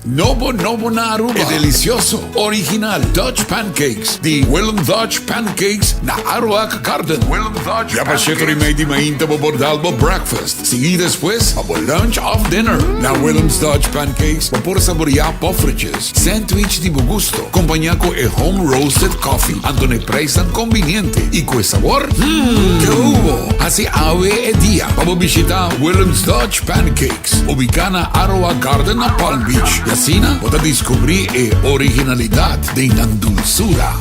Nobo nobo na Aruba. E delicioso, original Dutch Pancakes di Willem Dutch Pancakes na Aruac Garden. Willem Dutch Ya pa shetor y mei di mainta bo por dal bo breakfast. Sigui despues pa bo lunch of dinner. Na Willem's Dutch Pancakes bo por saborea poffertjes, sandwich di bo gusto, compaña cu e home roasted coffee. Anto n'e prijsnan conveniente y cu e sabor, hmm, ke hubo! Haci awe e dia pa bo bishita Willem's Dutch Pancakes, ubica na Aroa Garden na Palm Beach. Y asina bo ta descubri e originalidad den nan dulzura.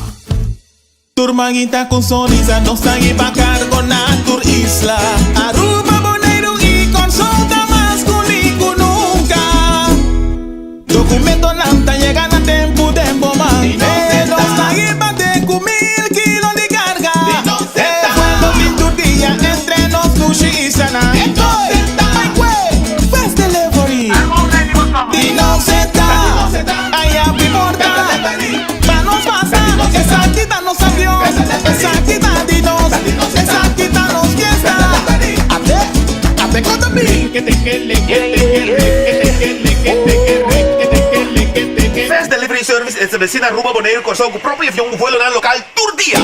Tur manguita cu sonrisa nos ta hiba cargo na tur isla. Aruba, Boneiru y Corsou ta mas culi cu nunca. Documentonan ta yega na tempo den bo man. E nos ta hiba te cu mil kilo di carga. E vuelo tin tur dia entre nos dushi islanan. Bai cue Fast Delivery di nos e ta. Aya bi porta. Pa nos pasa, esaki ta nos avion, esaki ta di nos, esaki ta nos fiesta. Ate, ate con ta mi. Fast Delivery Service estableci na Aruba, Boneiru, Kòrsou ku propio avion ku vuelonan lokal tur dia.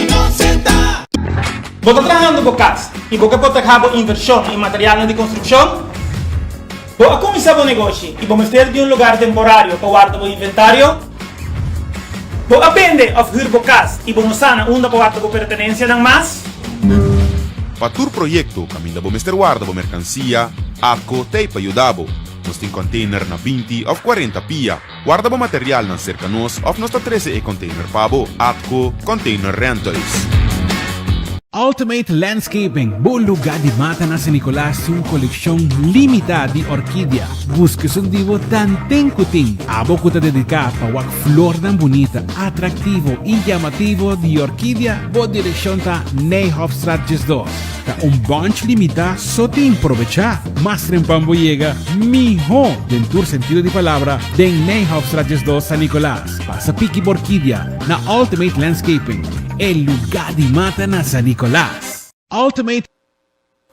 Bo ta trahando bo kas i bo ke protegá bo invershon i materialnan di konstrukshon? Bo a kuminsá bo negoshi i bo mester di un lugar temporario pa warda bo inventario? Bo a bende òf hür bo kas i bo no sa na unda pa warda bo pertenensianan mas? Pa tur proyekto kaminda bo mester warda bo merkansia, ATCO t'ei pa yuda bo. Nos tin kònteiner na 20 òf 40 pia. Warda bo materialnan serka nos òf nos ta trese e kònteiner pa bo. ATCO Container Rentals. Ultimate Landscaping, bo lugar di mata na San Nicolas tin un coleccion limita di orkidia. Busca esun di bo tanten cu tin. Abo cu ta dedica pa wak flornan bunita, atractivo y llamativo di orkidia, bo direccion ta Nijhofstraat 12. Ta un bunch limita so tin, probecha! Mas trempan bo yega, miho den tur sentido di palabra den Nijhofstraat 12 San Nicolas. Pasa piki bo orkidia na Ultimate Landscaping, e lugá di mata na San Nicolas. Ultimate.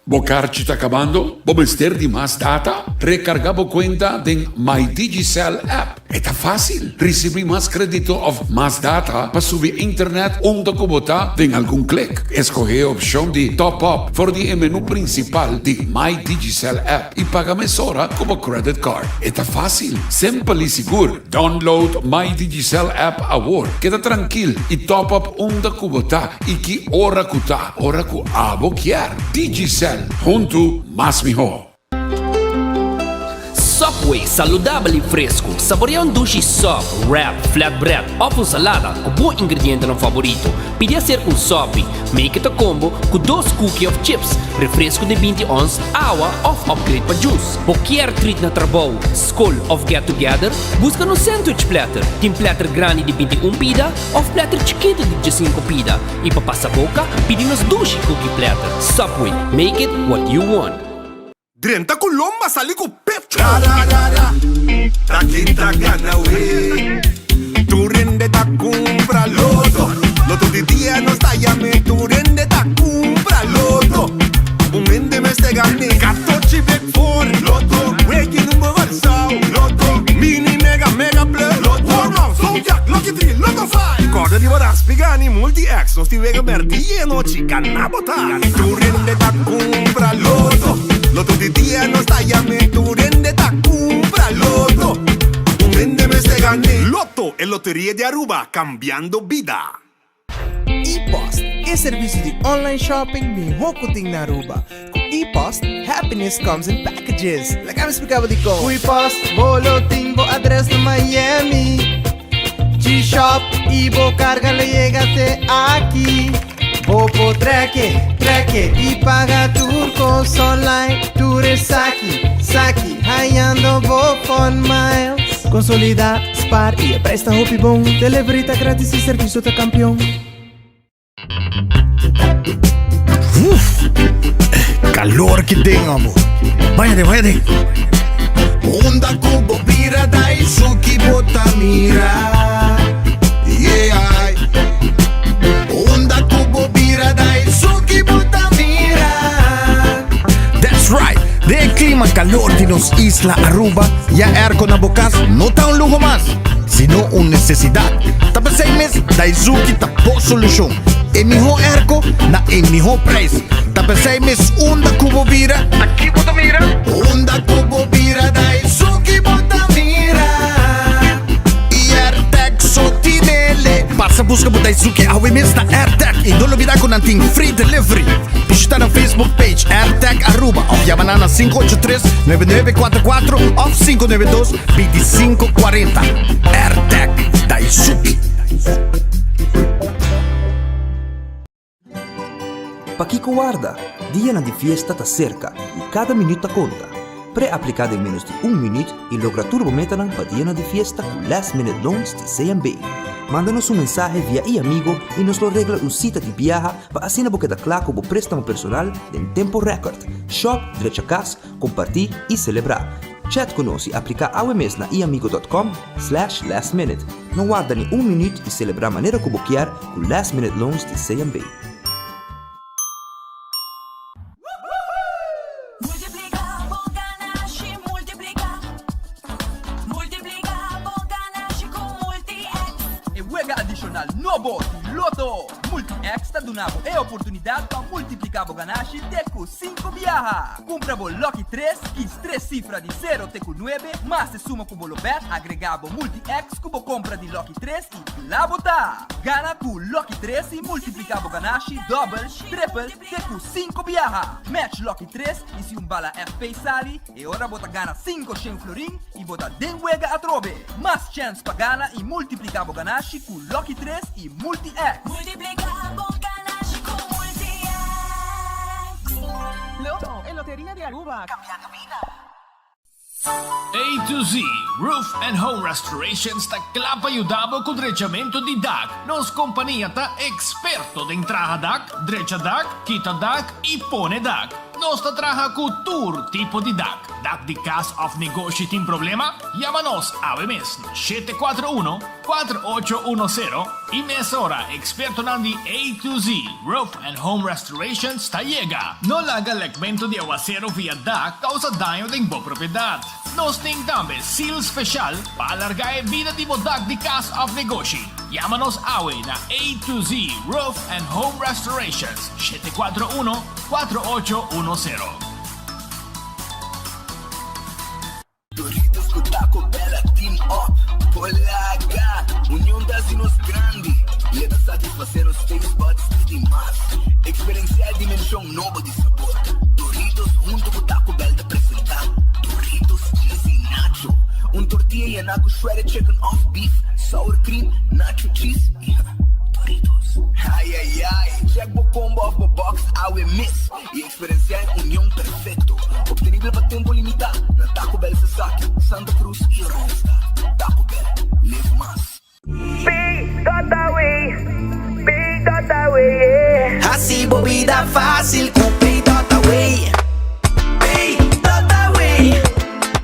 Bo karchi ta kabando? Bo mester di mas data? Rekargá bo kuenta den My Digicel app. E ta fásil! Risibí mas krédito òf mas data pa subi internet unda ku bo ta den algun klik. Eskohé e opshon di Top Up for di e menú prinsipal di My Digicel app i paga mesora ku bo credit card. E ta fásil, simpel i sigur. Download My Digicel app awor. Keda trankil i top up unda ku bo ta i ki ora ku ta, ora ku abo kier. Digicel, huntu mas mihó. Subway, saludabel i fresku. Saborea un dushi sub, wrap, flatbread òf un salada ku bo ingredientenan faborito. Pidi aser un sopi, make it a combo, ku dos cookie òf chips, refresku di 20 ons, awa òf upgrade pa juice. Bo kier treat na trabou, skol òf get together? Buska nos sandwich platter. Tin platter grandi di 21 pida òf platter chikitu di 15 pida. I pa pasa boka, pidi nos dushi cookie platter. Subway, make it what you want. Drenta ku lomba sali ku pecho. Ra ra ra ra, ta ken ta gana we. Tur hende ta kumpra loto. Loto di dia nos ta yam'e. Tur hende ta kumpra loto. Un hende mester gan'e. Katochi bek for loto. Weki number Kòrsou loto. Mini mega mega plus loto. Warm zodiac lucky three loto five. Kòrda riba raspi gani multi X. Nos tin wega bèrdi i anochi gana bo ta. Tur hende ta kumpra loto. Loto di dia nos ta yam'e. Tur hende ta kumpra loto. Un hende mester gan'e. Lotto, e loteria di Aruba, cambiando bida. E-Post, e servicio di online shopping miho cu tin na Aruba. Cu E-Post, happiness comes in packages. Laga mi splica bo dicon. Cu E-Post, bo lo tin bo adres na Miami. G-Shop y bo carga lo yega te aki. Bo por treke, treke y paga tur cos online. Tur esaki, saki, hayando bo Fun Miles. Consolida, spaar y e prijs ta hopi bon. Delivery ta gratis y servicio ta campeon. Uf, calor ki den amo. Baña den, baña den. Unda ku bo bira dai suki bo ta mira. Yeah. Unda ku bo bira dai suki bo ta mira. That's right. Den e clima calor di nos nos isla Aruba, ya airco na bo cas no ta un luho mas, sino un necesidad. Ta p'esey mes Daizuki ta bo solucion. E miho airco na e miho prijs. Ta p'esey mes unda cu bo bira, ta ki bo ta mira? Unda cu bo bira Daizuki bo ta mira. Y AirTag so tinele. Pasa busca bo Daizuki awe mes na AirTag y no lubida cu nan tin free delivery. Bishita nan Facebook page AirTag Aruba of yama nan na 583 9944 of 592 2540. AirTag Daisuke. Pakiko warda? Dianan di fiesta ta serka i kada minüt ta konta. Pre-apliká den ménos di un minüt i logra tur bo metanan pa dianan di fiesta ku Last Minute Loans di CMB. Manda nos un mensahe via iAmigo i nos lo regla un sita di biaha pa asina bo keda kla ku bo préstamo personal den tempo rèkòrt. Shòp, drecha kas, kompartí i selebrá. Chat ku nos i apliká awe mes na iamigo dòt com slash lastminute. No warda ni un minüt i selebrá manera ku bo kier ku Last Minute Loans di CMB. Multiplica bo ganashi, multiplica. Multiplica bo ganashi cu Multi-X. E wega adishonal nobo di Lotto! Multi-X ta duna bo e oportunidat pa multipliká bo ganashi te ku sinku biaha. Kumpra bo Lucky tres, kis tres sifra di sero te ku nuebe, mas e suma ku bo lo bèt, agregá bo Multi-X ku bo kompra di Lucky tres i kla bo ta! Gana ku Lucky tres i multipliká bo ganashi dòbel, tripel, Te ku sinku biaha! Match Lucky tres i si un bala FP sali, e ora bo ta gana sinku shen florin i bo ta den wega atrobe! Mas chèns pa gana i multipliká bo ganashi ku Lucky tres i Multi-X! Multipliká bo ganashi ku Multi-X! Lotto, e loteria di Aruba, cambiando bida! A to Z Roof and Home Restorations ta kla pa yuda bo ku drechamentu di dak. Nos kompania ta eksperto den traha dak, drecha dak, kita dak i pone dak. Nos ta traha ku tur tipo di dak. Dak di kas òf negoshi tin problema? Yama nos awe mes na 741 4810 i mesora ekspertonan di A to Z Roof and Home Restorations ta yega. No laga lekmentu di awasero via dak kousa daño den bo propiedat. Nos tin tambe seal special pa alarga e bida di bo dak di kas òf negoshi. Yama nos awe na A to Z Roof and Home Restorations, 741 4810. Doritos ku Taco Bell a team up Polaga! Union ta hasi nos grandi i e ta satisfasé nos taste buds te di mas. Eksperensiá e dimenshon nobo di sabor. Doritos huntu ku Taco Bell ta presentá Doritos Cheesy Nacho, un tortilla yená ku shredded chicken òf beef, sour cream, nacho cheese i Doritos. Ai ai ai! Check bo combo òf bo box awe mes i Eksperensiá e union perfekto, optenibel pa tempu limitá na Taco Bell Sasaki, Santa Cruz i Oranjestad. Taco Bell, live mas. Hasi bo bida fásil ku Pay.away. Pay.away,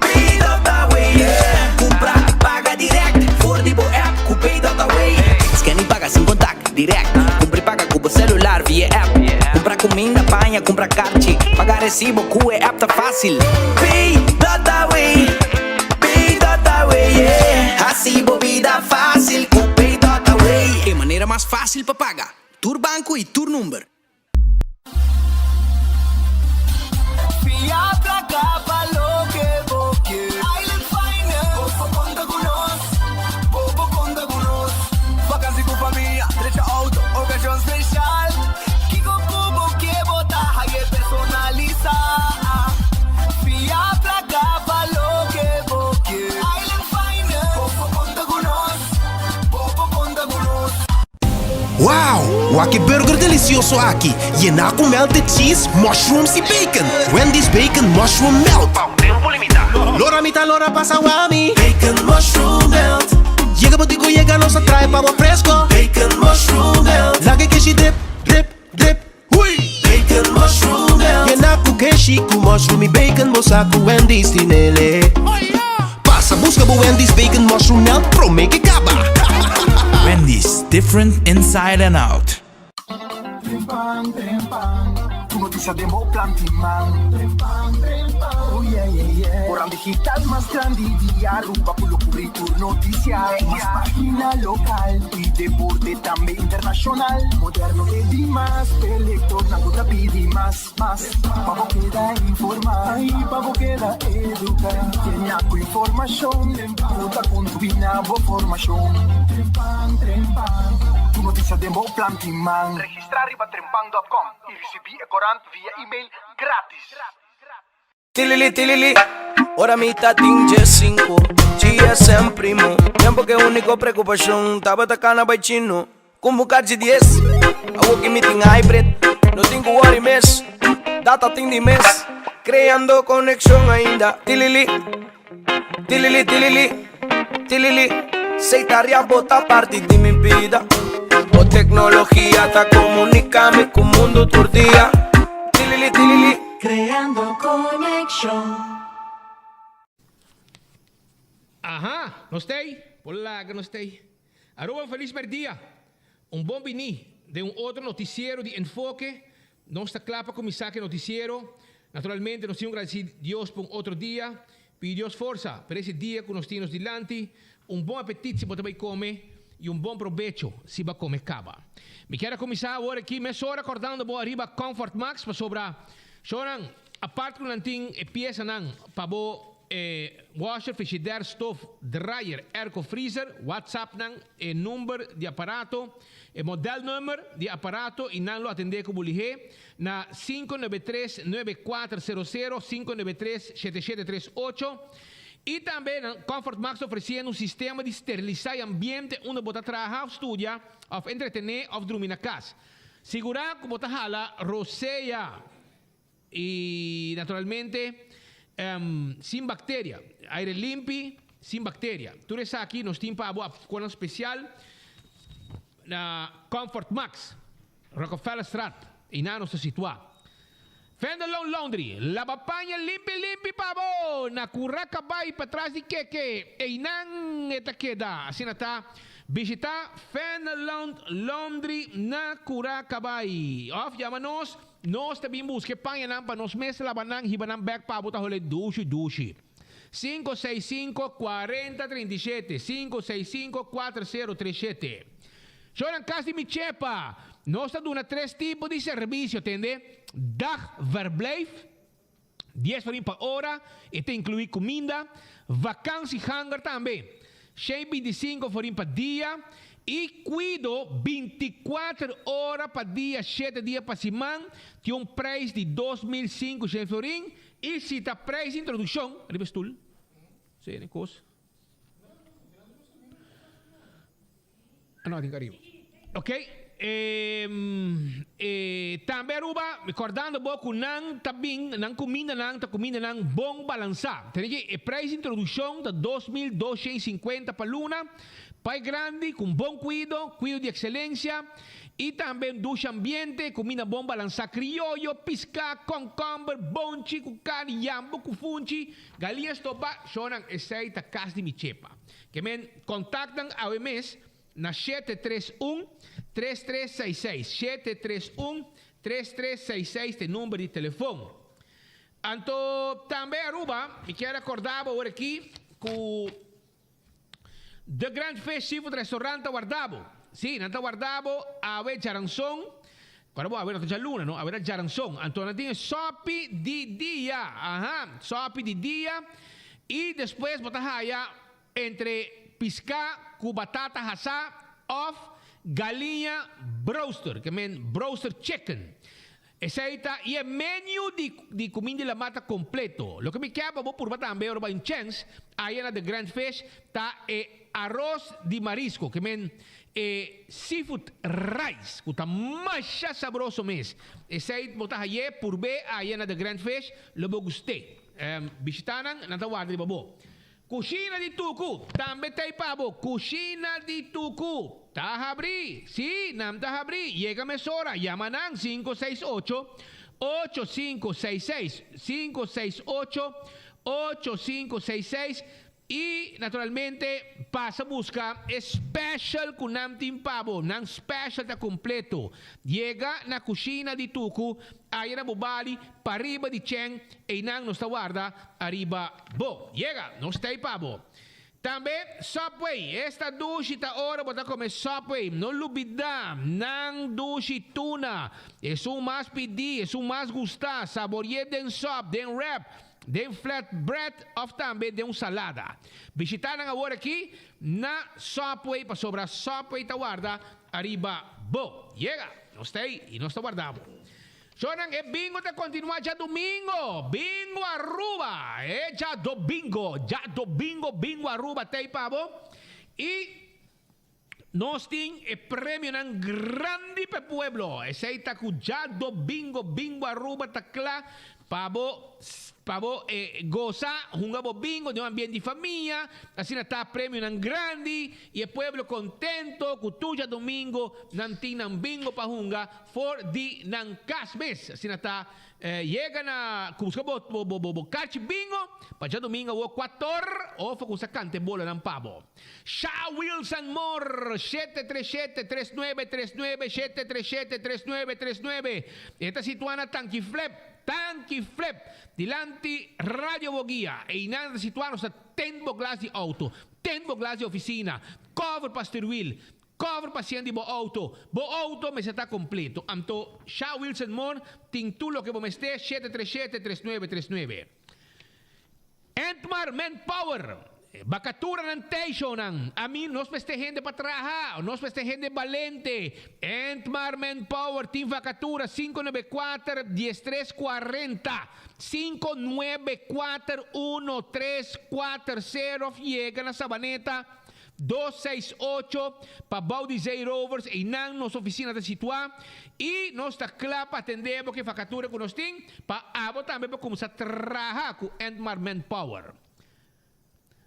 Pay.away, yeah. Kumpra, paga dirèkt for di bo app ku Pay.away. Scan i paga sin kontak. Direct, Kumpra i paga ku bo selular via e app. Kumpra kuminda, paña, kumpra karchi, paga resibo ku e app ta fásil. Pay dot away, pay dot away, yeah. Hasi bo bida fásil ku pay dot away. E manera mas fásil pa paga, tur banko i tur number. Fia placa pa loke bo kier. Island Finance. Bo por conta cu nos. Bo por conta cu nos. Vakantie cu famia, drecha auto, ocasion special. Kico cu bo kier bo ta haye personalisa. Fia placa pa loke bo kier. Island Finance. Bo por conta cu nos. Bo por conta cu nos. Wow! Wak e burger delicioso aki, yená cu melted cheese, mushrooms y bacon! Wendy's Bacon Mushroom Melt! Pa un tempo limita! Lora mi ta lora pasa wami! Bacon Mushroom Melt! Yega bo tin cu yega nos a trae pa bo fresco! Bacon Mushroom Melt! Laga e keshi drip, drip, drip, hui! Bacon Mushroom Melt! Yená cu keshi, cu mushroom y bacon bo sa cu Wendy's tin ele! Pasa busca bo Wendy's Bacon Mushroom Melt prome ke caba! Wendy's, different inside and out. Trempan, trempan, ku noticia den bo planti man. Trempan, trempan, oh yeah, yeah, yeah. Corant digital mas grandi di Aruba cu lo cubri tur noticia. Mas pagina local y deporte tambe internacional. Moderno te di mas, p'e lectornan cu ta pidi mas, mas. Pa bo keda informa y pa bo keda educa. Yena cu informacion cu ta contribui na bo formacion. Trempan, trempan, tur noticia den bo planti man. Registra riba trempan.com y ricibi e corant via email gratis. Tilili tilili, ora mi ta tin djesinku GSM primo, tempo ke uniko preokupashon tabata kana bai chino Ku buka dje dies, awo ki mi tin hybrid No tin ku worry mes, data tin di mes Kreando konekshon ainda Tilili, tilili tilili, tilili Sei taria bo ta parti di mi bida Bo teknologia ta komunika mi ku mundu tur dia Tilili tilili. Creando conexion. Aha, nos t'ey, por laga nos t'ey. Aruba un felis merdia, un bon bini den un otro noticiero di Enfoke. Nos ta kla pa kuminsá ku e notisiero. Naturalmente nos tin un gradisí Dios pa un otro dia. Pidi Dios forsa pa ese dia ku nos tin nos dilanti. Un bon apetit si bo ta bai kome i un bon probecho si bo a kome kaba. Mi kier a kuminsá awor aki mesora kòrdando bo ariba Comfort Max pasobra shownan apart ku nan tin e piesanan pa bo E washer, frigidaire, stof, dryer, airco, freezer, WhatsApp nan e number di aparato, e modelnummer di aparato y nan lo atende cu bo lihé na 593 9400, 593 7738. Y tambe nan Comfort Max ta ofreciendo un sistema di steriliza e ambiente unda bo ta traha of studia of entretene of drumi na cas. Sigura cu bo ta hala rosea. Y naturalmente sin bacteria, aire limpi sin bacteria. Tur esaki nos tin pa bo afkonan special na Comfort Max, Rockefellerstraat, einan nos ta situa. Fendelon Laundry, laba paña limpi limpi pa bo na Curacabay patras di Keke, einan e ta keda. Asina ta, bishita Fendelon Laundry na Curacabay of yama nos. Nos ta bin buska e pañanan pa nos mes laba nan, hiba nan bek pa bo ta hole dushi dushi. Sinku seis sinku, kuarenta trinta i shete, sinku seis sinku, kuater sero tres shete. Shownan kas di mi chepa, nos ta duna tres tipo di servisio, tende, dagverblijf, Dies florin pa ora, e ta inclui cuminda, vakantieganger tambe, 125 florin pa dia, y cuido 24 ora pa dia, shete dia pa siman, tin un prijs di 2500 florin, y si ta prijs di introduccion, riba e stoel, si, e cos. No, tin kariba. Ok. E, e, tambe Aruba, recordando bo cu nan ta bin, nan cumindanan ta cumindanan bon balansa. Tene que e prijs di introduccion ta 2250 pa luna, pa e grandi, cu un bon cuido, cuido di excelencia, y tambe un dushi ambiente, cuminda bon balansa, crioyo, pisca, concomber, bonchi cu carni, yambo cu funchi, galiña stoba, shonan, esey ta cas di mi chepa. Ke men kontak nan awe mes na shete tres un, tres tres seis seis. Shete tres un, tres tres seis seis ta e number di telefon. Anto tambe Aruba, mi kier a korda bo awor aki ku The Grand Fish Seafood Restaurant ta warda bo. Si, nan ta warda bo awe djaranson. Ora bo awe no ta djaluna no, awe ta djaranson. Anto nan tin e sopi di dia. Aha, sopi di dia. I despues bo ta haya entre piská ku batata hasá òf galiña broaster, ke men broaster chicken. Esei ta i e menu di di kuminda di lamar ta kompleto. Loke mi ke pa bo purba tambe ora bo a un chèns aya na The Grand Fish ta e aros di marisko, ke men e seafood rice ku ta masha sabroso mes. Esei bo ta hay'é purb'é aya na The Grand Fish, lo bo gust'é. Bishita nan, nan ta warda riba bo. Kushina di Tuku tambe ta ei pa bo. Kushina di Tuku ta habrí. Sí, nan ta habrí. Yega mesora. Yama nan sinku seis ocho, ocho sinku seis seis, sinku seis ocho, ocho sinku seis seis. Y naturalmente pasa busca e special cu nan tin pa bo. Nan special ta completo. Yega na cushina di Tucu, aya na Bobali, pariba di Chen, eynan nos ta warda ariba bo. Yega, nos ta ey pa bo. Tambe Subway, esta dushi ta ora bo ta come Subway. No lubida, nan dushi tuna, esun mas pidi, esun mas gusta, saborie den sub, den wrap, den flat bread of tambe den un salada. Bishita nan awor aki na Subway pasobra Subway ta warda ariba bo. Yega! Nos ta ei y nos ta warda bo. Shornan e bingo ta continua djadumingo! Bingo Aruba! E djadobingo! Djadobingo Bingo Aruba ta ei pa bo y Nos tin e premionan grandi pa e pueblo. Esey ta cu djadomingo Bingo Aruba ta cla pa bo pa bo goza, hunga bo bingo den un ambiente di famia. Asina ta premionan grandi y e pueblo contento cu tur djadomingo nan tin nan bingo pa hunga for di nan cas mes. Asina ta Yega na busca bo bo bo bo karchi bingo pa djadumingo awor kuator of ku sa kanta e bolanan pa bo. Sha Wilson Moore 737 3939 737 3939 E ta situa na Tanki Flip Tanki Flip dilanti Radio Boguia. Einan ta situa nos ta tent bo glas di auto, tent bo glas di oficina, cover pa stuurwiel, Cover pa sien di bo auto. Bo auto mester ta completo. Anto Sha Wilson Moore tin tur loke bo mester, 737 3939. Entmar Manpower, Bakaturanan tei shownan. Ami nos mester hende pa traha, nos mester hende balente. Entmar Manpower tin vakatura 594 1340, 594 1340 of yega na Sabaneta. 268 pa bou di Zee Rovers, einan nos oficina ta situa y nos ta cla pa atende bo ke vacatura cu nos tin pa abo tambe por cuminsa traha cu Entmar Manpower.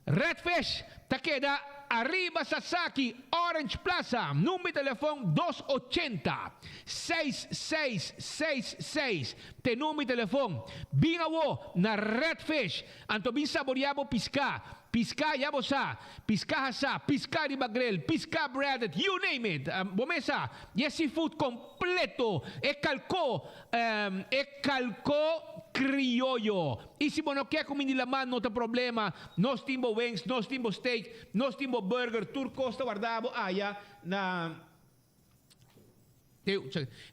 Redfish ta keda ariba Sasaki, Orange Plaza, number di telefon 280 6666 t'e number di telefon. Bin awo na Redfish anto bin saboria bo pisca. Piská ya bo sa, piská hasá, piská riba grill, piská breaded, you name it! Bo mes sa, di e seafood completo, e kalkó, e kalkó krioyo. I si bo no ke kuminda di laman no ta problema, nos tin bo wings, nos tin bo steak, nos tin bo burger, tur kos ta warda bo aya na,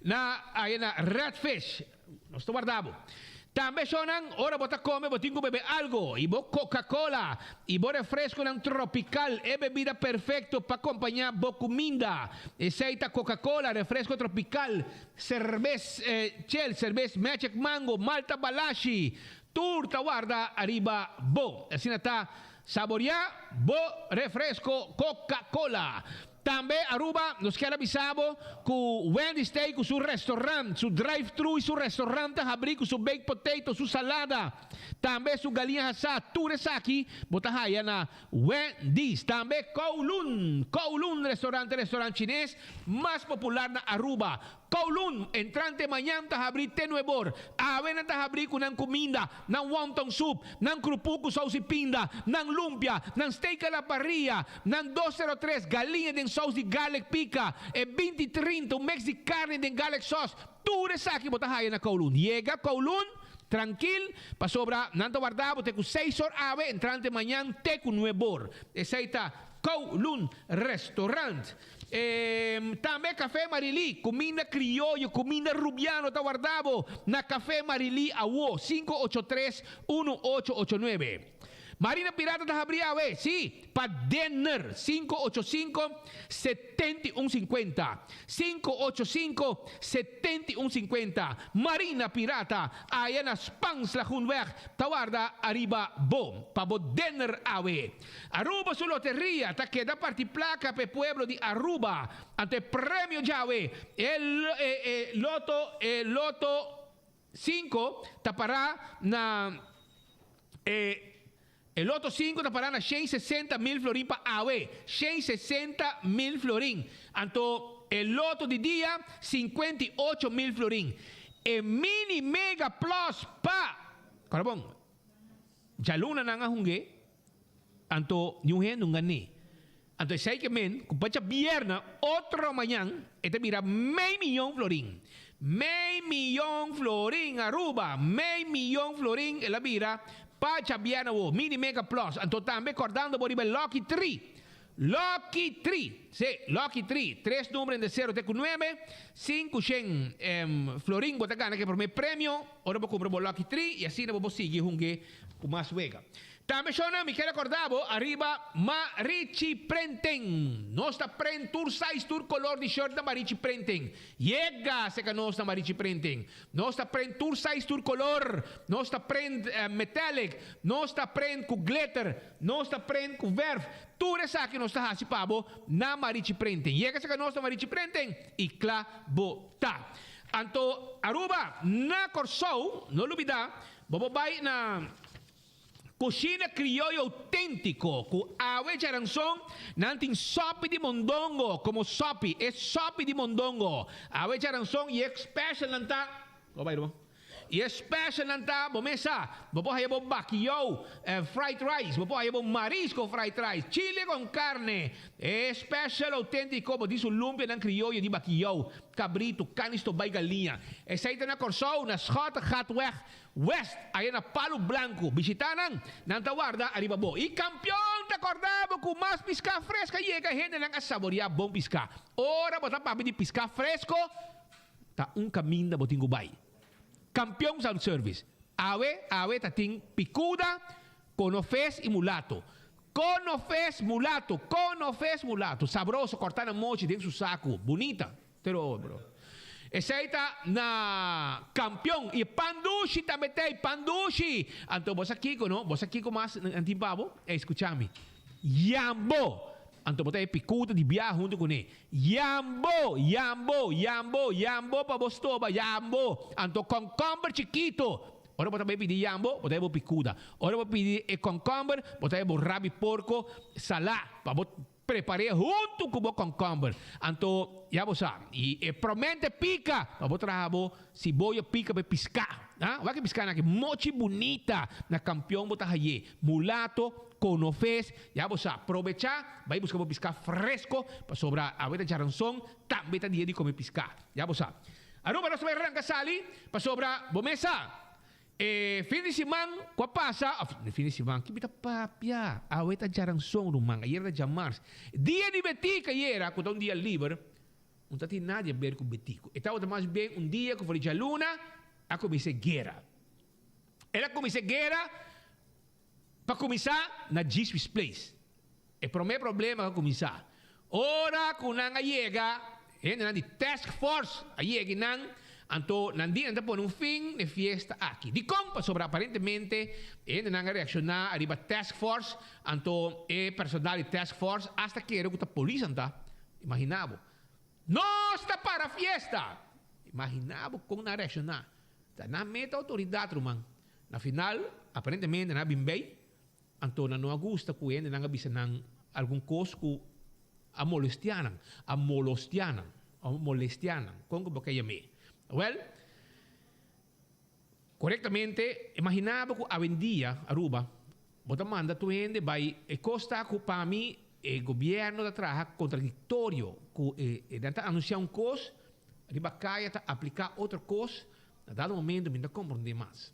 na aya na Red Fish. Nos ta warda bo. Tambe shownan, ora bo ta come bo tin cu bebe algo y bo Coca Cola y bo refresconan tropical e bebida perfecto pa compaña bo cuminda. Esey ta Coca Cola, refresco tropical, cerbes chel, cerbes Magic Mango, Malta Balashi. Tur ta warda ariba bo. Asina ta saboria bo refresco Coca Cola. Tambe Aruba nos kier a bisa bo cu Wendy's ta ey cu su restaurant, su drive thru y su restaurant ta habri cu su baked potato, su salada, tambe su galiña hasa, tur esaki bo ta haya na Wendy's. Tambe Kowloon, Kowloon restaurant ta e restaurant chines mas popular na Aruba. Kowloon, entrante mañan ta habri te nuebor. Awe nan ta habri ku nan kuminda, nan wonton soup, nan krupu ku sous di pinda, nan lumpia, nan steak a la parrilla, nan 203 galiña den sous di garlic pika, e 20 trinta un mix di karni den garlic sauce. Tur esaki bo ta haya na Kowloon. Yega Kowloon trankil pasobra nan ta warda bo te ku seis or awe, entrante mañan te ku nuebor. Esei ta Kowloon Restaurant. Tambe Café Marilí, cuminda crioyo, cuminda rubiano ta warda bo na Café Marilí awo, 583 1889. Marina Pirata ta habri awe, sí, pa dinner, 585 7150, 585 7150. Marina Pirata, aya na Spaans Lagoenweg, ta warda ariba bo pa bo dinner awe. Aruba su loteria ta keda parti placa p'e pueblo di Aruba. Anto e premio djawe, e e loto e loto cinco ta para na e e loto cinco ta para na 160 mil florin pa awe, 160 mil florin. Anto e loto di dia 58 mil florin. E mini mega plus pa, Carabon, djaluna nan a hungue. Anto niun hende no gan'é. Anto esei ke men ku pa djabierna otro mañan e ta bira mei miyon florin. Mei miyon florin Aruba! Mei miyon florin el a bira pa djabierna awo. Mini Mega Plus. Anto tambe kordando bo riba e Lucky Tri. Lucky Tri! Si, Lucky Tri. Tres number entre sero te ku nuebe. Sinku shen florin bo ta gana ku e prome premio ora bo kumpra bo Lucky Tri i asina bo por sigui hunge ku mas wega. Tambe shownan mi kier acorda bo ariba Marichi Printing. Nos ta print tur size tur color di shirt na Marichi Printing. Yega seca nos na Marichi Printing. Nos ta print tur size tur color. Nos ta print metallic. Nos ta print cu glitter. Nos ta print cu verf. Tur esaki nos ta haci pa bo na Marichi Printing. Yega seca nos na Marichi Printing y cla bo ta. Anto Aruba na Corsou no lubida bo por bay na. Cushina crioyo autentico cu awe charanzon, nan tin sopi di mondongo como sopi, e sopi di mondongo. Awe charanzon y e special nan ta, Go bay ruman. Y e special nan ta, bo mes sa, bo por haya bo bakiyou fried rice, bo por haya bo marisco fried rice, chile con carne, e special autentico, bo tin su lumpianan crioyo di bakiyou, cabrito, cani stobay galiña. Esey ta na Corsou, na Schottegatweg. West, aya na Palu Blanku. Bishitá nan, nan ta warda ariba bo. I kampion ta kòrda bo ku mas piská freska yega, hendenan a saboriá bon piská. Ora bo ta papia di piská fresko, ta un kaminda bo tin ku bai. Kampion Sound Service, awe, awe ta tin pikuda, konofes i mulato. Konofes mulato, konofes mulato, sabroso, kòrtá na mochi den su saku, bunita. Pero bro. Esey ta na campeon y pan dushi tambe tey, pan dushi. Anto bo sa kico no, bo sa kico mas nan tin pa bo? Ey scucha mi. Yambo! Anto bo ta e picuta di biaha hunto cune. Yambo! Yambo! Yambo! Yambo pa bo stoba, yambo! Anto concomber chikito. Ora bo ta bay pidi yambo, bo ta e bo picuta. Ora bo pidi e concomber, bo ta e bo rabi porco sala pa bo. Prepar'é huntu ku bo kònkòmber. Anto, ya bo sa, i e promente pika pa bo traha bo siboyo pika pa e piská. Ha? Wak e piskánan aki, mochi bunita na kampion bo ta hay'é. Mulato, konofes, ya bo sa. Probechá, bai buska bo piská fresko, pasobra awe ta djaranson, tambe ta dia di kome piská. Ya bo sa. Aruba nos ta bai ranka sali, pasobra bo mes sa. E fin di siman ku a pasa, of no fin di siman, ki mi ta papia? Awe ta djaranson ruman, ayera ta djamars. Dia di Betik ayera, ku ta un dia liber, no ta tin nada di aber ku Betik. E tabata mas bien un dia ku for di djaluna a kuminsá e guera. El a kuminsá e guera pa kuminsá na Jesuis Place. E promé problema ku a kuminsá. Ora ku nan a yega, hendenan di task force a yega i nan, anto nan di nan ta pone un fin na e fiesta aki. Dikon? Pasobra aparentemente e hendenan a reakshoná ariba task force, anto e personal di task force asta kere ku ta polis nan ta. Imaginá bo. Nos ta para fiesta! Imaginá bo kon nan a reakshoná. Ta nan meta outoridat, ruman. Na final, aparentemente nan a bin bei. Anto nan no a gusta ku hendenan a bisa nan algun kos ku a molestiá nan, a molostiá nan, a molestiá nan, kon ku bo ke yam'é? Wèl, korektamente, imaginá bo ku awendia, Aruba, bo ta manda tur hende bai, e kos ta ku pa mi e gobièrnu ta traha kontradiktorio, ku e nan ta anunsiá un kos, riba kaya ta apliká otro kos, na dado momento mi no ta komprondé mas.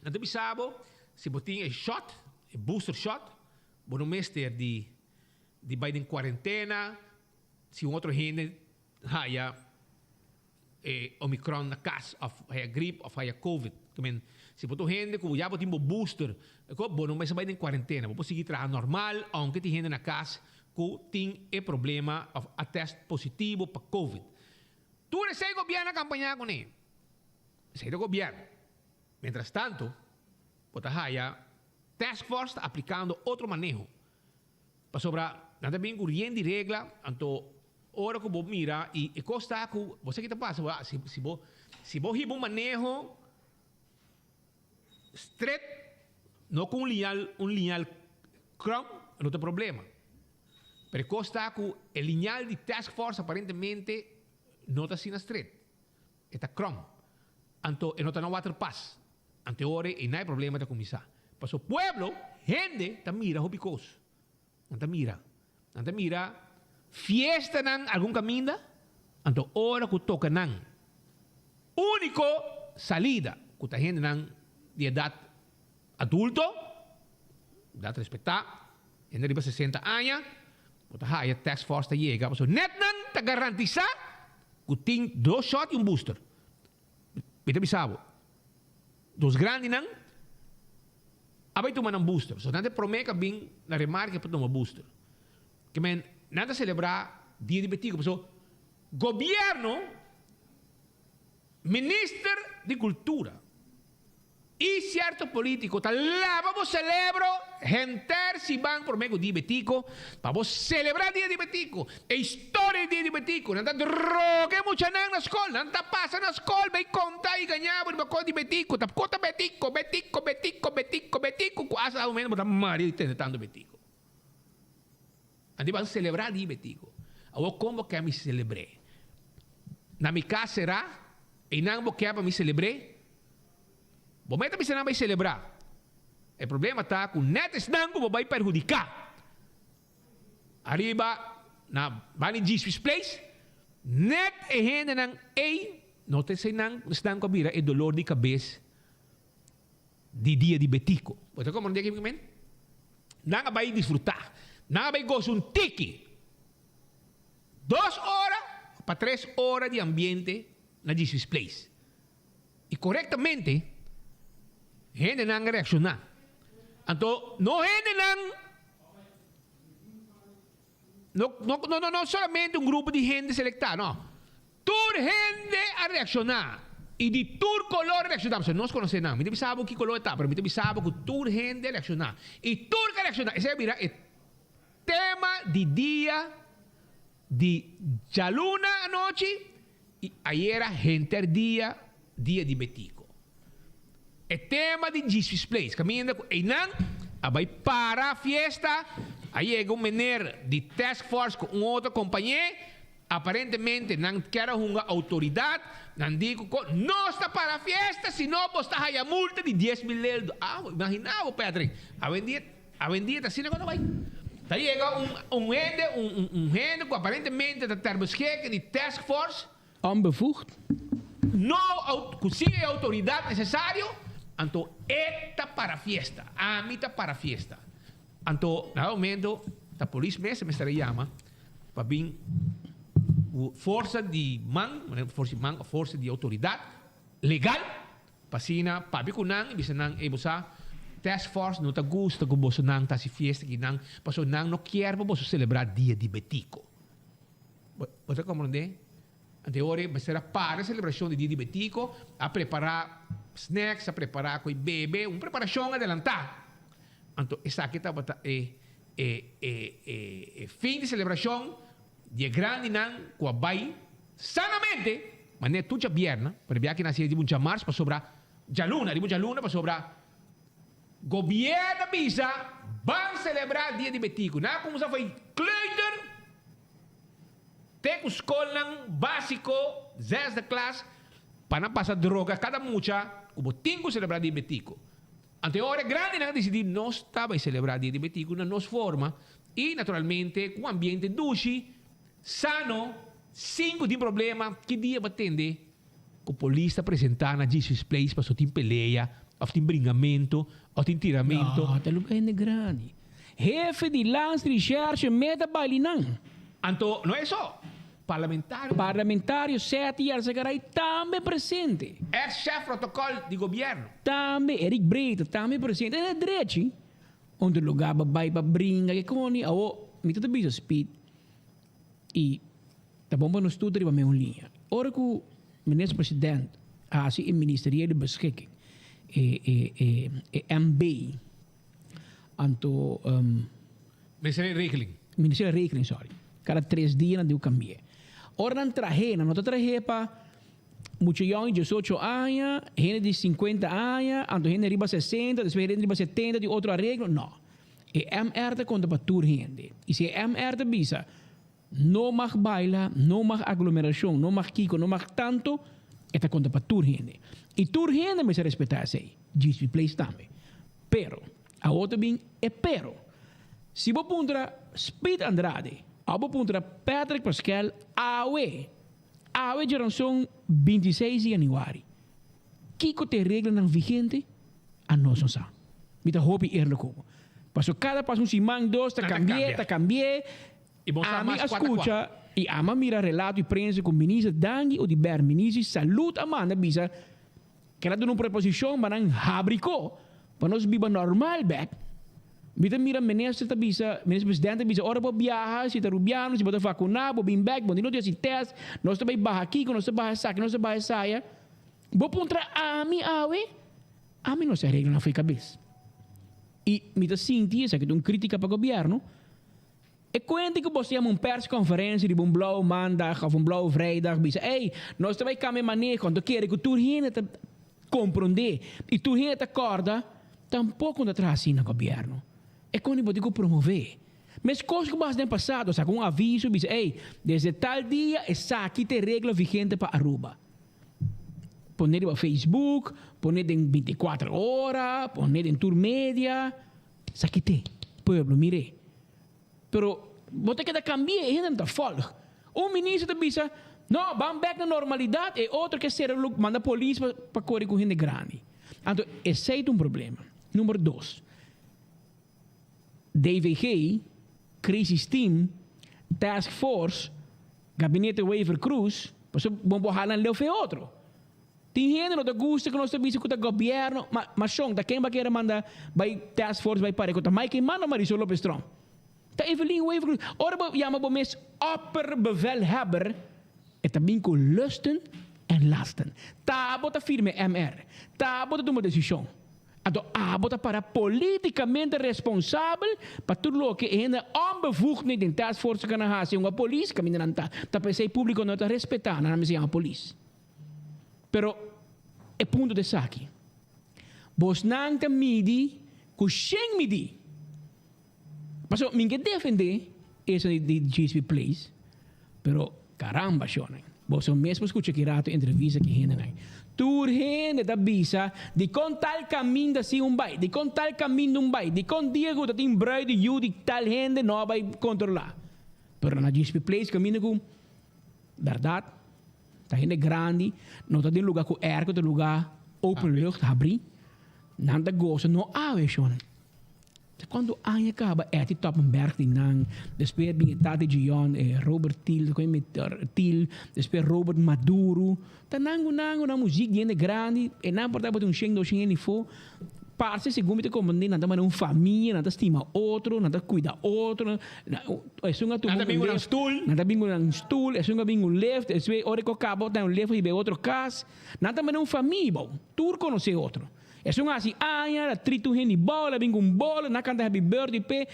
Nan ta bisa bo, si bo tin e shot, e booster shot, bo no mester di di bai den cuarentena si un otro hende haya e omicron na cas of haya grip of haya covid. Ke men, si bo ta un hende cu ya bo tin bo booster, bo no mester bai den cuarentena. Bo por sigui traha normal aunke tin hende na cas cu tin e problema of a test positivo pa covid. Tur esey gobierno a campaña cune. Esei ta gobierno. Mientras tanto, bo ta haya task force ta aplicando otro maneho. Pasobra nan ta bin cu rien di regla, anto ora cu bo mira y e cos ta cu bo sa ki ta pasa, si si bo si bo hiba un maneho stret, no cu un liñal un liñal krom, no ta problema. Pero e cos ta cu e liñal di task force aparentemente no ta asina stret. E ta krom. Anto e no ta na waterpas. Anto e ora ei nai problema ta kuminsá. Paso pueblo, hende ta mira hopi kos. Nan ta mira. Nan ta mira fiestanan algun kaminda, anto ora ku toka nan úniko salida ku ta hendenan di edat adulto, edat respetá, hende riba sesenta aña, bo ta haya task force ta yega pasobra nèt nan ta garantisá ku tin dos shòt i un booster. Mi ta bisa bo, nos grandinan a bai tuma nan booster. So nan ta e promé ku a bin na remarke pa tuma booster. Ke men nan ta selebrá dia di Betico pasobra gobièrnu, minister di kultura i sierto polítiko ta laba bo selebro henter siman promé ku dia Betico pa bo selebrá dia di Betico. E historia di dia di Betico, nan ta droga e muchanan na skol, nan ta pasa na skol bay konta i gaña bo riba kos di Betico, ta kos ta Betico, Betico, Betico, Betico, Betico, ku asta momento bo ta maria di tende tantu Betico. Nan di ban selebrá dia di Betico. Awor kon bo ke mi selebr'é? Na mi kas será? Einan bo ke pa mi selebr'é? Bo meta bisa nan bai selebrá. E problema ta ku nèt esnan ku bo bai perhudiká. Ariba na Bani Jesus Place, nèt e hendenan ei no ta eseinan esnan ku a bira e dolor di kabes di dia di Betico. Bo ta komprendé kico mi men? Nan a bai disfrutá, nan a bai gosa un tiki. Dos ora pa tres ora di ambiente na Jesus Place. I korektamente hendenan a reakshoná. Anto no hendenan, no no no no solamente un grupo di hende selektá, no. Tur hende a reakshoná i di tur kolor a reakshoná. Pasobra nos konosé nan. Mi ta bisa bo ki kolor e ta, pero mi ta bisa bo ku tur hende a reakshoná. I tur ku a reakshoná, esei a bira e tema di dia di djaluna anochi. I ayera henter dia, dia di Betico. E tema di Jesus Place, caminda cu eynan a bay para fiesta, a yega un meneer di task force cu un otro compañe, aparentemente nan kier a hunga autoridad, nan di cu con nos ta para fiesta si no bos ta haya multa di 10,000 leldo. Ah, imagina bo Patrick, awendia, awendia ta asina cu ta bay. Ta yega un un hende, un un un hende cu aparentemente ta ter beschikking di task force. Onbevoegd. No au cu sin e autoridad necesario, anto e ta para fiesta. Ami ta para fiesta. Anto na dat momento ta polis mes a mester a yama pa bin cu forsa di man, forsa di man of forsa di autoridad legal. Pa asina papia ku nan i bisa nan, Ey bo sa, task force no ta gusta ku bosonan ta hasi fiesta aki nan, pasobra nan no kier pa boso selebrá dia di Betico. Bo ta komprondé? Anto e ora ei mester a para e selebrashon di dia di Betico, a prepará snacks, a prepará ku e bebe, un preparashon adelantá. Anto esaki tabata e e e e fin di selebrashon di e grandinan ku a bai sanamente, ma ne tur djabierna, pero e biaha ki nan hasi riba un djamars pasobra djaluna, riba un djaluna pasobra gobierno a bisa ban selebrá dia di Betico. Nan a kuminsá fo'i kleuter te ku skolnan básiko, zesde klas, pa nan pasa droga kada mucha ku bo tin ku selebrá dia di Betico. Anto e ora e grandinan a disidí nos ta bai selebrá Dia di Betiku na nos forma i naturalmente ku un ambiente dushi, sano, sin ku tin problema. Ki dia bo a tende ku polis ta presentá na Jesus Place pasobra tin pelea òf tin bringamentu òf tin tiramentu? No, ta luga hende grandi. Hefe di Landsrecherche meta bailinan. Anto no e so. Parlamentario. Parlamentario Seti Yarzagaray tambe presente. Ex chef protocol di gobierno. Tambe Eric Breter tambe presente. E drechi un otro lugar pa bay pa bringa ke koni awo mi ta ta bisa Speed y ta bon pa nos tur ta riba meun liña. Ora ku minister president hasi e ministeriële beschikking e e e e MB anto. Ministeriële regeling. Ministeriële regeling, sorry. Kada tres dia nan diu kambi'é. Ora nan trah'é, nan no ta trah'é pa mucha yòn di diesocho aña, hende di sinkuenta aña, anto hende riba sesenta, despues hende riba setenta di otro areglo. No. E MR ta konta pa tur hende. I si e MR ta bisa, no mag baila, no mag aglomerashon, no mag kiko, no mag tanto, e ta konta pa tur hende. I tur hende mester respetá esei. GSP Place tambe. Pero, awor ta bin e pero. Si bo puntra Speed Andrade òf bo puntra Patrick Paskel awe, awe djaranson bintiseis di yanüari, kiko ta e reglanan vigente, anos no sa. Mi ta hopi eerlijk ku bo. Pasobra kada pas un siman, dos ta kambi'é, ta kambi'é. Ami a skucha i ami a mira relato di prensa ku Minister Dangui Oduber, Minister di Salud a manda bisa, Kel a duna un proposishon pa nan habri ko pa nos biba normal bek. Mi ta mira minister ta bisa, minister presidente ta bisa ora bo biaha si ta rubiano si bo ta vakuna bo bin bek bo no tin hasi test nos ta bai baha kiko nos ta baha esaki nos ta baha esaya. Bo puntra ami awe? Ami no sa reglanan fo'i kabes. I mi ta sinti esaki ta un kritika pa gobierno. E kuenta ku bo yama un perskonferensia riba un blauwe maandag òf un blauwe vrijdag bisa ey nos ta bai kambia maneho anto kere ku tur hende ta komprondé i tur hende ta kòrda tampoko no ta traha asina gobièrnu. E kon di bo tin ku promové. Meskos ku bo hasi den pasado saka un aviso bisa ey desde tal dia esaki ta e regla vigente pa Aruba. Pone riba Facebook, pone den bintikuater ora, pone den tur media. Esaki t'e pueblo mir'é. Pero bo ta keda cambi'é, e hende no ta volg. Un minister ta bisa, no, ban bek na normalidad, e otro ke sera lo manda polis pa pa kore ku hende grandi. Anto esei ta un problema. Number dos, DVG, Crisis Team, Task Force, Gabinete Wever Croes, pasobra bo por hala un leu fe otro. Tin hende no ta gusta ku nos ta bisa ku ta gobièrnu, ma ma shon, ta ken bo a kere manda bai task force bai pare ku ta Mike Eman of Marisol Lopez Tromp? Ta Evelyn Wever Croes. Ora bo yama bo mes opperbevelhebber, e ta bin ku lusten en lasten. Ta abo ta firma e MR, ta abo ta tuma desishon. Anto abo ta para politikamente responsabel pa tur loke e hende onbevoegdheid den task force ka nan hasi hunga polis kaminda nan ta. Ta p'esei publiko no ta respetá nan, nan mester yama polis. Pero e punto ta esaki, bosnan ta midi ku shen midi. Pasobra mi ke defende eso di GSP Place, pero caramba shornan, boso mes por skucha ki rato entrevista ki hendenan. Tur hende ta bisa dikon tal kaminda si un bai, dikon tal kaminda un bai, dikon dia ku ta tin brui di yu di tal hende no a bai kontrola. Pero na GSP Place kaminda ku bèrdat. Ta hende grandi, no ta den luga ku airco, ta luga open lucht, habrí. Nan ta gosa, no awe shon. Ta kuantu aña kaba Etty Toppenberg di nan, despues bin e tata Gion, e Robert Thiel, Thiel, despues Robert Maduro. Ta nan ku nan ku nan muziek di hende grandi, e nan por tabata un shen, dos shen hende fo. Parse segun mi ta comprende nan ta manda un famia, nan ta stima otro, nan ta cuida otro, esun a tuma un lift, nan ta bin cu nan stoel, esun a bin cu lift, esun ora cu a caba ta un lift a hiba e otro cas, nan ta manda un famia bao, tur conoce otro, esun a haci aña, a trita un hende bao, el a bin cu un bolo, nan a canta happy birthday p'e,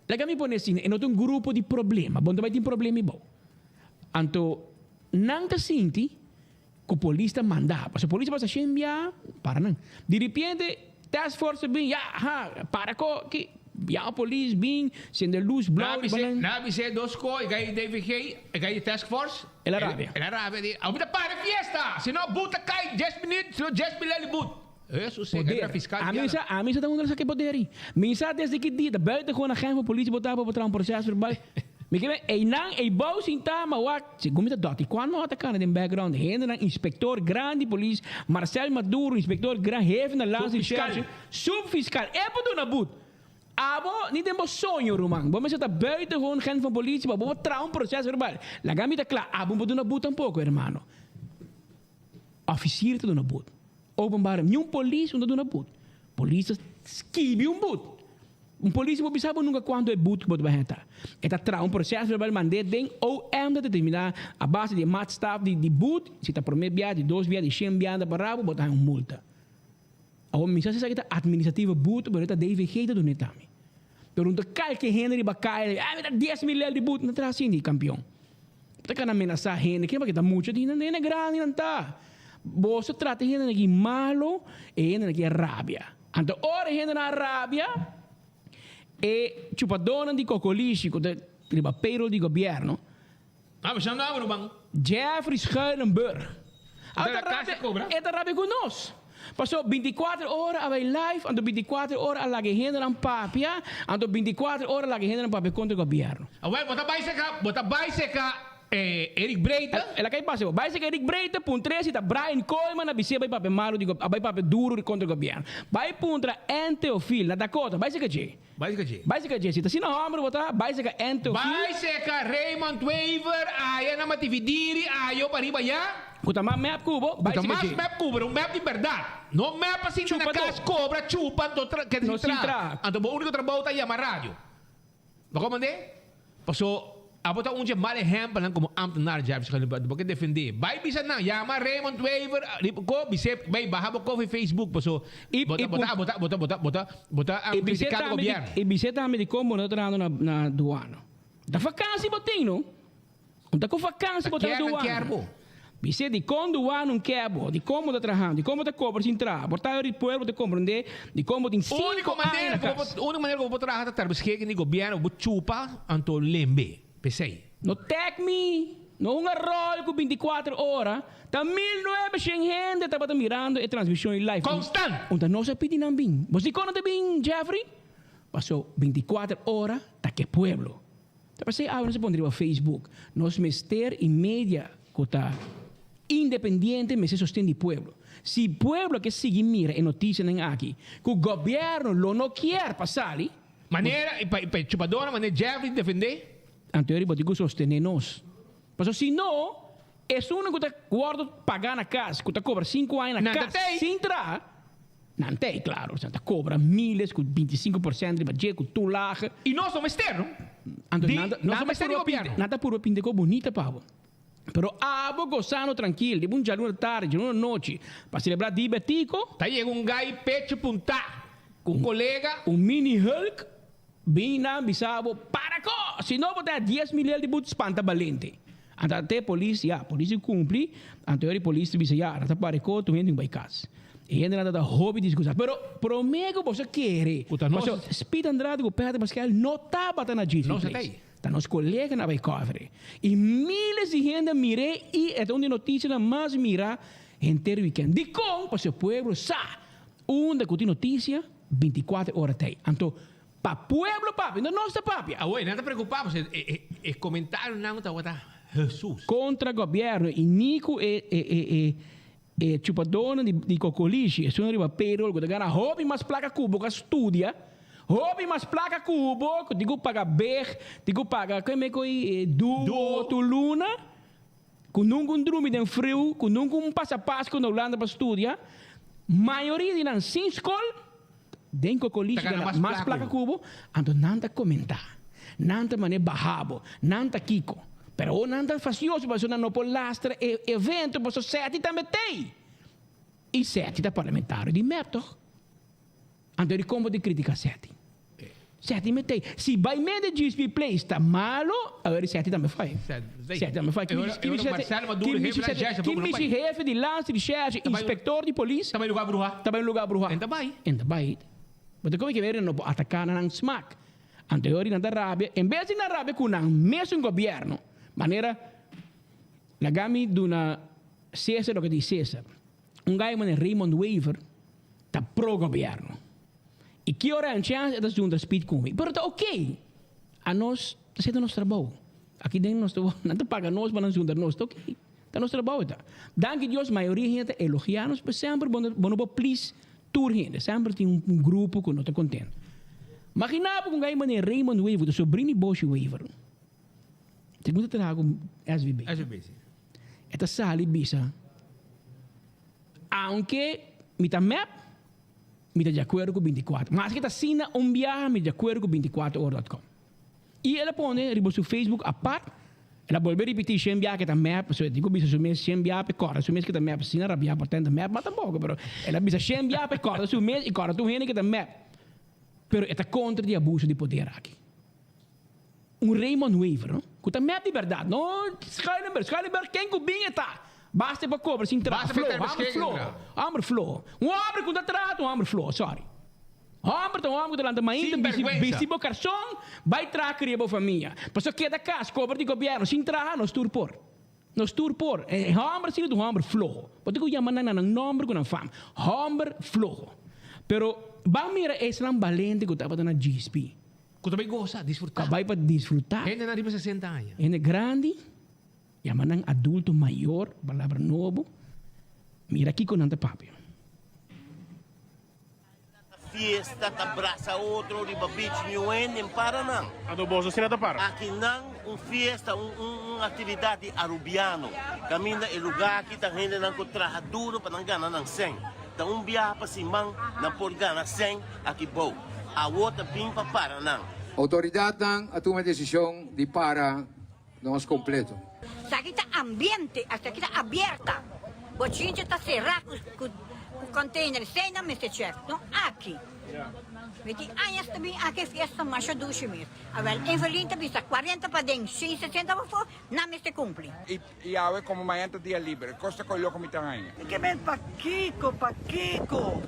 laga mi pone asina, e no ta un grupo di problema, bo no ta bay tin problema bao, anto nan ta sinti. Ku polis ta manda. Pasobra polis a pasa shen bia, para nan. Di ripiente task force ta bin, ya, ha, para ko ki. Yama polis bin, sende lus blou riba nan. Nan a bis'é dos ko, e gai di DVG, e gai di task force. El a rabia. El a rabia di, Awor mi ta para e fiesta, si no but ta kai dies minüt, si no dies mil el di but. Hesus, e gai bira fiskal Ami sa, ami sa ta unda sa ki poder ei. Mi sa desde ki dia ta buitengewoon agent van politie bo ta pa bo traha un proces verbal. Mi ke men einan ei bou sintá ma wak segun mi ta dòt i kuan no ta kana den background hendenan inspektor grandi polis Marcel Maduro inspektor gran hefe na lands recherche subfiscal e por duna but abo ni den bo soño ruman bo mester ta buitengewoon agent van politie pa bo por traha un proces verbal laga mi ta kla abo no por duna but tampoco hermano officier ta duna but openbare niun polis no ta duna but polis ta skibi un but. Un polis bo bisa bo nunka kuantu e but ku bo ta bai heta. E ta traha un proseso verbal mand'é den OM ta determiná a base di e maatstaf di di but, si ta promé bia, di dos bia, di shen bia anda pa rabo bo ta haña un multa. Awor mi sa si esaki ta administrativo but pero e ta DVG ta dun'é tambe. Pero un ta kalke hende riba kaya ah mi ta 10,000 lel di but, no ta traha asina kampion. Bo ta kana menasá hende, ken paki'ta mucha di hende grandi nan ta. Boso trata e hendenan aki malo, e hendenan aki a rabia. Anto ora e hendenan a rabia, e chupadónan di kokolishi ku ta riba payroll di gobièrnu, Jeffrey Schuilenburg, a ta rabia, e ta rabia ku nos. Paso binticuater ora a bay live, anto binticuater ora a laga e hendenan papia, anto binticuater ora a laga e hendenan papia contra gobierno. Awel, bo ta bay seca, bo ta bay seca Eric Breite? El a cay pasa bo. Bay seca Eric Breite, puntr'e si ta Brian Koolman a bis'e bay papia malo di, a bay papia duro contra gobierno. Bay puntra Ann Theophil na Dakota, bay seca dje. Bay seca dje. Bay seca dje. Si ta asina homber bo ta, bay seca Ann Theophil. Bay seca Raymond Wever, aya na Matividiri, ayo pariba ya. Ku ta mas mep ku bo, bai Ku ta sika mas dje. mep ku bo, pero un mep di bèrdat. No mep pa sinta na Chupa kas, to. kobra, chupa, anto tra keda No sin sin traha. traha. Anto bo úniko trabou ta yama radio. Bo komprendé? Paso abo ta un dje mal ehèmpelnan komo ámtenar, Jeffrey Schuilenburg. Bo ke defendé. Bai bisa nan, yama Raymond Wever, riba ko, bis'é, bai baha bo kofi Facebook, paso I bo ta i bo ta bo ta bo ta bo ta bo ta bo ta I bis'é kritikando tambe di gobièrnu. i bis'é tambe di kon bo no ta trahando na na duana. Ta fakansi bo tin no. Un ta ku vakansi bo ta na Kier nan duana. kier bo. Bis'é dikon duana un kier bo, dikon bo ta trahando, dikon bo ta kobra sin traha. Por ta ori pueblo ta komprendé dikon bo tin Úniko sinku aña manera na ku bo kas. por, úniko manera ku bo por traha ta ter beschikking di gobièrnu, bo chupa anto lembe. P'esei. No tèk mi, no hunga ròl ku bintikuater ora, ta 1900 hende tabata mirando e transmishon ei live. Konstant! Un ta nos a pidi nan bin. Bo si dikon nan ta bin, Jeffrey? Paso bintikuater ora ta ke pueblo. Ta pasey awe nos a pone riba Facebook, nos mester y media cu ta independiente mester sosten di pueblo. Si pueblo ke sigui mira e noticianan aki cu gobierno lo no kier pa sali, Manera y pa e chupadornan manera Jeffrey defende. Anto riba tin cu sostene nos. Pasobra si no, esunnan cu ta wordo paga na cas, cu ta cobra cinco aña na Nan ta cas tey. sin traha, Nan ta e claro, nan ta cobra miles cu 25% riba dje cu toelage. Y nos no mester, no? Anto Di, nan ta, nos nan no ta mester di purba pinta, gobierno. nan ta purba pinta co bonita pa bo. Pero abo gozando trankil, riba un djaluna tardi, djaluna nochi, pa celebra Di Betico. Ta yega un gai pecho puntá cu un colega. Un mini Hulk bin nan bisa bo, para co! Si no bo ta dies mil el di but spanta balente. Anto te polis, ya, polis di cumpli, anto e polis ta bisa, ya, nan ta para co, tur hende tin bay cas. E hendenan ta ta hopi disgusta. Pero prome cu boso kere, Cu ta nos. pasobra Speed Andrade cu Pedro Pascal no tabata na GC Nos a Place. ta ey. Ta nos coleganan a bay cover. Y miles di hende a mire y e ta un di noticianan mas mira henter weekend. Dicon? Pasobra e pueblo sa unda cu tin noticia binticuater ora ta ey. Anto pa pueblo papia, no nos ta papia. Awor, nan ta preocupa pasobra e e comentarionan tabata Jesus. Contra gobierno y ni cu e e e E chupadónan di di kokolishi, esun riba payroll ku ta gana hopi mas plaka ku bo ku a studia, hopi mas plaka ku bo ku tin ku paga beg, tin ku paga ke me koi duo tur luna, ku nunka un drumi den friu, ku nunka un pasa Pasku na Hulanda pa studia, mayoria di nan sin skol, den kokolishi Ta gana gana mas mas plaka plaka ku bo, anto nan ta komentá, nan ta manera baha bo, nan ta kiko. Pero awor nan ta fastioso pasobra nan no por lastra e evento pasobra Seti tambe t'ei. I Seti ta parlamentario di mep toch? Anto di kon bo ta critica Seti? Seti me t'ei. Si bai me de GSP Place ta malo, awor di Seti tambe fai. Seti tambe fai. Ki mishi Seti, ki mishi hefe di landsrecherche, inspector di polis. Ta bai lugar bruha. Ta bai lugar bruha. En ta bai. En ta bai. Bo ta komo ke weri no por ataka nan smak. Anto e ora nan ta rabia, en bes di nan rabia ku nan mesun gobièrnu, manera laga mi duna Cesar loke di Cesar. Un gai manera Raymond Wever ta pro gobièrnu. I ki ora un chèns e ta zundra speed ku mi. Pero ta oké. Anos ta hasiendo nos trabou. Aki den nos ta nan ta paga nos pa nan zundra nos. Ta oké. Ta nos trabou e ta. Danki Dios mayoria hende ta elogiá nos, pero semper bo no por please Tur hende, semper tin un grupo ku no ta kontentu. Maginá bo ku un gai manera Raymond Wever, ta sobrin di Boshi Wever. Segun ta traha ku SVB. SVB, si. E ta sali bisa, Aunke mi ta mep, mi ta di akuerdo ku bintikuater. Maske ta asina un biaha mi di akuerdo ku bintikuater ora dot com. I el a pone riba su Facebook apart, el a bolbe ripití shen biaha ke ta mep, pasobra e tin ku bisa su mes shen biaha pa e kòrda su mes ke ta mep, asina rabiá por tenta mep, ma tampoko, pero el a bisa shen biaha pa e kòrda su mes i kòrda tur hende ke ta mep. Pero e ta kontra di abuso di poder aki. Un Raymond Wever, no? Ku ta mep di bèrdat, no Schuilenburg, Schuilenburg ken ku bin e ta, basta e por kobra sin traha, Basta pa e floho, ta hamber beskikbaar floho, traha. hamber floho. Un hòmber ku ta traha ta un hòmber floho, sorry. Homber ta un homber ku ta lanta mainta, Sin bisti, bergwensa. bisti bo karson, bai traha kria bo famia. Pasobra keda kas, kobra di gobièrnu, sin traha, nos tur por. Nos tur por. E hòmber asina ta un hòmber floho. Bo tin ku yama nan na nan nòmber ku nan fam. Hòmber floho. Pero ban mira esnan balente ku tabata na GSP. Ku ta bai gosa, disfrutá. Ku a bai pa disfrutá. Hendenan riba sesenta aña. Hende grandi, yama nan adulto mayor, palabra nobo. Mira kiko nan ta papia. Fiesta ta brasa otro riba beach niun hende n para nan. Anto boso asina ta para? Aki nan un fiesta un un actividad di Arubiano caminda e lugar aki ta hendenan cu traha duro pa nan gana nan cen. Ta un biaha pa siman nan por gana cen aki bou. Awo ta bin pa para nan. Autoridadnan a tuma e decision di para nos completo. Esaki ta ambiente, esaki ta abierta. Bochincha ta será ku container, esei nan mester check, no aki. Mi tin añas ta bin aki e fiesta masha dushi mes. Awel Evelyn ta bisa cuarenta paden, shen sesenta pafó, nan mester cumpli. I awe komo mañan ta dia liber, kos ta koi loko mi ta haña. Mi ke men pakiko, pakiko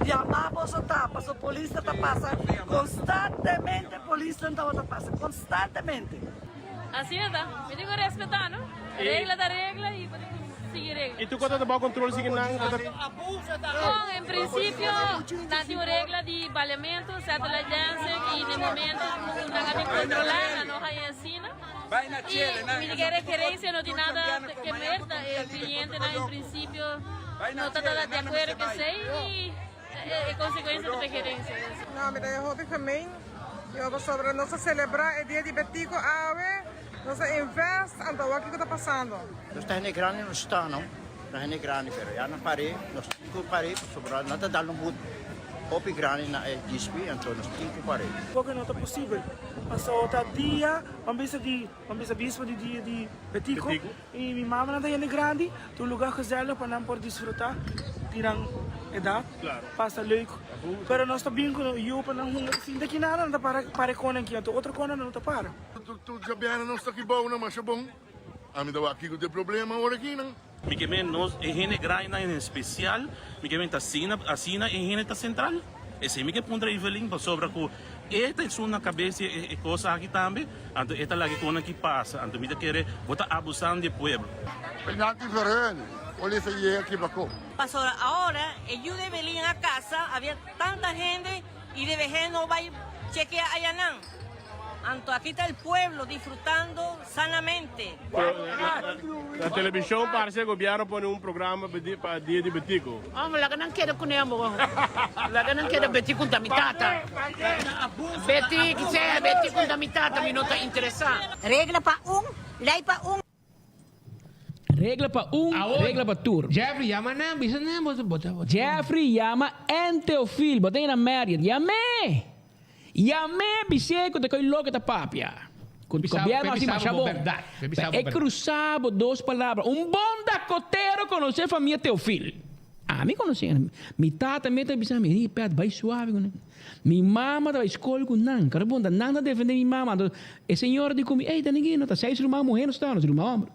yama boso ta, paso polisnan ta pasa konstantemente, polisnan tabata pasa konstantemente. Asina ta, mi tin ku respetá no, regla ta regla i bo tin ku sigui regla. I tur kos ta bao kontrol sigui nan ta. Bon, en prinsipio nan tin un regla di baliamentu, satellite dancing, i den momento ku nan a bin kontrolá nan no haña asina. I mi di ke regerencia no tin nada ke ver, ta e clientenan en principio no ta ta de acuerdo ku esei i e consecuencia ta pa e gerencia. No, mi ta e hopi gemeen. Yo pasobra nos a celebra e dia di Betico awe, nos a invest, anto awor kico ta pasando? Nos ta hende grandi nos sta no, ta hende grandi pero ya nan par'é, nos tin ku par'é pasobra nan ta dal un but hopi grandi na e djispi anto nos tin ku par'é. Porque no ta posibel. Paso ta dia, ban bisa di, ban bisa bispo di dia di Betico, y mi mamanan ta hende grandi, ta un lugar gezellig pa nan por disfruta di nan edad, pasa leuk. Pero nos ta bin cu yu pa nan hunga sinta aki nada, nan ta para para e conan aki, anto otro conan nan no ta para. Tur djabièrnè nos ta aki bou nan masha bon. Ami ta wak kiko ta e problema awor aki nan. Mi ke men nos e hende grandinan en especial mi ke men ta asina asina e hende ta central esei mi ke puntra Evelyn pasobra ku e ta esun na kabes di e kos aki tambe anto e ta laga e konan ki pasa anto mi ta kere bo ta abusando di e pueblo. Penalti Verheun, polis a yega kibra ko. Pasobra ahora e yu di Evelyn a casa habia tanta hende y de vehe no bay chekea ayanan. Anto aki ta el pueblo disfrutando sanamente. Na televishon parse gobierno pone un programa pa dia di Betico. Hombre, laga nan keda kuné amo. Laga nan keda Betty kunta mi tata. Betty, kisea Betty kunta mi tata, mi no ta interesá. Regla pa un, lei pa un. Regla pa un, regla pa tur. Jeffrey, yama nan, bisa nan, bo bo ta. Jeffrey, yama Ann Theophil, bo ta na Marriott, yam'é! Yam'é, bis'é ku ta ko'i loke ta papia. Ku gobièrnu hasi masha bon. Pa e krusá bo dos palabra. Un bon dakotero konosé famia Theophil. Ami konosé nan. Mi tata mes ta bisa mi, Ey Pet, bai suave ku nan. Mi mama ta bai skol ku nan. Karo bon ta nan ta defendé mi mama. Anto e señora di ku mi, Ey, Danigui, no ta seis ruman muhé nos ta, nos ruman hòmber.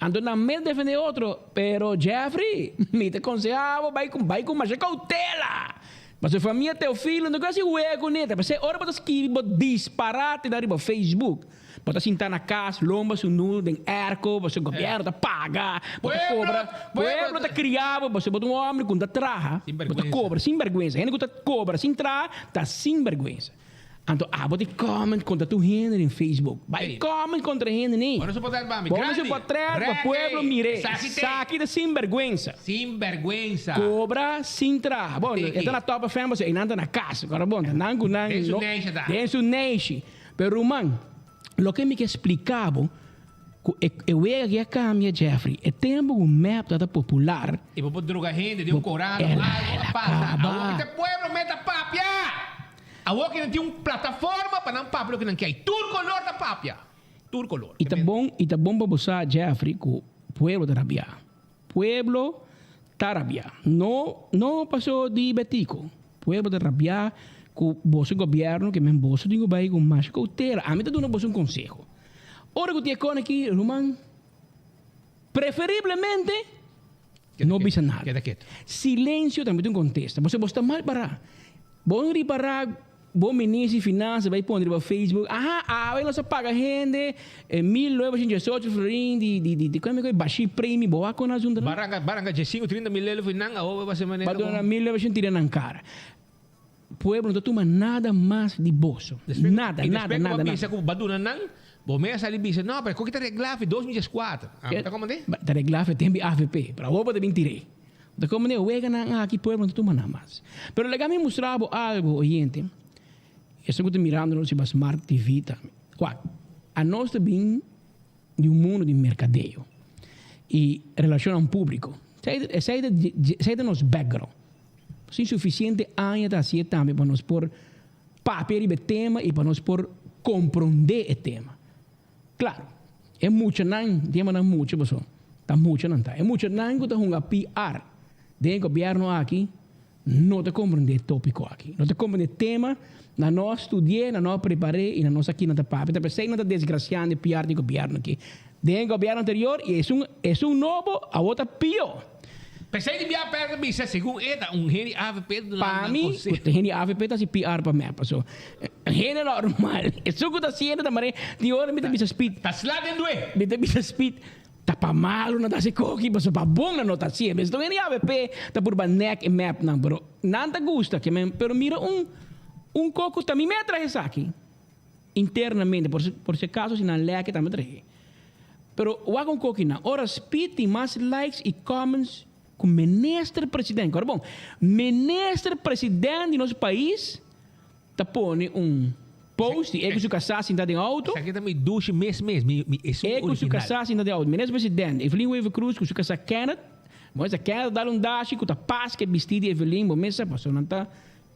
Anto nan mes defendé otro. Pero Jeffrey, mi ta konsehá bo bai ku bai ku masha koutela. Pasobra famia Teofilo no ke hasi wega kuné. Ta p'esei ora bo ta skibi bo disparatenan riba Facebook. Bo ta sinta na cas, lomba su nu den airco, pasobra gobierno ta paga, bo ta cobra, pueblo ta cria bo, pasobra bo ta un hombre cu no ta traha, bo ta cobra sin berguensa. Hende cu ta cobra sin traha ta sin berguensa. Anto abo di comment contra tur hende den Facebook. Bay comment contra hende ni. Bo no su potret pa mi. Bo no su potret pa pueblo mire. Esaki ta sin berguensa. Sin berguensa. Cobra sin traha. Bon, e ta na Top FM pasobra einan ta na cas. Ora bon, ta nan cu nan. Den su neishi ta. Den su neishi. Pero ruman, loke mi ke splika bo, ku e e wega aki a kambia Jeffrey. E tempu ku mep tabata popular. I bo por droga hende den un koran of algo a pasa. Awor ki ta e pueblo meta papia! Awor ki nan tin un plataforma pa nan papia loke nan ke. I tur kolor ta papia. Tur kolor. I ta bon, i ta bon pa bo sa Jeffrey ku pueblo ta rabia. Pueblo ta rabia. No, no paso di Betico. Pueblo ta rabia cu boso gobierno ke men boso tin cu bay cu masha cautela. Ami ta duna boso un conseho. Ora cu tin e con aki, ruman, preferiblemente no bisa nada. Silencio tambe ta un contesta. Boso, boso ta mal para. Bo no ripara. Bo minister di finansa bai pone riba Facebook, aha, awe nos a paga hende 1918 florin di di di di kome koe bashi premi, bo wak kon asunto nan? Baranka baranka dje 5 30 mil lelo fi nan awo ba se manera Ba duna 1900 tira nan kara. Pueblo no ta tuma nada mas di boso. Nada, I nada, despues ku nada, bo bisa nada. ku ba duna nan, bo mes a sali bisa, no, pero koki ta regla fi 2014. Ah, ta komo de? Ba ta regla fi tempo di avp, pero awo bo ta bin tir'é. Ta komo de weganan aki pueblo no ta tuma nada mas. Pero laga mi mustra bo algo, oyente. Esun ku ta mirando nos riba Smart TV tambe. Wak, anos ta bin di un mundo di merkadeo i relashonnan públiko. Esei ta esei ta nos background. Sin sufisiente aña ta hasié tambe pa nos por papia riba e tema i pa nos por komprondé e tema. Klaro, e muchanan, temanan mucha paso ta muchanan ta. E muchanan ku ta hunga PR den e gobièrnu aki no ta komprondé e tópiko aki. No ta komprondé e tema, nan no a studi'é, nan no a prepar'é i nan no sa kinan ta papia. Ta p'esei nan ta desgrasiando e PR di gobièrnu aki. Den e gobièrnu anterior i esun esun nobo awor ta pió. P'esei di bia pèrdè bisa segun e ta un hende avp ta duna Pa nan mi, konseho. ku hende avp ta hasi PR pa mep paso hende normal esun ku ta hasiendo ta manera di ora mi ta bisa Speed. Ta sla den due. Mi ta bisa Speed ta pa malu nan ta hasi koki paso pa bon nan no ta hasiendo. Esei hende avp ta purba nèk e mep nan pero nan ta gusta ke men pero mira un un koko ta mi me a traha esaki internamente por por si acaso si nan lèk e ta mi a trahe. Pero wak un koki nan. Ora Speed tin mas likes y comments cu minister president. Kor bon, minister president di nos pais ta pone un post di e cu su casá sinta den auto. Esaki ta mi dushi mes mes, mi mi esun E cu su original. casá sinta den auto. Minister president Evelyn Wever Croes cu su casá Kenneth. Bo mester Kenneth a dal un dashi cu ta pas cu e bisti di Evelyn. Bo mester pasobra nan ta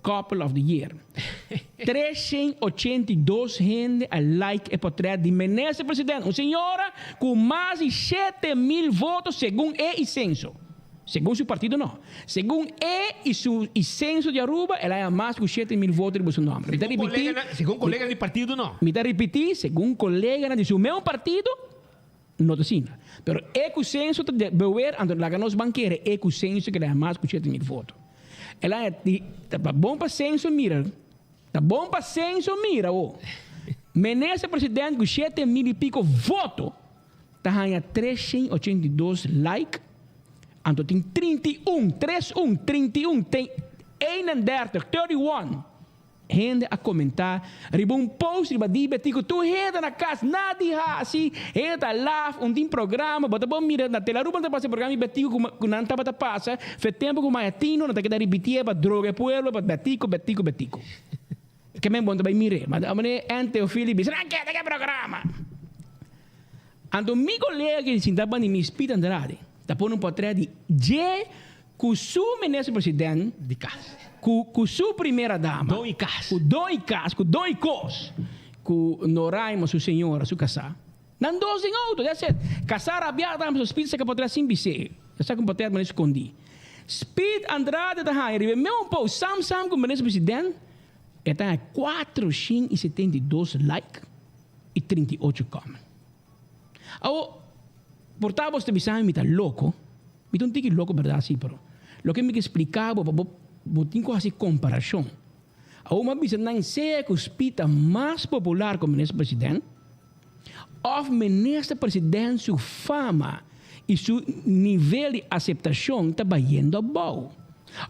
Couple of the Year. 382 hende a like e potret di Minister President, un señora cu mas di 7000 voto segun e y censo. Segun su partido no. Segun e y su y censo di Aruba el a haya mas cu 7000 voto riba su nomber. Mi ta Segun ripiti, coleganan, segun coleganan di partido no. Mi ta ripiti, segun coleganan di su meun partido no ta asina. Pero e cu censo ta beweer, anto laga nos ban kere e cu censo ke el a haya mas cu 7000 voto. El a di, Ta bon pa censo mira, ta bon pa censo mira wo. Minister president cu 7000 y pico voto ta haya 382 like, anto tin 31, tres un, 31, ten, 31, 31. Hende a komentá riba un post riba di Betico tur hende na kas nadi hasi, hende ta laf, un tin programa, bo ta por mira na Telaruba nan ta pasa e programa di Betico ku nan tabata pasa fe tempu ku Maya Tino nan ta keda ripitié pa droga e pueblo pa Betico, Betico, Betico. Ke men bo no ta bai mir'é. Ma manera Ann Teofili bisa nan keda ke programa. Anto mi kolega ke sinta banda di mi Speed Andrade ta pone un potrèt di dje Ku su minister president. Di kas. Ku ku su primera dama. Don i kas. Ku don i kas, ku don i kos. Ku Noraima su señora, su kasá. Nan dos den auto, that's it. Kasá rabiá tambe pasobra Speed saka potret sin bis'é. El saka un potret manera skondí. Speed Andrade ta haña riba e meun post sam sam ku minister president, e ta haña 472 like i 38 comment. Awo, por ta bo ta bisa mi mi ta loko, mi ta un tiki loko berdad si, pero loke mi ke splika bo pa bo bo tin ku hasi komparashon. Awo mi a bisa nan sea ku Speed ta mas popular ku minister president òf minister president su fama i su nivel di aseptashon ta bayendo abou.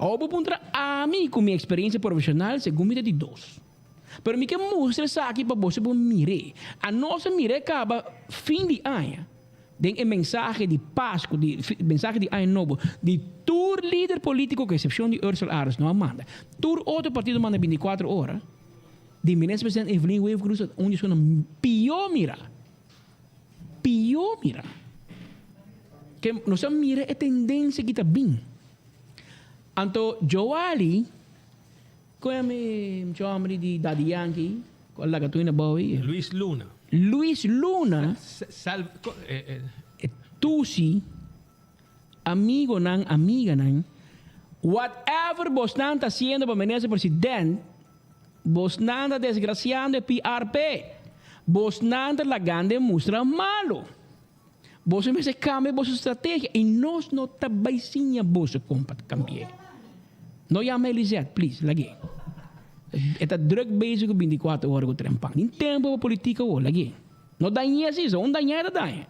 Awo bo puntra ami ku mi eksperensia profeshonal segun mi ta di dos. Pero mi ke mustra esaki pa boso por mir'é. Anos a mir'é kaba fin di aña den e mensahe di Pasku, di mensahe di Aña Nobo, di tur lider polítiko ku eksepshon di Ursel Arends no a manda. Tur otro partido manda bintikuater ora. Di Minister President Evelyn Wever-Croes ta un di esunnan pió mira. Pió mira. Ke nos a mira e tendensia ki ta bin. Anto Joali. Kon mi mucha hombre di Daddy Yankee ku a laga tur na bou ei? Luis Luna. Luis Luna. Sal, eh, eh. E tusi, amigonan, amiganan, whatever bosnan ta haciendo pa minister president, bosnan ta desgraciando e PRP. Bosnan ta lagando e mustra malo. Boso mester cambia boso strategia y nos no ta bay siña boso con pa cambi'e. No yama Elisette, please, lag'e. E ta druk bezig ku bintikuater ora ku trempan. Tin tempu pa politika awor, lag'é. No dañ'é así, so un dañá e ta daña.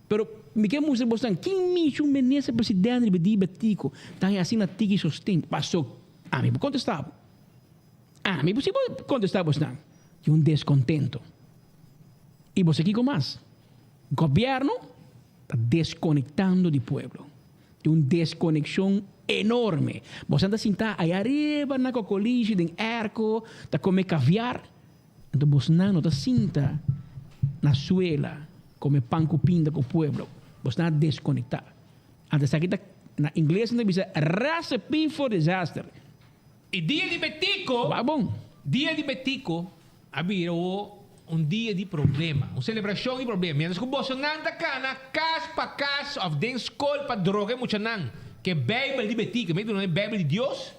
Pero mi ke mustra bosnan kin mishi un minister presidente riba di Betico ta haña asina tiki sosten. Paso ami por kontestá bo. Ami por si por kontestá bosnan. Tin un deskontento. I bo sa kiko mas? Gobièrnu ta deskonektando di pueblo. Tin un deskonekshon enorme. Bosnan ta sintá aya ariba na kokolishi den airco ta kome kaviar. Anto bosnan no ta sinta na suela come pan cu pinda cu pueblo. Bosnan a desconecta. Anto esaki ta, na ingles nan ta bisa recipe for disaster. E dia di Betico, Wak bon. Dia di Betico a bira awo un dia di problema, un celebracion di problema. Mientras cu bosonan ta cana cas pa cas of den scol pa droga e muchanan cu e Bijbel di Betico, en bes di duna e Bijbel di Dios,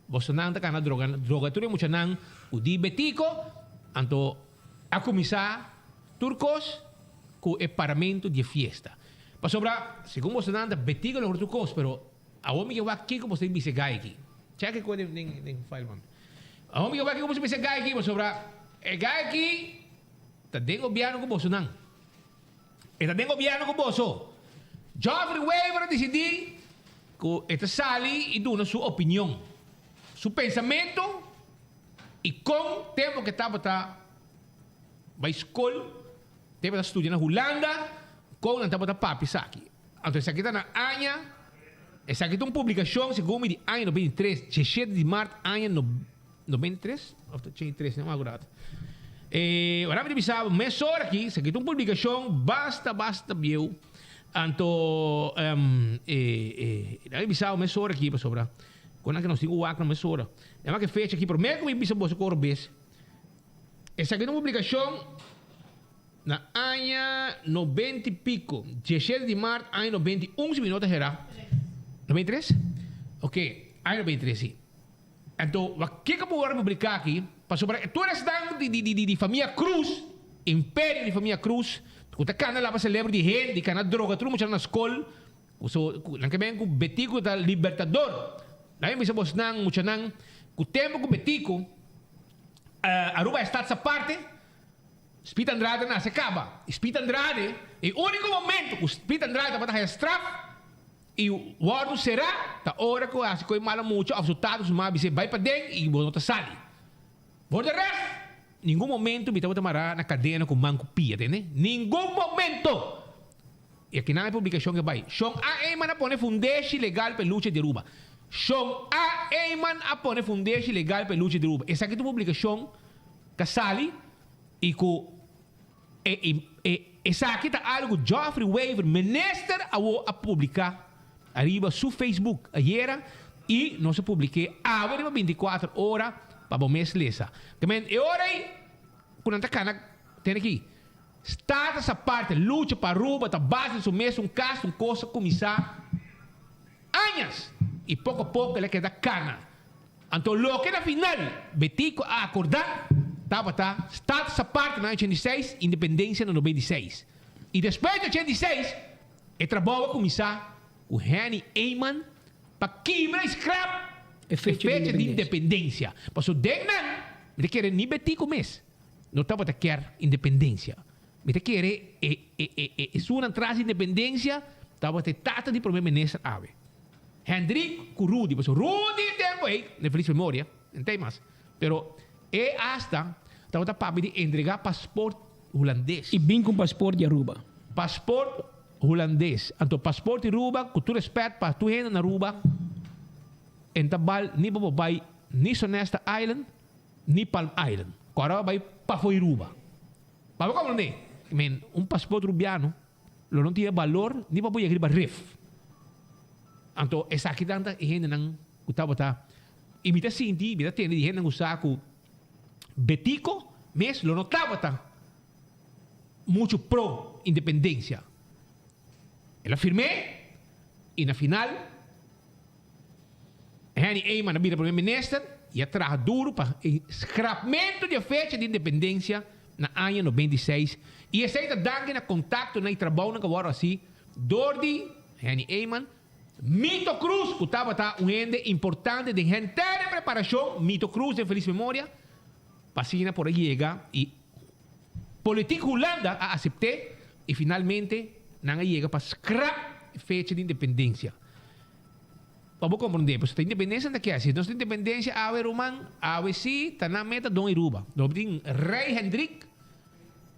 Bosonan ta kana droga droga tur e muchanan ku di Betico, anto a kuminsá tur kos ku e paramentu di e fiesta. Pasobra segun bosonan ta Betico logra tur kos, pero awor mi ke wak kiko boso ta bisa e gai aki. Chèk e kos den den file mami. Awor mi ke wak kiko boso ta bisa e gai aki, pasobra e gai aki ta den gobièrnu ku bosonan. E ta den gobièrnu ku boso. Geoffrey Wever a disidí ku e ta sali i duna su opinion, su pensamentu i kon tempu ku e tabata bai skol, tempu e ta studia na Hulanda, kon nan tabata papia esaki. Anto esaki ta na aña, esaki ta un publikashon segun mi di aña 93, diesshete di mart aña 93 of ta 83, no me acuerdo. Eh, ora mi ta bisa mesora aki, esaki ta un publicacion basta, basta bieu. Anto, um, eh, eh, mi bisa mesora aki pasobra con nan nos tin cu wak na mesora. E wak e fecha aki, prome cu mi bisa boso cor bes. Esaki ta un publicacion na aña 90 y pico, 17 di maart aña 91 si mi no ta hera. 93? Ok, aña 93 si. Anto, kiko bo wòrdu publiká aki? Pasobra tur esnan di di famia Cruz, imperio di famia Cruz, ku ta kana laba selebro di hende, kana droga tur muchanan na skol, ku so ku nan ke ben ku Betico ta libertador. Nan a bisa bosnan, muchanan, ku tempu ku Betico, Aruba a status aparte, Speed Andrade a nase kaba. I Speed Andrade, e úniko momento ku Speed Andrade tabata haya straf, I wòrdu será ta ora ku hasi koe malo mucha òf su tata òf su mama bis'é bai paden i bo no ta sali. For de rèst, ningun momento mi tabata mará na kadena ku man ku pia, tende? Ningun momento! I akinan e publikashon ke bai. Shon A. Eman a pone fundeshi legal pa e lucha di Aruba. Shon A. Eman a pone fundeshi legal pa e lucha di Aruba. Esaki ta un publikashon ku a sali i ku. E e esaki ta algo Geoffrey Wever, minister awo a publica ariba su Facebook ayera y nos a publike awe riba 24 ora pa bo mes lesa. Tamen e ora ey cu nan ta cana tene aki status aparte lucha pa Aruba ta basa su mes un cas un cos a cuminsa añas y poco a poco el a keda cana. Anto loke na final Betico a acorda tabata status aparte na 86, independencia na 96. Y despues di 86 e trabou a cuminsa cu Henny Eman pa kibra y scrap e fecha di independencia. Pasobra den nan mi ta kere ni Betico mes no tabata kier independencia. Mi ta kere e e e esunnan tras di independencia tabata e tata di prome minister awe. Hendrik ku Rudy, pasobra Rudy e tempu ei, den felis memoria, no ta ei mas, pero e hasta tabata papia di entregá pasport hulandes. I bin ku un pasport di Aruba. Pasport hulandes. Anto pasport di Aruba, ku tur respèt pa tur hende na Aruba, en ta bal ni pa bo bai ni Sonesta Island ni Palm Island. Ku ora bo bai pafó di Aruba. Pa bo komprendé, men, un pasport rubiano Lo no tin e balor ni pa bo yega riba rif. Anto esaki tan ta e hendenan ku tabata i mi ta sinti, mi ta tende di hendenan ku sa ku Betico mes lo no tabata muchu pro independensia. El a firm'é i na final Henny Eman a bira primer minister i a traha duru pa e skrapmentu di e fecha di independensia na aña 96 i esei ta danki na kontaktonan i trabounan ku a wòrdu hasi dor di Henny Eman. Mito Cruz, ku tabata un hende importante den henter e preparashon, Mito Cruz den felis memoria, pa asina por a yega i politiek Hulanda a asept'é i finalmente nan a yega pa skrap e fecha di independensia. Pa bo komprondé, pasobra ta independensia nan ta kier. Si nos tin independensia awe ruman, awe si ta nan meta don Aruba. Nos tin Rei Hendrik,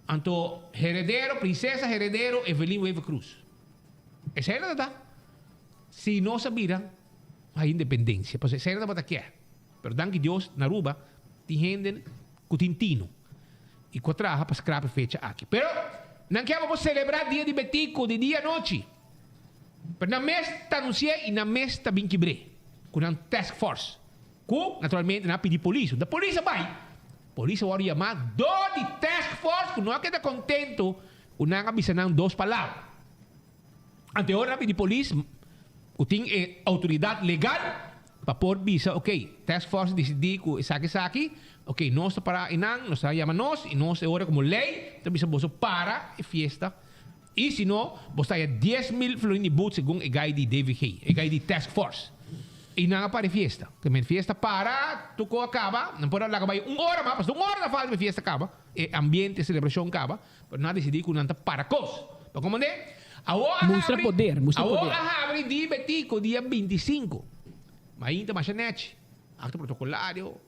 anto heredero, prinsesa heredero Evelyn Wever Croes. Esei nan ta ta si nos a bira hay independencia. Pasobra esei nan tabata kier. Pero danki Dios na Aruba tin hende cu tin tino y cu a traha pa scrap e fecha aki. Pero nan kier pa bo celebra dia di Betico di dia anochi. Pero nan mes ta anuncia y nan mes ta bin kibre cu nan task force. Cu naturalmente nan a pidi polis. Unda polis a bay? Polis a worde yama door di task force cu no a keda contento Ku nan a bisa nan dos palabra. Ante ora nan pidi polis ku tin e outoridat legal pa por bisa ok, task force a disidí ku esaki esaki, ok nos ta para einan, nos ta yama nos i nos e ora komo lei ta bisa boso para e fiesta i si no bo ta haya 10,000 florin di but segun e gai di DVG, e gai di task force. I nan a para e fiesta. Te men fiesta para, tur kos a kaba, nan por a laga bai un ora mas, pasobra un ora ta falta pa e fiesta kaba, e ambiente, e selebrashon kaba. Pero nan a disidí ku nan ta para kos. Pa komand'é, awor a Mustra habri, poder, mustra awor poder. a habri di Betico dia 25. Mainta masha nèchi, akto protokolario,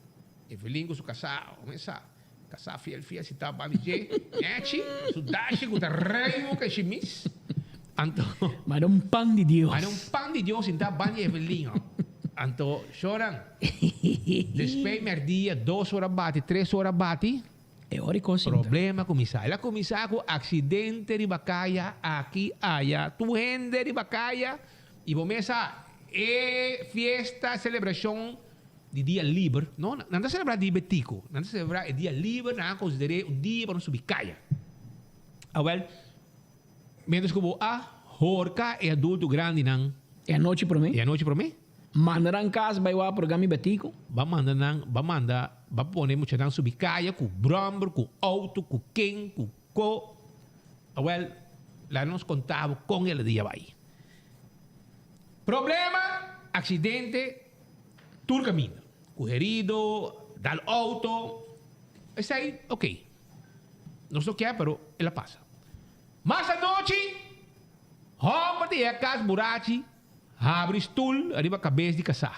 Evelyn ku su kasá, omen sa, kasá fiel fiel si ta banda dje, nèchi, su dashi ku ta reimu ku e shimis. Anto. Manda un pan di Dios. Manda un pan di Dios sinta banda di Evelyn, oh. Anto, shoran, despues mèrdia, dos ora bati, tres ora bati. E ora e cos sinta. Problema cuminsa. El a cuminsa cu accidente riba caya, aki, aya. Tur hende riba caya y bo mes sa e fiesta, celebracion di dia liber. No, nan ta celebra dia Betico. Nan ta celebra e dia liber, nan a considere un dia pa nan subi caya. Awel, mientras cu bo a horca e adulto grandinan. E anochi prome. E anochi prome. Manda nan cas bay wak programa Betico. Ba manda nan, ba manda, ba pone muchanan subi caya cu bromber, cu auto, cu ken, cu co. Awel, laga nos conta bo con el a dia bay. Problema, accidente, tur caminda. Cu herido, dal auto, esey, ok. Nos no kier, pero el a pasa. Mas anochi, homber ta yega cas burachi. Habri stul riba kabes di kasá.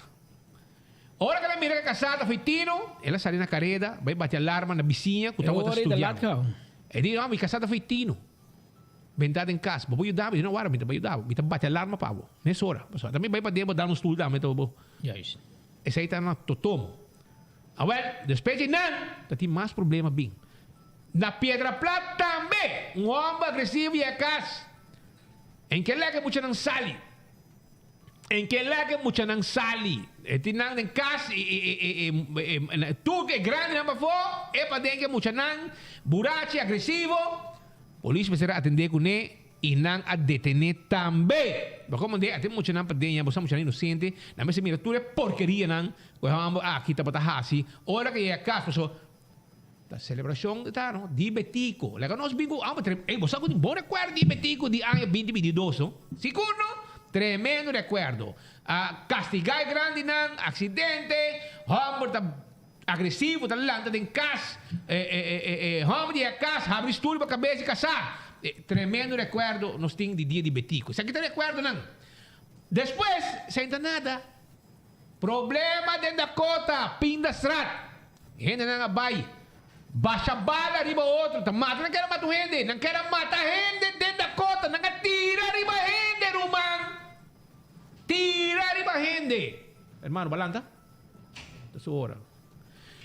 Ora ku el a mira ku e kasá ta fui tino, el a sali na kareda bai bati alarma na bisiña ku tabata studiando. E di, No, mi kasá ta fui tino. Benta den kas. Bo por yuda mi? Di, No, wara, mi ta bai yuda bo. Mi ta bati alarma pa bo. Mesora. Pasobra ta mi bai paden bo dal un stul tambe ta bo. Esei ta na Totomo. Awel, despues di nan, ta tin mas problema bin. Na Piedra Plat tambe, un hòmber agresivo yega kas. En ke lek e muchanan sali? En ke lek e muchanan sali? E tin nan den kas i i tur e grandinan pafó, e paden ke muchanan burachi, agresivo. Polis mester a atendé kuné i nan a detené tambe. Bo komandé a tin muchanan paden ya, bo sa muchanan inosente, nan mester mira tur e porkerianan ku e hòmber aki tabata hasi ora ke yega kas, pasobra Ta celebracion ta no di Betico. Laga nos bin cu amo tre ey bo sa cu tin bon recuerdo di Betico di aña binti 22 no. Sigur no. Tremendo recuerdo. A castiga e grandinan, accidente, homber ta agresivo ta lanta den cas, e e e e homber di e cas habri stoel pa cabes di casa. Tremendo recuerdo nos tin di dia di Betico. Esaki ta recuerdonan. Despues senta nada. Problema den Dakota, Pindastraat. Hendenan a bai basha bala riba otro, ta mata, nan kere mata un hende, nan kere mata hende den Dakota, nan a tira riba hende ruman, tira riba hende. Hermano, bo a lanta? Ta su ora.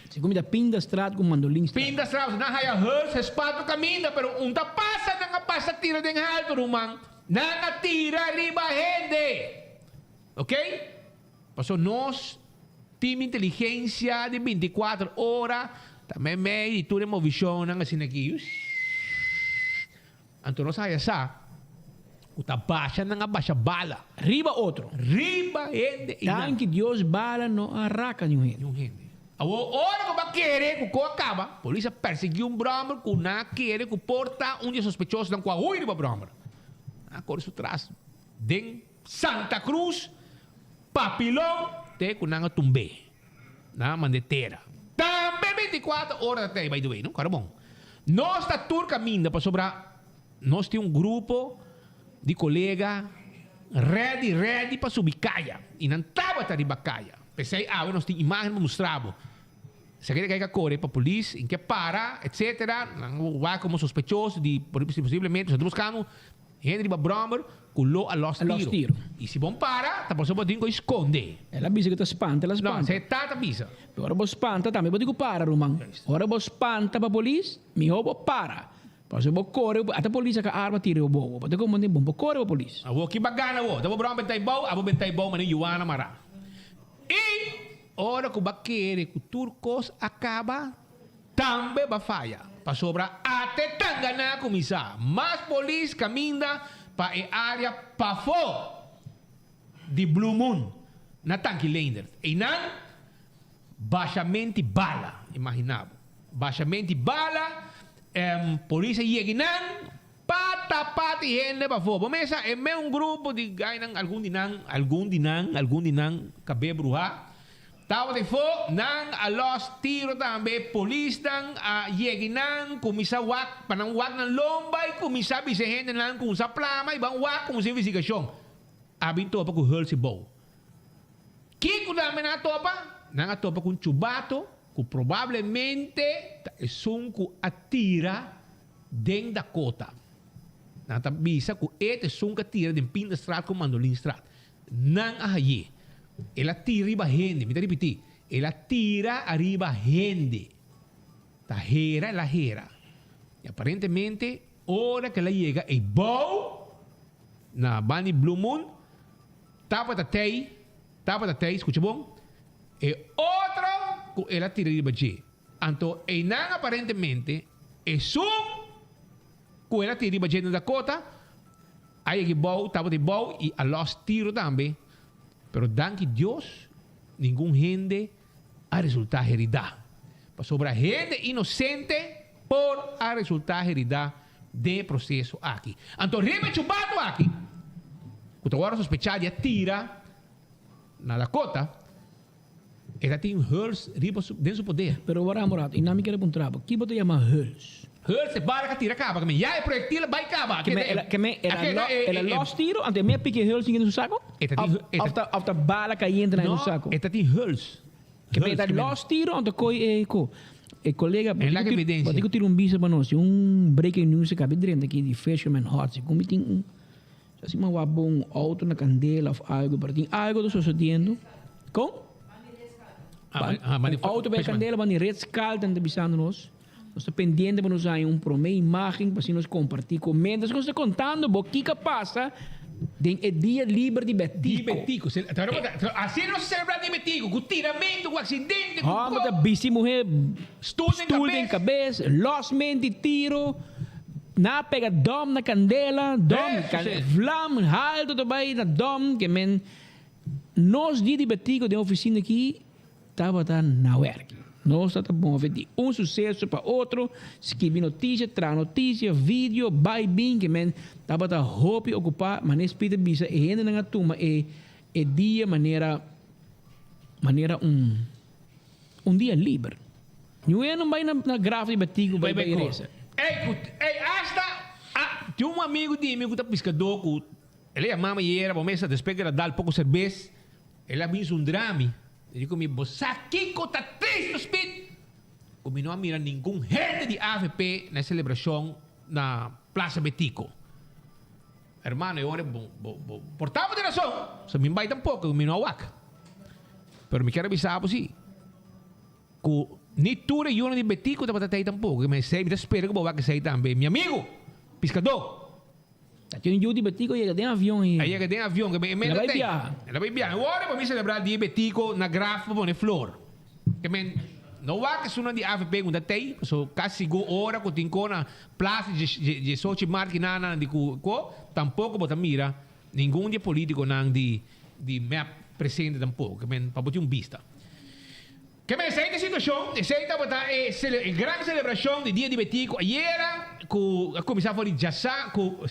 Segun mi ta Pindastraat ku Mandolinstraat. Pindastraat, nan haya hers, hespato kaminda, pero un ta pasa, nan a pasa tira den halto ruman, nan a tira riba hende. Ok? Paso nos team inteligencia di 24 ora ta meimei di tur e movicionnan asina aki. Anto nos haya sa cu ta basha nan a basha bala. Riba otro. Riba hende y nan. Danki Dios bala no a raca niun hende. Niun hende. Awor ora cu bo a kere cu co a caba, polis a persegui un brommer cu nan a kere cu por ta un di e sospechosonan cu a huy riba brommer. Nan a core su tras den. Santa Cruz, Papilon, te ku nan a tumb'é. Nan a mand'é tera. Tambe 24 ora ta tei, by the way, no? Kòrda bon. Nos ta tur kaminda pasobra nos tin un grupo di kolega ready, ready pa subi kaya. I nan tabata riba kaya. P'esei awe nos tin imágen pa mustra bo. Esaki ta kai ka kore pa polis, in ke para, etcetera. Nan wak komo sospechoso di posiblemente, nos ta buskando hende riba bròmer ku lo a lòs tiro. I si bon para, ta pasobra bo tin ku skonde. El a bisa ku ta spanta, el a spanta. No, esei tata bisa. Pero ora bo spanta tambe bo tin ku para, ruman. Ora bo spanta pa polis, mihó bo para. Pasobra bo kore, ata polis a ka arma tira bo bobo. Bo ta komo den bon, bo kore pa polis. Awor ki bagana awor? Ta bo bròmer ta bou, abo benta e bou manera Juana mará. I. Ora ku b'a kere ku tur kos a kaba, tambe b'a faya, pasobra ate tangana kuminsá mas polis kaminda pa e área pafó di Blue Moon na Tanki Leendert. Einan bashamenti bala, imaginá bo, bashamenti bala, polis a yega einan, Pata pati hende pafó. Bo mesa e meun grupo di gainan, algun di nan, algun di nan, algun di nan kab'é bruhá, tabata efó, nan a lòs tiro tambe, polisnan a yega i nan kuminsá wak, pa nan wak nan lomba i kuminsá bisa e hendenan kuminsá plama i ban wak kuminsá investigashon. A bin topa ku Hulsey Bou. Kiko tambe nan a topa? Nan a topa ku un chubato ku probablemente ta esun ku a tira Den Dakota. Nan ta bisa ku e ta esun ku a tira den Pindastraat ku Mandolinstraat. Nan a hay'é. El a tira riba hende. Mi ta ripití, el a tira ariba hende. Ta hera el a hera. I aparentemente ora ku el a yega ei bou na banda di Blue Moon, tabata tei, tabata tei, skucha bon, e otro ku el a tira riba dje. Anto einan aparentemente esun ku el a tira riba dje na Dakota a yega bou, tabata e bou i a lòs tiro tambe, pero danki Dios ningun hende a resultá heridá, pasobra hende inosente por a resultá heridá den e proseso aki. Anto riba e chubato aki, ku ta wòrdu sospechá di a tira na Dakota, E ta tin huls riba su, den su poder. Pero wara un rato, i nan mi kere puntra bo, ki bo ta yama huls? Huls e bala ka tira kaba, ke men ya e proyectil a bai kaba. Ke men el a, ke men el a lo, el a los tiro, anto e me a piki e huls tin den su sako? E ta tin, e ta. Of ta, of ta bala kayente na den su sako? No, e ta tin huls. Ke men e ta los tiro, anto koi e ko, e kolega, E laga evidencia. bo tin ku tira un bisa pa nos, tin un breaking news a kabi drenta aki di Fisherman Hut, segun mi tin un. Así mi wak bo un auto na candela of algo, pero tin algo ta sucediendo. Con? Un auto bij candela, ban di Ritz Carlton ta bisando nos. Nos ta pendiente pa nos haña un prome imagen pa así nos comparti cu mientras nos ta contando bo kico a pasa den e dia liber di Betico. Di Betico. Así nos ta celebra di Betico, cu tiramento, cu accidente, cu Homber ta bisti muher stoel den cabes, los mente tiro. Na pega dom na candela, dom, vlam halto ta bay na dom, ke men nos di di Betico den oficina aki tabata na werk. Nos ta ta move di un suceso pa otro, skibi noticia, traha noticia, video, bay bin, ke men tabata hopi ocupa, manera Speed a bisa e hendenan a tuma e e dia manera manera un Un dia liber. Ñu'e no bai na graf di Betico bai bai reza. Ey, cu, ey, hasta, a, tin un amigo di mi cu ta piscador cu el a yama mi ayera, bo mesa despues cu el a dal poco cerbes, el a bin zundra mi, el di cu mi, bo sa kico ta tristo, Speed? Cu mi no a mira ningun hende di avp na e celebracion na Plaza Betico. Hermano, e ora bo, bo, bo por ta bo tin rason, so mi bai tampoco, mi no a wak. Pero mi kier a bisa bo si, cu ni tur e yunan di Betico tabata tey tampoco, mi esey, mi ta spera cu bo wak esey tambe, mi amigo, piscador. Ta tin un yu di Betico yega den avion y. A yega den avion, ke men El a ta bai tey. biaha. El a bai biaha. E ora pa mi celebra dia Betico na graf pa pone flor. Ke men no wak esunnan di avp ku ta tei, paso kasi sigur ora ku tin ko na plaza dje sochi mart ki nan nan di ku ko, tampoko bo ta mira ningun di e politikonan di di mep presente tampoko. Ke men pa bo tin un bista. Ke men esei ta e situashon, esei tabata e e gran selebrashon di dia di Betico ayera ku a kuminsá for di djasa ku.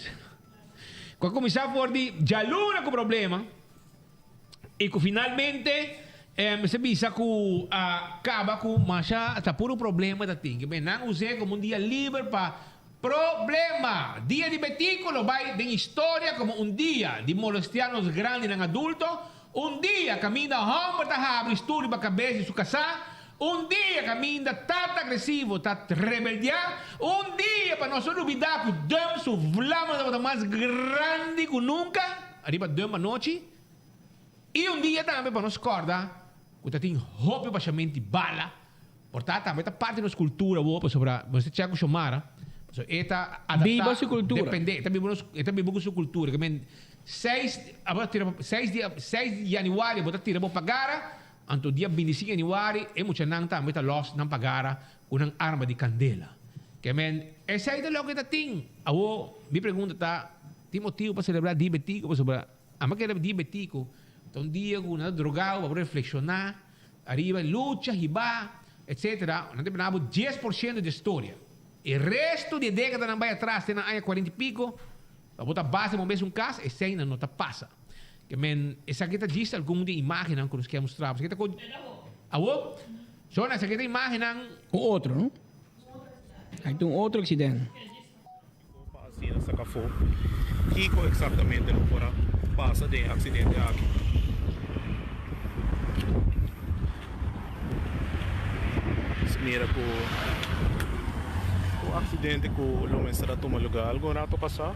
Ku a kuminsá for di djaluna ku problema i ku finalmente mester bisa ku a kaba ku masha ta puru problema ta tin. Ke nan us'é komo un dia liber pa problema. Dia di Betico lo bai den historia komo un dia di molestiá nos grandinan adulto, un dia kaminda hòmber ta habri stur riba kabes di su kasá, Un dia kaminda tata agresivo ta rebeldiá, un dia pa nos no lubidá ku Dum su vlama tabata mas grandi ku nunka ariba Dum anochi, i un dia tambe pa nos kòrda ku ta tin hopi bashament di bala, por ta tambe ta parti di nos kultura awor pasobra nos ta chèk ku Xiomara, pasobra e ta adaptá, Biba su kultura. dependé, e ta biba nos, e ta biba ku su kultura, ke men seis, abo ta tira seis di seis di yanüari bo ta tira bo pagara, Anto dia bintisinko januari e muchanan tambe ta los nan pagara ku nan arma di kandela. Ke men, esei ta loke ta tin. Awo, mi pregunta ta, tin motibu pa selebrá Dia Betico? Pasobra amo kere Dia Betico ta un dia ku nan ta drogao pa bo reflekshoná ariba lucha, hibá, etsetera. Nan ta bina bo 10% di e storia. E resto di e dekadanan bai atras te na aña kuarenta i piko, pa bo ta basa bo mes un kas, esei nan no ta pasa. Ke men, esaki ta djis algun di e imágennan ku nos ke mustra bo. Esaki ta ku Awor, Zona, esaki ta imágennan. Un otro, no? Aki ta un otro aksident. Pa asina saka afó kiko eksaktamente lo por a pasa den e aksidente aki. Nos mira ku un aksidente ku lo mester a tuma lugá algun rato pasá.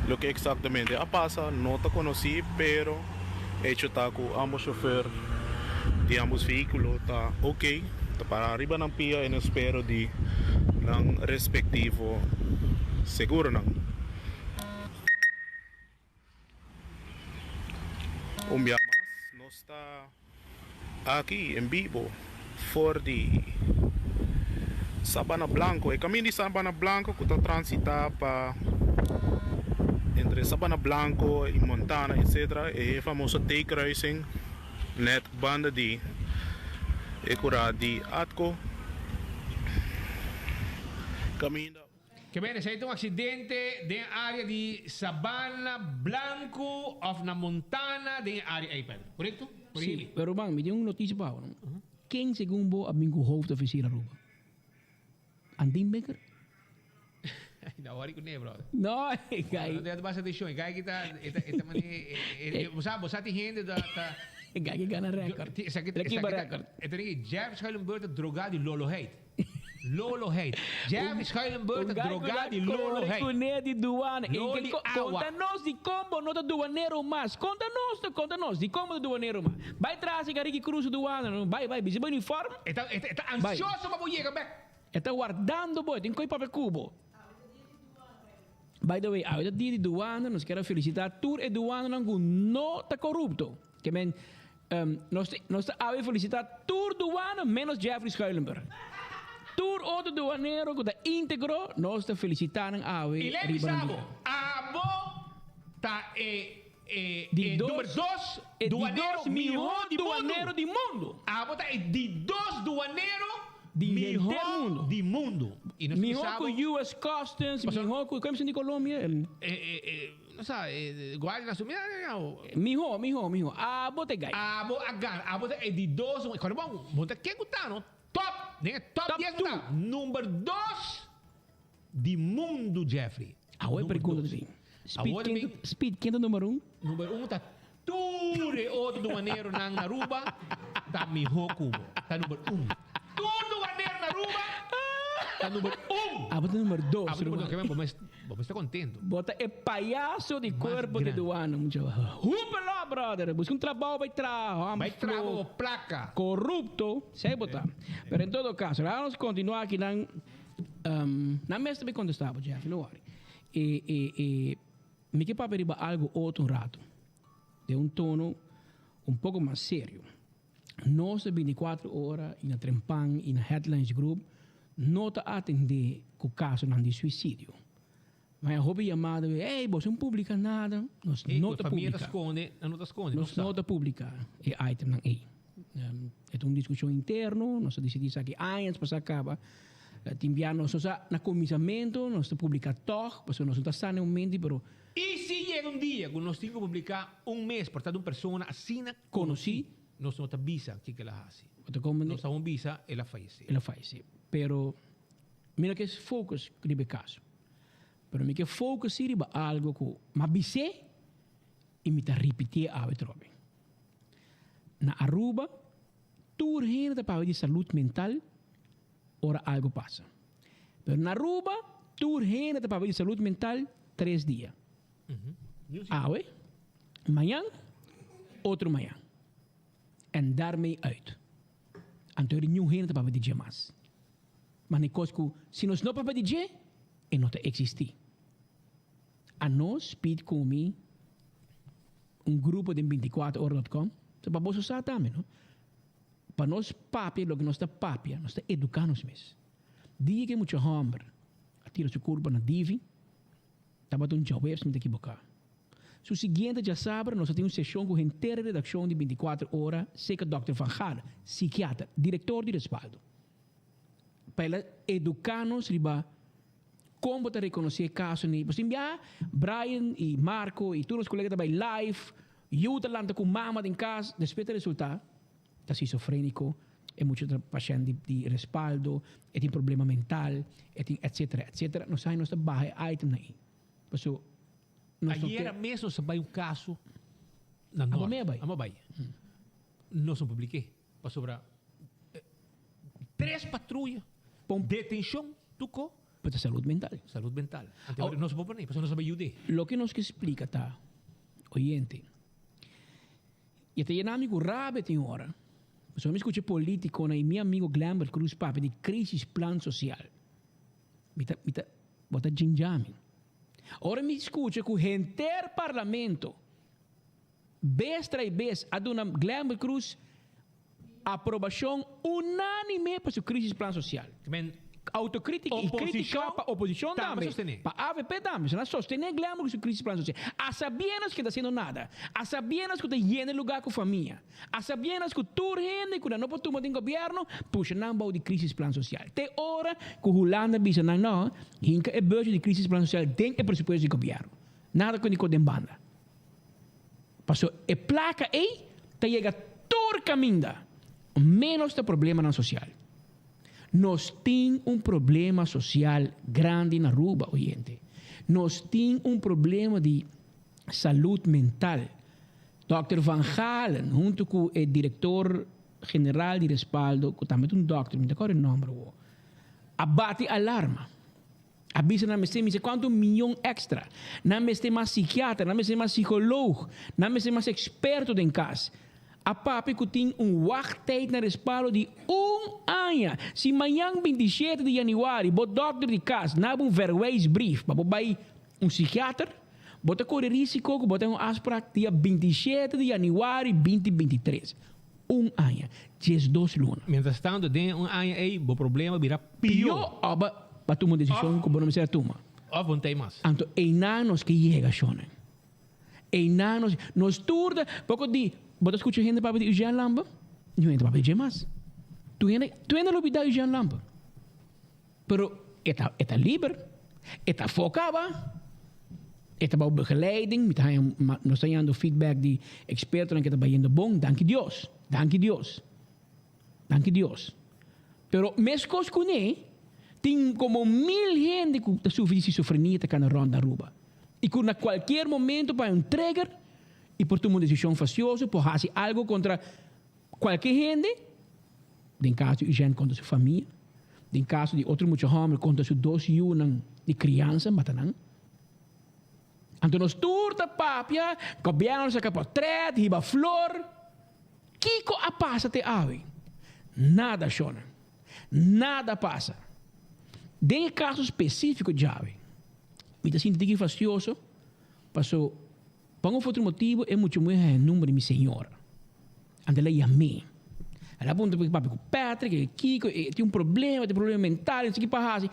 Loke eksaktamente a pasa no ta konosí, pero hecho ta ku ambos shofer di ambos vehíkulo ta ok, ta para riba nan pia en espero di nan respektivo seguronan. Un bia mas nos ta aki en bibo for di Sabana Blanco. E caminda di Sabana Blanco cu ta transita pa entre Sabana Blanco y Montana etc. E famoso T-kruising net banda di e cura di Atco. Caminda. Ke bene, si hay ta un accidente den area di Sabana Blanco of na Montana den e area ey, Pedro. Correcto? Sí, pero ruman, mi tin un noticia pa bo. Ken segun bo a bin cu hoofdofficier Aruba? Andin Bikker? No worry cu ne, brother. No, e guy. No te basta atencion. E guy ki ta, e ta, e ta mane, e, bo sa, bo sa tin hende ta, ta. E guy ki gana record. Esaki, El a kiba record. E ta diki, Jeff Schuilenburg ta droga di loloheid. Loloheid. Jeffrey Schuilenburg ta drogá di loloheid. Kore kuné di duana. Loli awa. Konta nos di kon bo no ta duanero mas. Konta nos, konta nos di kon bo ta duanero mas. Bai tras e Ricky Cruz su duana no. Bai, bai, bisti bo uniform. E ta, e ta ansioso pa bo yega bek. E ta wardando bo, e tin koi papia ku bo. By the way, awe ta dia di duana, nos kier a felisitá tur e duananan ku no ta korupto. Ke men, nos ta, nos ta awe felisitá tur duana ménos Jeffrey Schuilenburg. Tur otro duanero ku ta íntegro, nos ta felisitá nan awe I lei riba bisa nan bo, dia. abo ta e, e, Di e dos, number dos e di duanero dos mihó mihó di mundu. duanero di mundu. Abo ta e di dos duanero Di henter Mihó mundo. di mundo. Y nos Mihó bisa ku bo. US Customs, Pasobra. mihó ku, komo se di Colombia? E, e, e, no sa, e Guardia Nacional, Mihó, mihó, mihó. Abo ta e gai. Abo a gana. Abo ta e di dos. Kòrda bon, bo ta ken ku ta no? Top, den e top Top dies bo two. ta. Number dos di mundo, Jeffrey. Awo e Number pregunta dos. ta bin. Speed Awor ken bin. ta, Speed ken ta number un? Number un ta Tur e otro duaneronan na Aruba ta miho ku bo. Ta number un. Tur duanero na Aruba ta number un. Abo ta number dos, Abo ta number dos. ruman. Bo mes, bo mes ta contento. Bo ta e payaso di Mas cuerpo di grandi. duana, mucha. Hupela, brother. Busca un trabao bay traha, homber Bay traha floho. bo placa. Corrupto, si bo ta. Pero en todo caso, laga nos continua aki nan, nan mes ta bay contesta bo, Jeffrey, no worry. E, e, e. Mi ke papia riba algu otro un ratu, den un tono un poko mas serio. Nos ta binticuatro ora i na Trempan i na Headlines Group no ta atendé ku kasonan di suisidio. Ma e hopi yamada bai, Ey, boso no publika nada. Nos Ey, no ku ta famia ta publika. skonde, nan no ta skonde, Nos no no sa. ta publika e itemnan ey. E ta un diskushon interno, nos a disidí esaki añas pasá kaba. Tin bia nos no sa na kuminsamentu nos ta publiká tòg, pasobra nos no ta sa na e momento, pero. I si yega un dia ku nos tin ku publiká un mes por ta di un persona asina konosí, nos no ta bisa kiko el a hasi. Nos ta bon bisa el a fayesé. El a fayesé. Pero mi no ke focus riba e kaso. Pero mi ke focus si riba algo ku mi a bis'é i mi ta ripitié awe atrobe. Na Aruba tur hende ta papia di salud mental ora algo pasa. Pero na Aruba tur hende ta papia di salud mental tres dia. Awe, mañan, otro mañan. En daarmee uit. Anto eri niun hende ta papia di dje mas. Ma na e kos ku si nos no papia di dje, e no ta eksistí. Anos pidi ku mi un grupo den bintikuater ora dot com, so pa boso sa tambe no, pa nos papia loke nos ta papia, nos ta eduká nos mes. Dia ku e mucha hòmber a tira su kurpa na Divi, tabata un djaweps mi ta kiboká. Su siguiente djasabra nos a tin un seshon ku henter e redakshon di bintikuater ora serka dòkter Van Gaal, sikiater, direktor di Respaldo, pa el a eduká nos riba Kon bo ta rekonosé e kaso ni? Pasobra tin bia Brian i Marco i tur nos kolega ta bai live, yu ta lanta ku mama den kas, despues ta resultá ta skizofréniko, e mucha ta pashènt di di respaldo, e tin problema mental, e tin etcetera etcetera. Nos sa nos ta baha e itemnan ei. Pasobra nos no ke. Ayera mes nos a bai un kaso na Nort. Abo bai? Amo bai. Nos no publik'é. Pasobra tres patruya, detenshon, tuko. Pa ta salud mental. Salud mental. Ante ora nos por pone, pasobra nos a bai yud'é. Loke nos ke splika ta, oyente, i e ta yena mi ku rabia tin ora, pasobra mi skucha politikonan i mi amigo Glenbert Cruz papia di krisis plan sosial. Mi ta, mi ta, bo ta djinja mi. Ora mi skucha ku henter parlamento Bes tras bes a duna Glenbert Croes aprobacion unanime pa su crisis plan social. Autocritica y critica pa oposicion tambe, pa avp tambe. So nan a sostene Glenbert cu su crisis plan social. A sabienas cu e ta haciendo nada. A sabienas cu ta yena e lugar cu famia. A sabienas cu tur hende cu nan no por tuma den gobierno, pusha nan bou di crisis plan social. Te ora cu Hulanda bisa nan no, hinca e budget di crisis plan social den e presupuesto di gobierno. Nada cu nico den banda. Paso e plaka ei ta yega tur kaminda, ménos ta problemanan sosial. Nos tin un problema sosial grandi na Aruba, oyente. Nos tin un problema di salud mental. Dòkter Van Galen huntu ku e direktor general di Respaldo, ku tambe ta un dòkter, mi ta kòrda e nòmber awor, a bati alarma. A bisa nan mester mester cuanto miyon extra. Nan mester mas psikiater, nan mester mas psicoloog, nan mester mas experto den cas. A papia cu tin un wachttijd na respaldo di un aña. Si mañan 27 di januari bo dokter di cas naba un verwijsbrief pa bo bay un psikiater, bo ta core risico cu bo ta un afspraak dia 27 di januari 2023. Un aña. 12 luna. Mientras tanto den un aña ey bo problema bira Pio aba pa tuma un desishon ku bo no mester a tuma. Òf bo no ta ei mas. Anto einan nos ke yega, shonnan. Einan nos, nos tur ta, poko di, bo ta skucha hende papia di Eugène Lampe? Niun hende papia di dje mas. Tur hende, tur hende a lubidá Eugène Lampe. Pero e ta, e ta liber, e ta afó kaba, e ta bou begeleiding, mi ta haña, nos ta hañando feedback di ekspertonan ke ta bayendo bon, danki Dios, danki Dios. Danki Dios. Pero meskos kuné, tin komo mil hende ku ta sufri di skizofrenia ta kana rònt na Aruba. I ku na kualkier momento por hay un trigger i por tuma un desishon fasioso, por hasi algo kontra kualke hende, den kaso di Eugène kontra su famia, den kaso di otro mucha hòmber kontra su dos yunan di kriansa, mata nan. Anto nos tur ta papia, gobièrnu saka potrèt, hiba flor. Kiko a pasa te awe? Nada, shona. Nada a pasa. Den e kaso spesífiko djawe, mi ta sinti tiki fastioso, paso pa un of otro motibu e mucha muhé haña number di mi señora. Anto el a yam'é. El a puntra papia ku Patrick, e kiko, e tin un problema, e tin problema mental, no sa ki pa hasi.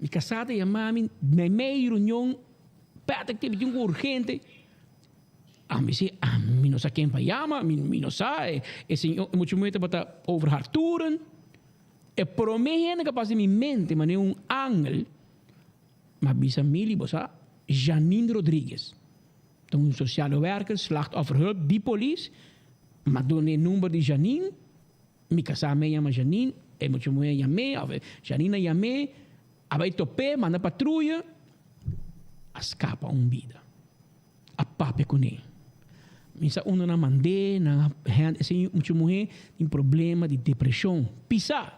Mi kasá ta yama mi meimei reunion, Patrick tin un urgente. Ami si, ami no sa ken pa yama, mi no sa, e señor, e mucha muhé tabata over haar toeren. E promé hende ku a pasa den mi mente manera un angel, m'a bisa Mili, bo sa, Janine Rodriguez. Ta un sociale werker, slachtofferhulp di polis. M'a duna e number di Janine. Mi kasá me yama Janine, e mucha muhé yam'é, òf Janine a yam'é, a bai top'é, manda patruya, a skapa un bida. A papia kuné. Mi sa unda nan mand'é, nan a hènd esei mucha muhé tin problema di depreshon pisá.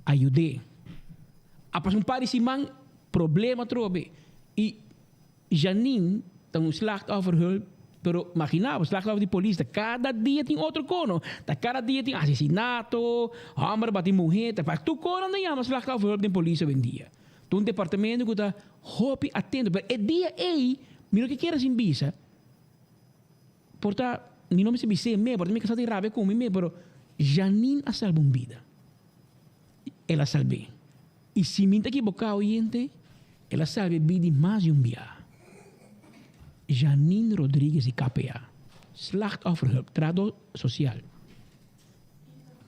A yud'é. A pasa un par di siman, problema atrobe. I Janine ta un slachtofferhulp, pero magina bo, slachtoffer di polis ta cada dia tin otro kono, ta cada dia tin asesinato, homber bati muhe, ta pa tur kono nan yama slachtofferhulp den polis awendia. Ta un departamento ku ta hopi atento, pero e dia ei mi no ke kere sin bisa, por ta mi no mester bis'é me, por ta mi kasa tin rabia ku mi me, pero Janine a salba un bida. El a salb'é. I si mi ta kiboká, oyente, el a salba e bida di mas di un biaha. Janine Rodriguez di KPA, slachtofferhulp, trahadó sosial.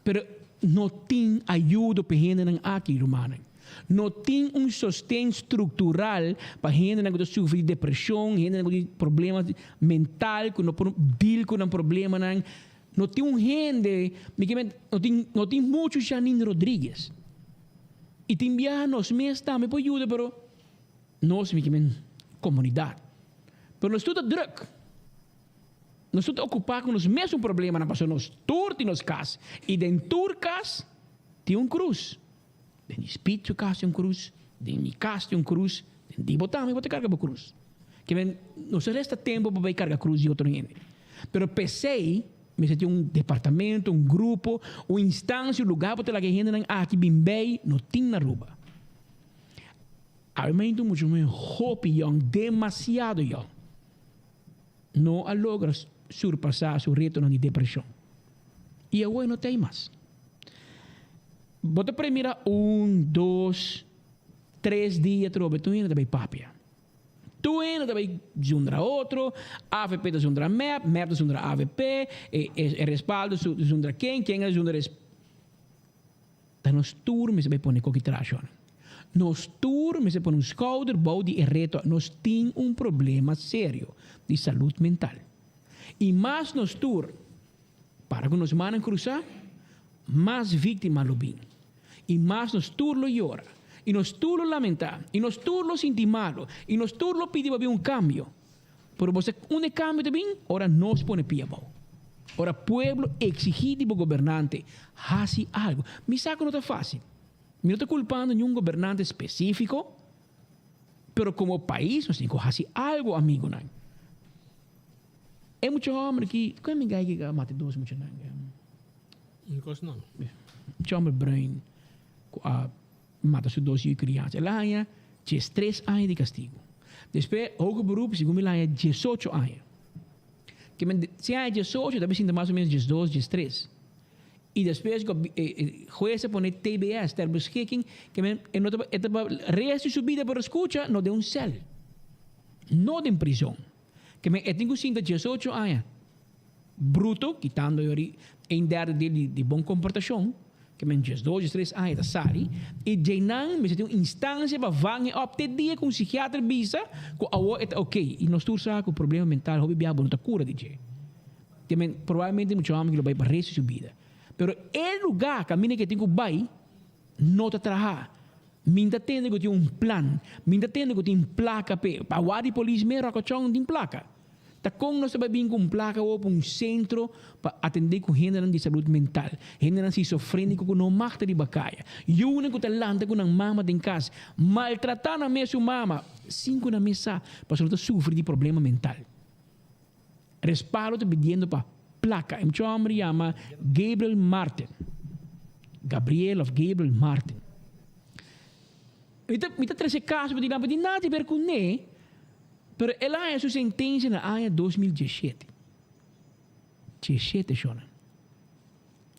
Pero no tin ayudo pa e hendenan aki, rumannan. No tin un sosten struktural pa hendenan ku ta sufri di depreshon, hendenan ku tin problema mental, ku no por deal ku nan problemanan. No tin un hende, mi ke men, no tin, no tin muchu Janine Rodriguez. I tin biaha nos mes tambe por yuda, pero nos, mi ke men, komunidat. Pero nos tur ta druk. Nos tur ta okupá ku nos mesun problemanan, pasobra nos tur tin nos kas. I den tur kas tin un krus. Den di Speed su kas tin un krus, den mi kas tin un krus, den di bo tambe bo ta karga bo krus. Ke men no sa resta tempu pa bai karga krus di otro hende. Pero p'esei mester tin un departamento, un grupo, un instansia, un lugar pa ta laga e hendenan aki bin bei, no tin na Aruba. Awe mainta un mucha muhé hopi yòn, demasiado yòn, no a logra surpasá su retonan di depreshon. I awe no ta ei mas. Bo ta premira un, dos, tres dia atrobe tur hende ta bai papia. Tur hende ta bai zundra otro, avp ta zundra mep, mep ta zundra avp, e e respaldo ta zundra ken, ken a zundra res. Ta nos tur mester bai pone koki trashon. Nos tur mester pone un skouder bou di e reto. Nos tin un problema serio di salud mental. I mas nos tur Para ku nos mannan krusá, mas víktima lo bin. I mas nos tur lo yora, i nos tur lo lamentá, i nos tur lo sinti malu, i nos tur lo pidi pa bin un kambio. Pero bo sa unda e kambio ta bin? Ora nos pone pia abou. Ora pueblo eksigí di bo gobernante, hasi algu. Mi sa ku no ta fásil. Mi no ta kulpando niun gobernante spesífiko, pero komo pais nos tin ku hasi algu, amigunan. E mucha homber ki, kon mi gai ki a mata dos muchanan? Un kos no. Mucha homber bruin ku a mata su dos yu kriansa. El a haña diestres aña di kastigu. Despues hoger beroep segun mi el a haña diesocho aña. Ke men si a haña diesocho ta bisinta mas o menos diesdos, diestres. I despues ku e hues a pone TBS, ter beschikking, ke men e no ta e ta pa resto di su bida por a skucha no den un sèl. No den prizon. Ke men e tin ku sinta diesocho aña bruto, kitando yori een derde deel di di bon komportashon, ke men diesdos, diestres aña ta sali, i djeinan mester tin un instansia pa vang e op te dia ku un sikiater bisa ku awor e ta oke. I nos tur sa ku problema mental hopi biaha bo no ta kura di dje. Ke men probablemente mucha hòmber ki lo bai pa resto di su bida. Pero e lugá kaminda ke e tin ku bai no ta traha. Min ta tende ku tin un plan. Min ta tende ku tin plaka p'e. Pa wak di polis mes Rokochon tin plaka. Ta kon nos ta bai bin ku un plaka awor pa un sentro pa atendé ku hendenan di salud mental, hendenan sisofréniko ku no mag ta riba kaya, yunan ku ta lanta ku nan mama den kas, maltratá nan mesun mama sin ku nan mes sa pasobra nan ta sufri di problema mental. Respaldo ta pidiendo pa plaka. E mucha homber yama Gabriel Martin. Gabriel of Gabriel Martin. Mi ta, mi ta trece caso pa dilanti, tin nada di ber cu ne, pero el a haña su sentencia na aña 2017. Diesshete, shona.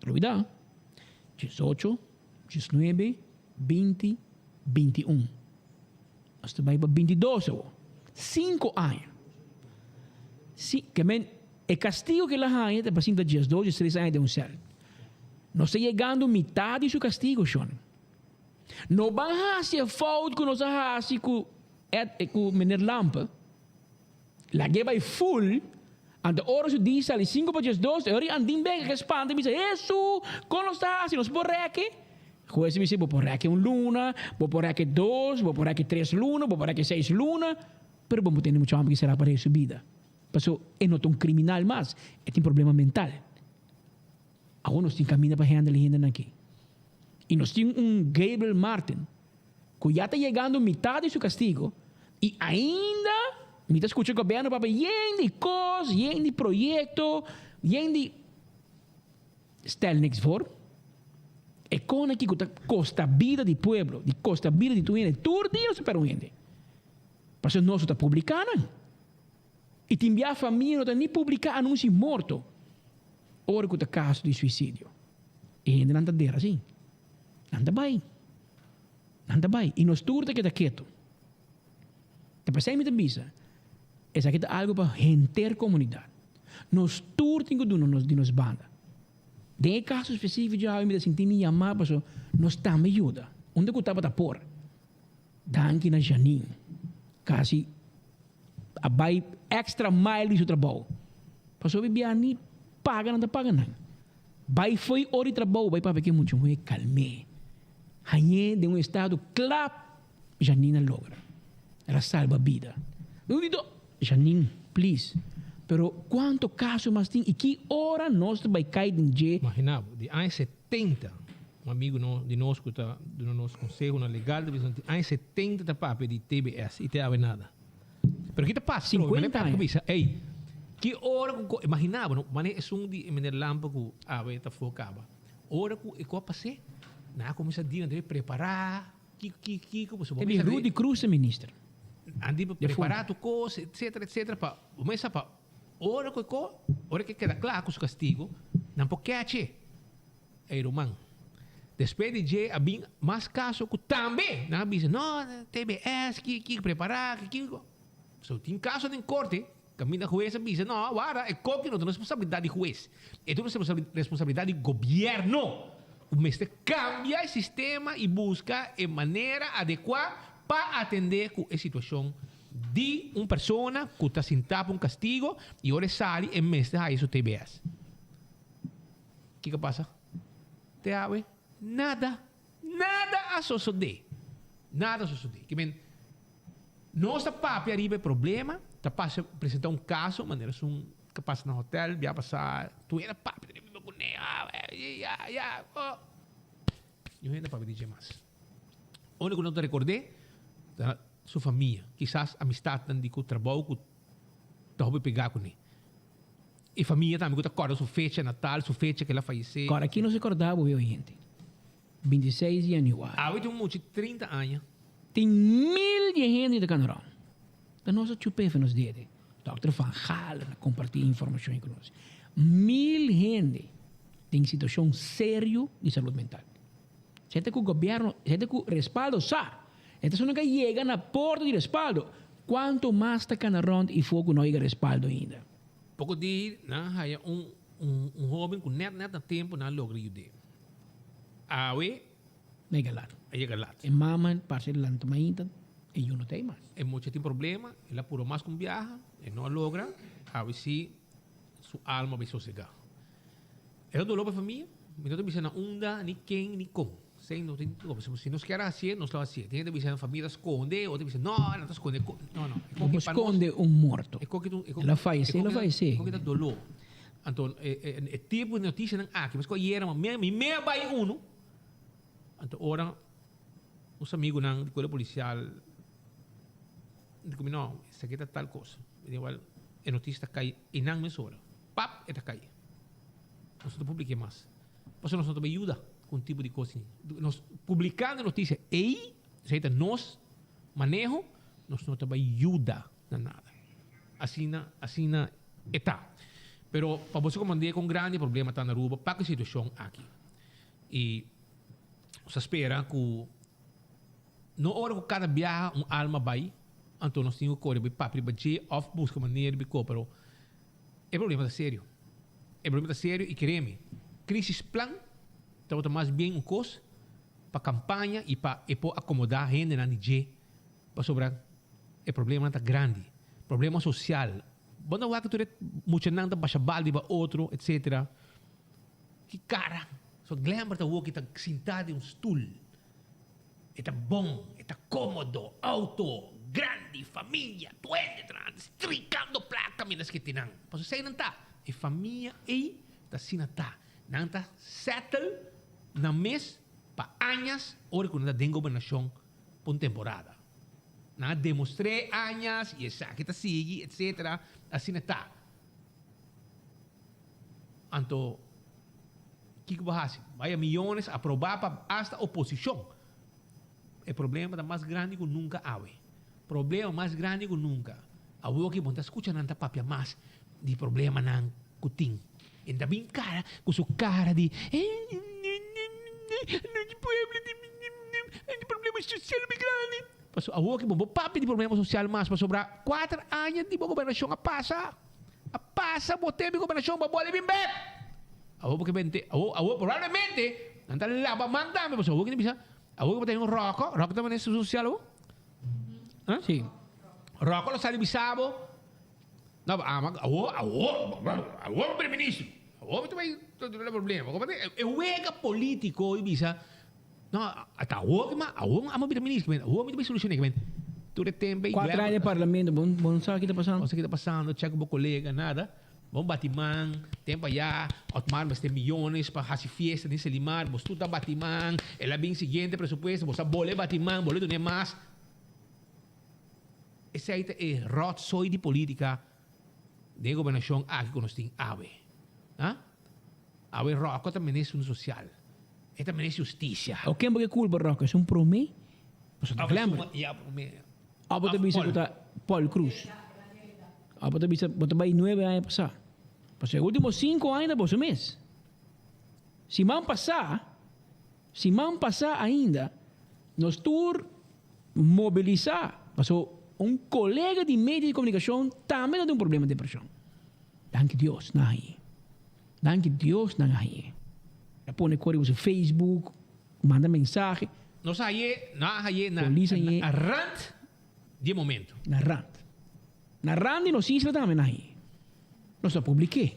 Lubida, diesocho, diesnuebe, binti, 21. Nos ta bai pa bintidos awor. Sinku aña. Si, ke men, e kastigo ke el a haña ta pa sinta diesdos, diestres aña den un sèl. Nos ta yegando mitad di su castigo, shon. No ban haci e fout cu nos a haci cu Ed, cu meneer Lampe. Lag'é bai full, anto ora su di sali cinco pa diesdos, e ora i andin bek a spanta i bisa, Hesu, kon nos ta hasi? Nos por rèk'e? Hues a bisa, Bo por rèk'e un luna, bo por rèk'e dos, bo por rèk'e tres luna, bo por rèk'e seis luna, pero bo no tene mucha hòmber ki será pa rei su bida. Paso e no ta un kriminal mas, e tin problema mental. Awor nos tin kaminda pa handle e hendenan aki. I nos tin un Gabriel Martin ku ya ta yegando mitad di su kastigo i ainda mi ta skucha gobièrnu papia yen di kos, yen di proyekto, yen di stel niks voor. E kon aki ku ta kosta bida di pueblo, di kosta bida di tur hende, tur dia nos ta pèrdè un hende. Pasobra nos no ta publiká nan. I tin bia famia no ta ni publiká anunsi morto ora ku ta kaso di suisidio. E hendenan ta dera asin. Nan ta bai. Nan ta bai. I nos tur ta keda ketu. Ta p'esei mi ta bisa, esaki ta algu pa henter komunidat. Nos tur tin ku duna nos di nos banda. Den e kaso spesífiko djawe mi ta sinti mi yamá pasobra nos tambe yuda. Unda ku tabata por. Danki na Janine. Kasi a bai extra mile di su trabou. Pasobra bia ni paga nan ta paga nan. Bai fo'i ora di trabou bai papia ku e mucha muhé kalm'é. Hañ'é den un estado kla Janine a logra. El a salba bida. Mi di to, Janine, please. Pero kuantu kaso mas tin i ki ora nos ta bai kai den dje? Imagina bo, di aña 70, un amigu no di nos ku ta duna nos konsehonan legal ta bisa di aña 70 ta papia di TBS i te awe nada. Pero ki ta pasa? 50 aña. Bisa, ey, ki ora ku ko, imagina bo no, manera esun di e meneer Lampe ku awe ta for kaba. Ora ku e ko a pas'é, nan a kuminsá di nan debe prepará, ki ki kiko, pasobra Te bin Rudy Croes ta minister. Nan debe prepará tur kos, etcetera, etcetera, pa bo mester sa pa ora ku e ko, ora ku e keda kla ku su kastigo, nan por kèch'é. Ey ruman, despues di dje a bin mas caso cu tambe nan a bisa no TBS ki ki prepara ki ki so tin caso den corte caminda huez a bisa no wara e koki no ta responsabilidad di huez e ta un responsabilidad di gobierno cu mester cambia e sistema y busca e manera adecua pa atende cu e situacion di un persona cu ta sinta pa un castigo y ora e sali e mester haya su TBS. Kiko pasa? Te awe nada, nada a sosodé. Nada a sosodé. Ke men, nos ta papia riba e problema, ta pasa presentá un kaso manera esun ke pasa na hotel bia pasá, tur hende a papia den e mismo kuné, ah, ya, ya, oh. Niun hende a papia di dje mas. Úniko ku nan ta rekord'é ta su famia, kisas amistatnan di ku trabou ku ta hopi pegá kuné. E famia tambe ku ta kòrda su fecha natal, su fecha ku el a fayesé. Kòrda ki nos a kòrda bo oyente? Bintiseis di yanüari. Awe tin un mucha di 30 aña. Tin mil di e hende ta kana rònt. Ta nos a chup'é for nos dede. Dòkter Van Gaal a kompartí informashon ei ku nos. Mil hende den situashon serio di salud mental. Esei ta ku gobièrnu, esei ta ku respaldo sa. E ta esnan ku a yega na porta di respaldo. Kuantu mas ta kana rònt i for ku no yega respaldo ainda? Poko di nan a haya un un hoben ku nèt nèt na tempu nan a logra yud'é. Awe A yega lat. A yega lat. E mama parse di lanta mainta e yu no ta ei mas. E mucha tin problema, el a puro mas ku un biaha, e no a logra, awe si su alma a bai sosegá. E ta doló pa e famia, mi no ta bisa na unda, ni ken, ni kon. Esei no tin si nos kier a hasié, nos lo hasié. Tin hende ta bisa nan famia ta skonde, otro ta bisa no, nan ta skonde ko. No, no. No por skonde un morto. El a fayesé, el a fayesé. E koki ta doló. Anto e tipo di notisianan aki, paske ayera mi me a bai unu, anto ora nos amigunan di kuerpo polisial di ku mi no, esaki ta tal kos. Mi di wèl, e notisia ta kai einan mesora. Pap, e ta kai. Nos no ta publik'é mas. Pasobra nos no ta bay yuda cu un tipo di cos asina. Nos publicando noticia ey, esey ta nos maneho, nos no ta bay yuda na nada. Asina, asina e ta. Pero pa boso comprende con grandi e problema ta na Aruba pa cu e situacion aki. Y nos ta spera cu no ora cu cada biaha un alma bay, anto nos tin cu core bay papia riba dje of busca manera di bay pero E problema ta serio. E problema ta serio y kere mi, crisis plan. Tabata mas bien un kos pa kampaña i pa e por akomodá hendenan di dje pasobra e problemanan ta grandi. Problema sosial. Bo no wak ku tur e muchanan ta basha bal riba otro etcetera. Ki kara. So Glenbert awor ki ta sintá den un stul. E ta bon, e ta kómodo, outo, grandi, famia, tur hende traha, strikando plaka mientras ke tin nan. Pasobra esei nan ta. E famia ei ta asina ta. Nan ta settle nan mes pa añas ora ku nan ta den gobernashon pa un temporada. Nan a demostr'é añas i esaki ta sigui etcetera, asina ta. Anto kiko bo hasi? Baya miyones aprobá pa asta oposishon. E problema ta mas grandi ku nunka awe. Problema mas grandi ku nunka. Awoki bo no ta skucha nan ta papia mas di problemanan ku tin. E ta bin kara ku su kara di nos pueblo tin problema sosial muy grandi. Pasobra awoki bo no por papia di problema sosial mas pasobra kuater aña di bo gobernashon a pasa. A pasa bo tempo di gobernashon bo a bole bin bek. Awor bo ke bente awor awor probablemente nan ta laba man tambe pasobra awor ke ta bisa awor ke bo ta un ròkò ròkò ta manera sosial awor? Ha? Sí. Ròkò lo sali bisa bo no ama awor awor awor mi primer ministro awor mi ta bai resolve problema e wega politico di bisa No, ata awor ki ma, awor amo bira minister, men awor mi ta bay soluciona, men tur e tempo ey. Cuatro aña den parlamento, bo bo no sa ki ta pasando. Bo sa ki ta pasando, check bo colega, nada. Bo bati man, tempo aya, Otmar mester miyones pa haci fiesta den Selimar, bos tur ta bati man, el a bin siguiente presupuesto, bos a bole bati man, bole dune mas. Esey ta e rotzooi di politica den e gobernacion aki cu nos tin awe. Ha? Awe Rocco ta minister social. E ta minister husticia. O ken bo ke culpa Rocco? Esun prome? Pasobra ta Glenbert. Ya prome. Of bo ta bisa cu ta Paul Croes? Of bo ta bisa bo ta bay nuebe aña pasa? Pasobra e ultimo cinco aña ta boso mes. Siman pasa, siman pasa ainda nos tur mobilisa pasobra un colega di medio di comunicacion tambe ta den un problema di depresion. Danki Dios nan hañ'é. Danki Dios nan hañ'é. A pone kor riba su Facebook, manda mensahe. Nos a hañ'é, nan a hañ'é na, Polis hañ'é. na rand di e momento. Na rand. Na rand di nos isla tambe nan hañ'é. Nos no a publik'é.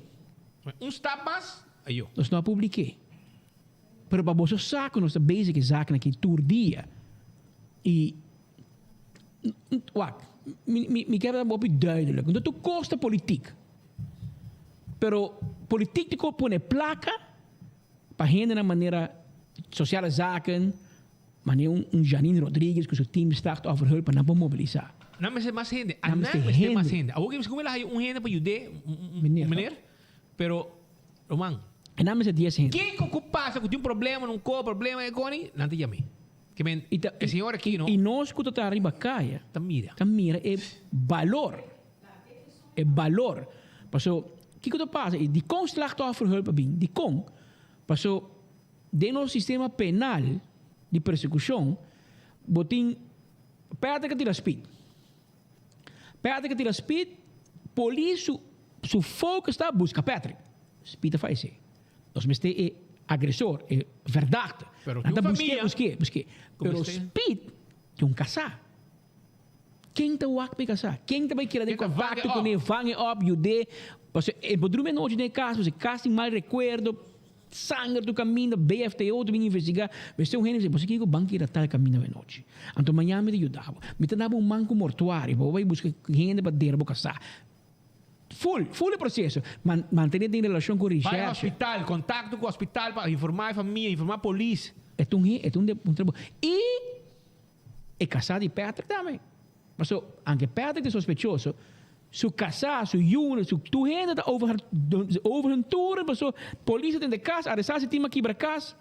Un stap mas, ayo. Nos no a publik'é. Pero pa boso sa ku nos ta bezig e zaaknan aki tur dia. I Wak, mi, mi, mi kier ta hopi duidelijk. No tur kos ta politiek. Pero politiek ta ko pone plaka pa hendenan manera sociale zaken, manera un, un Janine Rodriguez ku su team slachtofferhulp pa nan por mobilisá. Nan mester mas hende. Nan Anan mester mester mas hende. hende. Awor ke mi la haya un hende pa yud'é, un, un, un Meneer, meneer, pero Roman. E nan mester dies hende. Kiko ku pasa ku tin un problema, un ko problema e koni, nan ta yam'é. Ke men, I ta, e señor aki no. I nos ku ta traha riba kaya. Ta mira. Ta mira e balor. E balor. Paso, kiko ta pasa? I dikon slachtofferhulp a bin? Dikon? Paso, den nos sistema penal di persekushon, bo tin Patrick a tira speed. Patrick a tira speed, polis su su focus ta buska Patrick. Speed a fayesé. Nos mester e agresor, e verdachte. Pero Nan tin ta un busk'é, famia busk'é, busk'é. ku Pero mester. Speed tin un kasá. Ken ta wak pa e kasá? Ken ta bai keda den Ken ta vang e kontakto op? kuné, vang e op, yud'é? Pasobra e por drumi anochi den e kas, pasobra e kas tin mal rekuerdo, sanger tur kaminda, BFTO ta bin investigá. Mester un hende bisa, boso kiko ban keda tal kaminda awenochi? Anto mañana mi ta yuda bo. Mi ta daba un man ku mortuario pa bo bai buska hende pa dera bo kasá. Full, full e proceso. Man, mantené den relacion cu Bai recherche. hospital, contacto cu hospital pa informa e famia, informa polis. E ta un he, e ta un de, un trabou. Y e casá di Patrick tambe. Paso, anke Patrick ta sospechoso, su casá, su yunan, su tur hende ta over haar, over hun toren, paso polis ta tende cas, arestá si tin a kibra cas.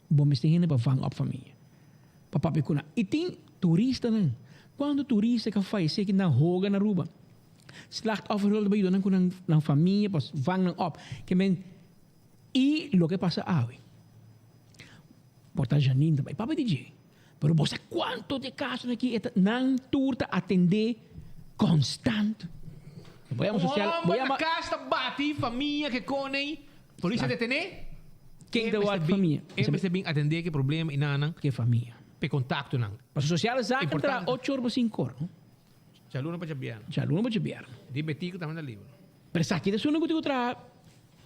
Bo mester hende pa vang op famia. Pa papia cu nan. Y tin turistanan. Cuanto turista cu a fayece ki nan hoga na Aruba? Slachtofferhulp ta bay yuda nan cu nan nan famia pa vang nan op. Ke men y loke pasa awe. Por ta Janine ta bay papia di dje. Pero bo sa cuanto di e casonan aki e ta nan tur ta atende constant. Bo yama Un social, bo homber yama na cas ta bati famia ke coney, polis a detene. Ken ta wak famia? E mester bin atendé ku e problema i nan. Ku e famia. P'e kontaktonan. Pasobra sosiale zaken traha ocho or pa sinku or, no? Djaluna pa djabièrnè. Djaluna pa djabièrnè. Di Betico tambe ta liber. Pero esaki ta esun ku tin ku traha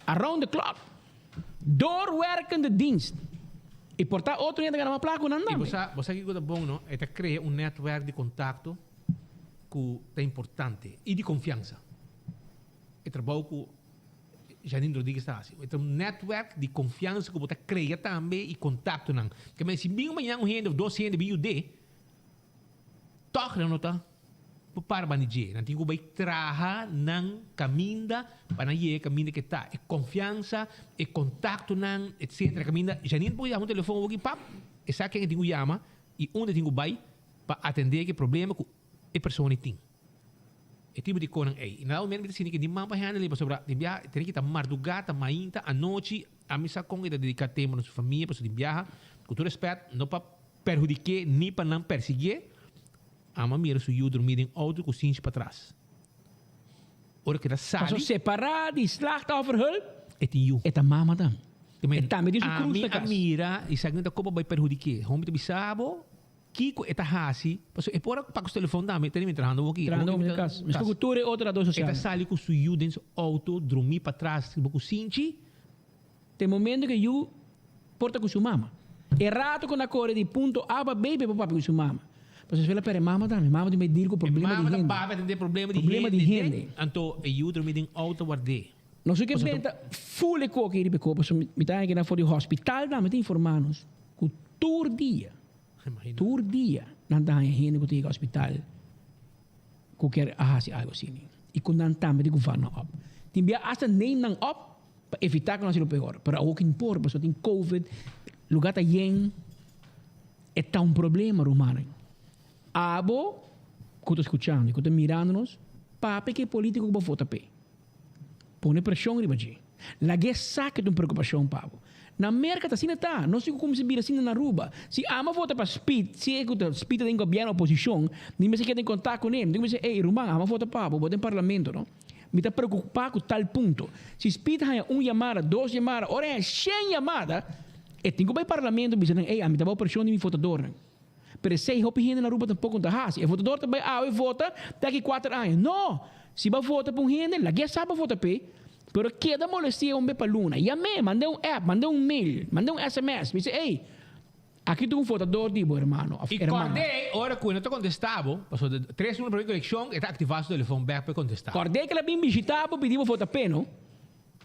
around the clock. Doorwerkende dienst. I por ta otro hende ta gana mas plaka ku nan I tambe. bo sa, bo sa kiko ta bon, no? E ta krea un netwerk di kontakto ku ta importante i di konfiansa. E trabou ku Janine Rodriguez ta hasi. E ta un netwerk di konfiansa ku bo ta krea tambe i kontaktonan. Ke men si bin mañan un hende of dos hende bin yud'é, tòg nan no ta por para banda di dje. Nan tin ku bai traha nan kaminda pa nan yega e kaminda ke ta. E konfiansa, e kontaktonan, etsetera. Kaminda Janine por yama un telefon awor aki pap, e sa ken e tin ku yama i unda e tin ku bai pa atendé ku e problema ku e persona ei tin. E tipo di konan ei. I na dado momento mi ta sinti ke di man pa handle ei pasobra di biaha tene ki ta mardugá, ta mainta, anochi. Ami sa kon e ta dediká tempu na su famia pasobra di biaha, ku tur rèspèt, no pa perhudik'é ni pa nan persiguié. Ami a mira su yu drumí den outo ku sinchi patras. Ora ku e ta sali. Pasobra separá di slachtofferhulp. E tin yu. E ta mama tambe. E tambe tin su krus na kas. Ami a mira i sa ku no ta kopa bai perhudik'é. Homber ta bisa bo. Kiko e ta hasi? Pasobra e por a pak su telefon tambe, ta trahando awor aki. Trahando awor aki. Mesco ku tur e otro trahador sosial. E ta sali ku su yu den su auto, drumí patras riba ku sinchi. Te momento ku e yu por ta ku su mama. E rato ku nan a kore di punto A pa B, pa e por papia ku su mama. Pasobra el a perde mama tambe. Mama tin bay deal ku problema di hende. E mama ta papia tende problema di hende. Problema di hende. Anto e yu drumí den auto ward'é. Nos ke benta full e koki riba e kopa. Pasobra mi ta haña ku nan for di hospital tambe ta informa nos ku tur dia. Tur dia nan ta haña hende ku ta yega hospital ku kier a hasi algu asina i ku nan tambe tin ku vang nan op. Tin bia asta neem nan op pa evitá ku nan hasi lo peor. Pero awor kin por pasobra tin covid, lugar ta yen, e ta un problema rumannan. Abo ku ta skuchando i ku ta mirando nos, papia ku e politiko ku bo vota p'e. Pone preshon riba dje. Lag'é sa ke ta un preokupashon pa bo. Na Merka ta asina ta. Nos tin ku kuminsá bira asina na Aruba. Si ama vota pa Speed, si e ku ta Speed ta den gobièrnu oposishon, mi mester keda den kontak kuné. Mi tin ku bisa, ey ruman, ama vota pa bo, bo den parlamento no. Mi ta preokupá ku tal punto. Si Speed haña un yamada, dos yamada, ora e haña shen yamada, e tin ku bai parlamento bisa nan, ey ami ta bou preshon di mi votadornan. Pero esei hopi hende na Aruba tampoco no ta haci. E votador ta bay awe vota te aki cuater aña. No! Si bo a vota pa un hende, lag'é sa bo vota p'e, pero keda molestia un be pa luna. Yam'é, mand'é un app, mand'é un mail, mand'é un sms, bisa, ey, aki tin un votador di bo, hermano of I hermana. kòrd'é ora ku e no ta kontestá bo, pasobra tres luna promé ku elekshon e ta aktivá su telefòn bèk pa e kontestá. Kòrd'é ku el a bin bishitá bo pidi bo vota p'e, no?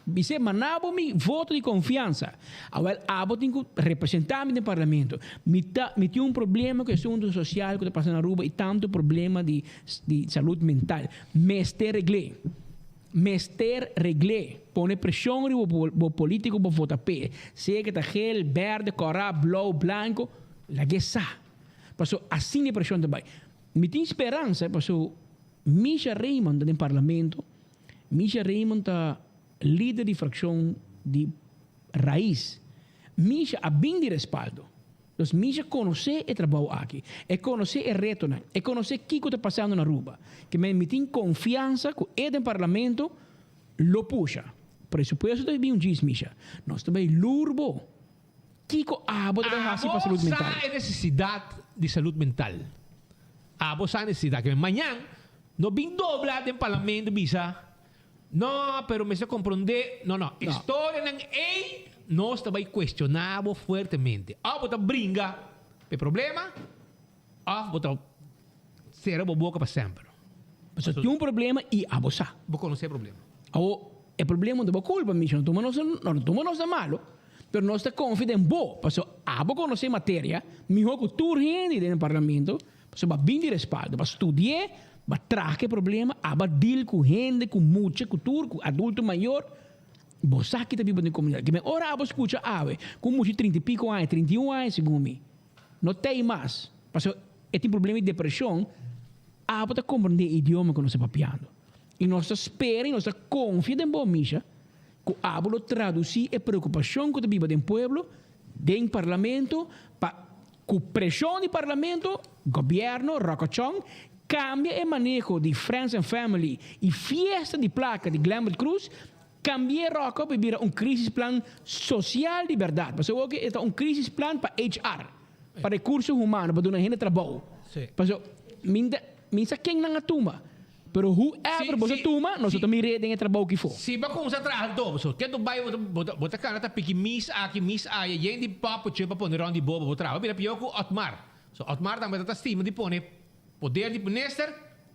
Bis'é, Maná bo mi voto di konfiansa. Awèl, abo tin ku representá mi den parlamento. Mi ta, mi tin un problema ku e asuntu sosial ku ta pasa na Aruba i tantu problema di, di salud mental. Mester regl'é. Mester regl'é. Pone preshon riba bo, bo polítiko bo vota p'e. Sea ke ta gel, bèrdè, kòrá, blou, blanko, lag'é sa. Paso asina e preshon ta bai. Mi tin speransa paso Misha Raymond ta den parlamento. Misha Raymond ta lider di frakshon di Raiz. Misha a bin di respaldo. Dus Misha konosé e trabou aki. E konosé e retonan. E konosé kiko ta pasando na Aruba. Ke men mi tin konfiansa ku e den parlamento lo pusha. Presupuesto ta bin un djis Misha. Nos ta bai lur bo. Kiko abo ta bai hasi pa salud mental? Abo sa e nesesidat di salud mental. Abo sa e nesesidat. Ke mañan no bin dobla den parlamento bisa, no, pero mester komprondé. No, no. E storianan ei nos ta bai kuestioná bo fuertemente. Òf bo ta bringa pa e problema, òf bo ta sera bo boka pa semper. Pasobra tin un problema i abo sa. Bo konosé e problema. Awor, e problema no ta bo kulpa, Misha. No tuma nos, no tuma nos na malo. Pero nos ta confia den bo, pasobra abo conoce materia miho cu tur hende den e parlamento, pasobra bo a bin di respaldo, bo a studi'e, bo a traha cu e problema, abo a deal cu hende, cu mucha, cu tur, cu adulto mayor, bo sa ki ta biba den comunidad. Kimen ora abo scucha awe cu un mucha di trinta y pico aña, 31 aña segun mi, no t'ey mas, pasobra e tin problema di depresion, abo ta comprende e idioma cu nos ta papiando. Y nos ta spera y nos ta confia den bo, Misha, Ku abo lo tradusí e preokupashon ku ta biba den pueblo den parlamento pa ku preshon di parlamento gobièrnu Rokochon kambia e maneho di Friends and Family i fiesta di plaka di Glenbert Cruz. Cambi'e Rocco pa e bira un crisisplan social di berdad. Pasobra awor e ta un crisisplan pa HR, pa recurso humano, pa duna hende trabou. Pasobra mi ta, mi sa ken nan a tuma, pero whoever boso tuma, nos no ta mir'é den e trabou ki for. Si bo a cuminsa traha anto, pasobra ke tu bai bo ta bo ta cana ta piki mis aki, mis aya, yen di papeltje pa pone rond di bo pa bo traha. Bo bira pio cu Otmar. So Otmar tambe ta ta stima di pone poder di minister,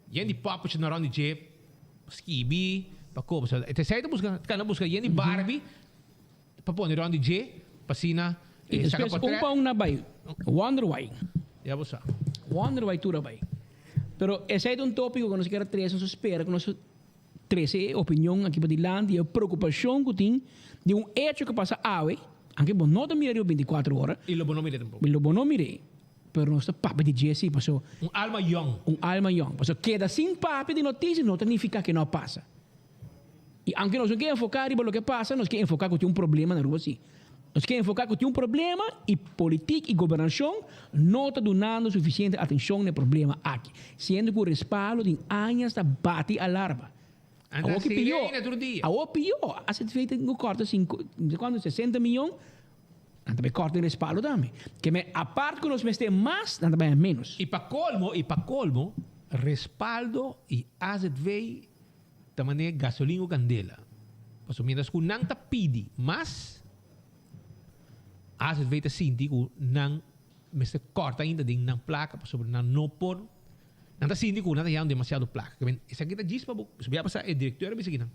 yen di papeltje na rond di dje. Skibi pa koba. So, e esei ta buska, ta kana buska yen di Barbie pa pone rond di dje, pa asina I e saka despues un portret. pa un na bai. Wonder why. Ya bo sa. Wonder why tur a bai. Pero esei ta un topiko ku nos kier a trese, nos a spera ku nos trese e opinion aki padilanti, e preokupashon ku tin di un echo ku pasa awe, anke bo no ta mira riba bintikuater ora. I lo bo no mira tampoco. I lo bo no mir'é. Pero nos ta papia di dje si, paso. Un alma yong. Un alma yong. Paso keda sin papia di notisia no ta nifiká ke no a pasa. I aunke nos no ke enfoká riba loke a pasa, nos ke enfoká ku tin un problema na Aruba si. Nos ke enfoká ku tin un problema i politik i gobernashon no ta dunando sufisiente atenshon na e problema aki, siendo ku respaldo tin añas ta bati alarma. Anda Awor ki pió, sirena tur dia. awor pió, a satisfeito tin ku kòrta sinku, no sé kuantu, 60 miyon. Nan ta bai kòrta e respaldo tambe. Ke men apart ku nos mester mas, nan ta bai ménos. I pa kolmo, i pa kolmo, respaldo i azv ta manera gasolin ku kandela. Pasobra mientras ku nan ta pidi mas, azv ta sinti ku nan mester kòrta ainda den nan plaka pasobra nan no por, nan ta sinti ku nan ta hañando demasiado plaka. Ke men esaki ta djis pa bo, pasobra ya pasa e direkteur a bisa kinan.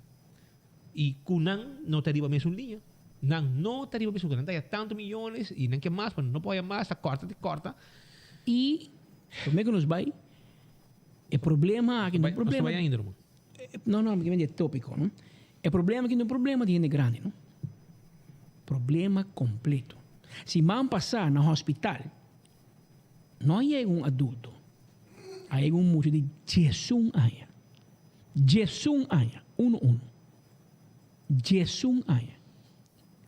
I ku nan no ta riba mesun liña. Nan no ta riba mesun liña. Nan ta haya tantu miyones i nan ke mas, pero nan no por haya mas, ta kòrta te kòrta. I promé ku nos bai, e problema aki no un problema. Nos ta bai ainda, ruman. No, no, mi ke mende e tópiko, no. E problema aki no un problema di hende grandi, no. Problema kompleto. Siman pasá na hospital no a yega un adulto, a yega un mucha di diesun aña. Diesun aña, uno uno. Diesun aña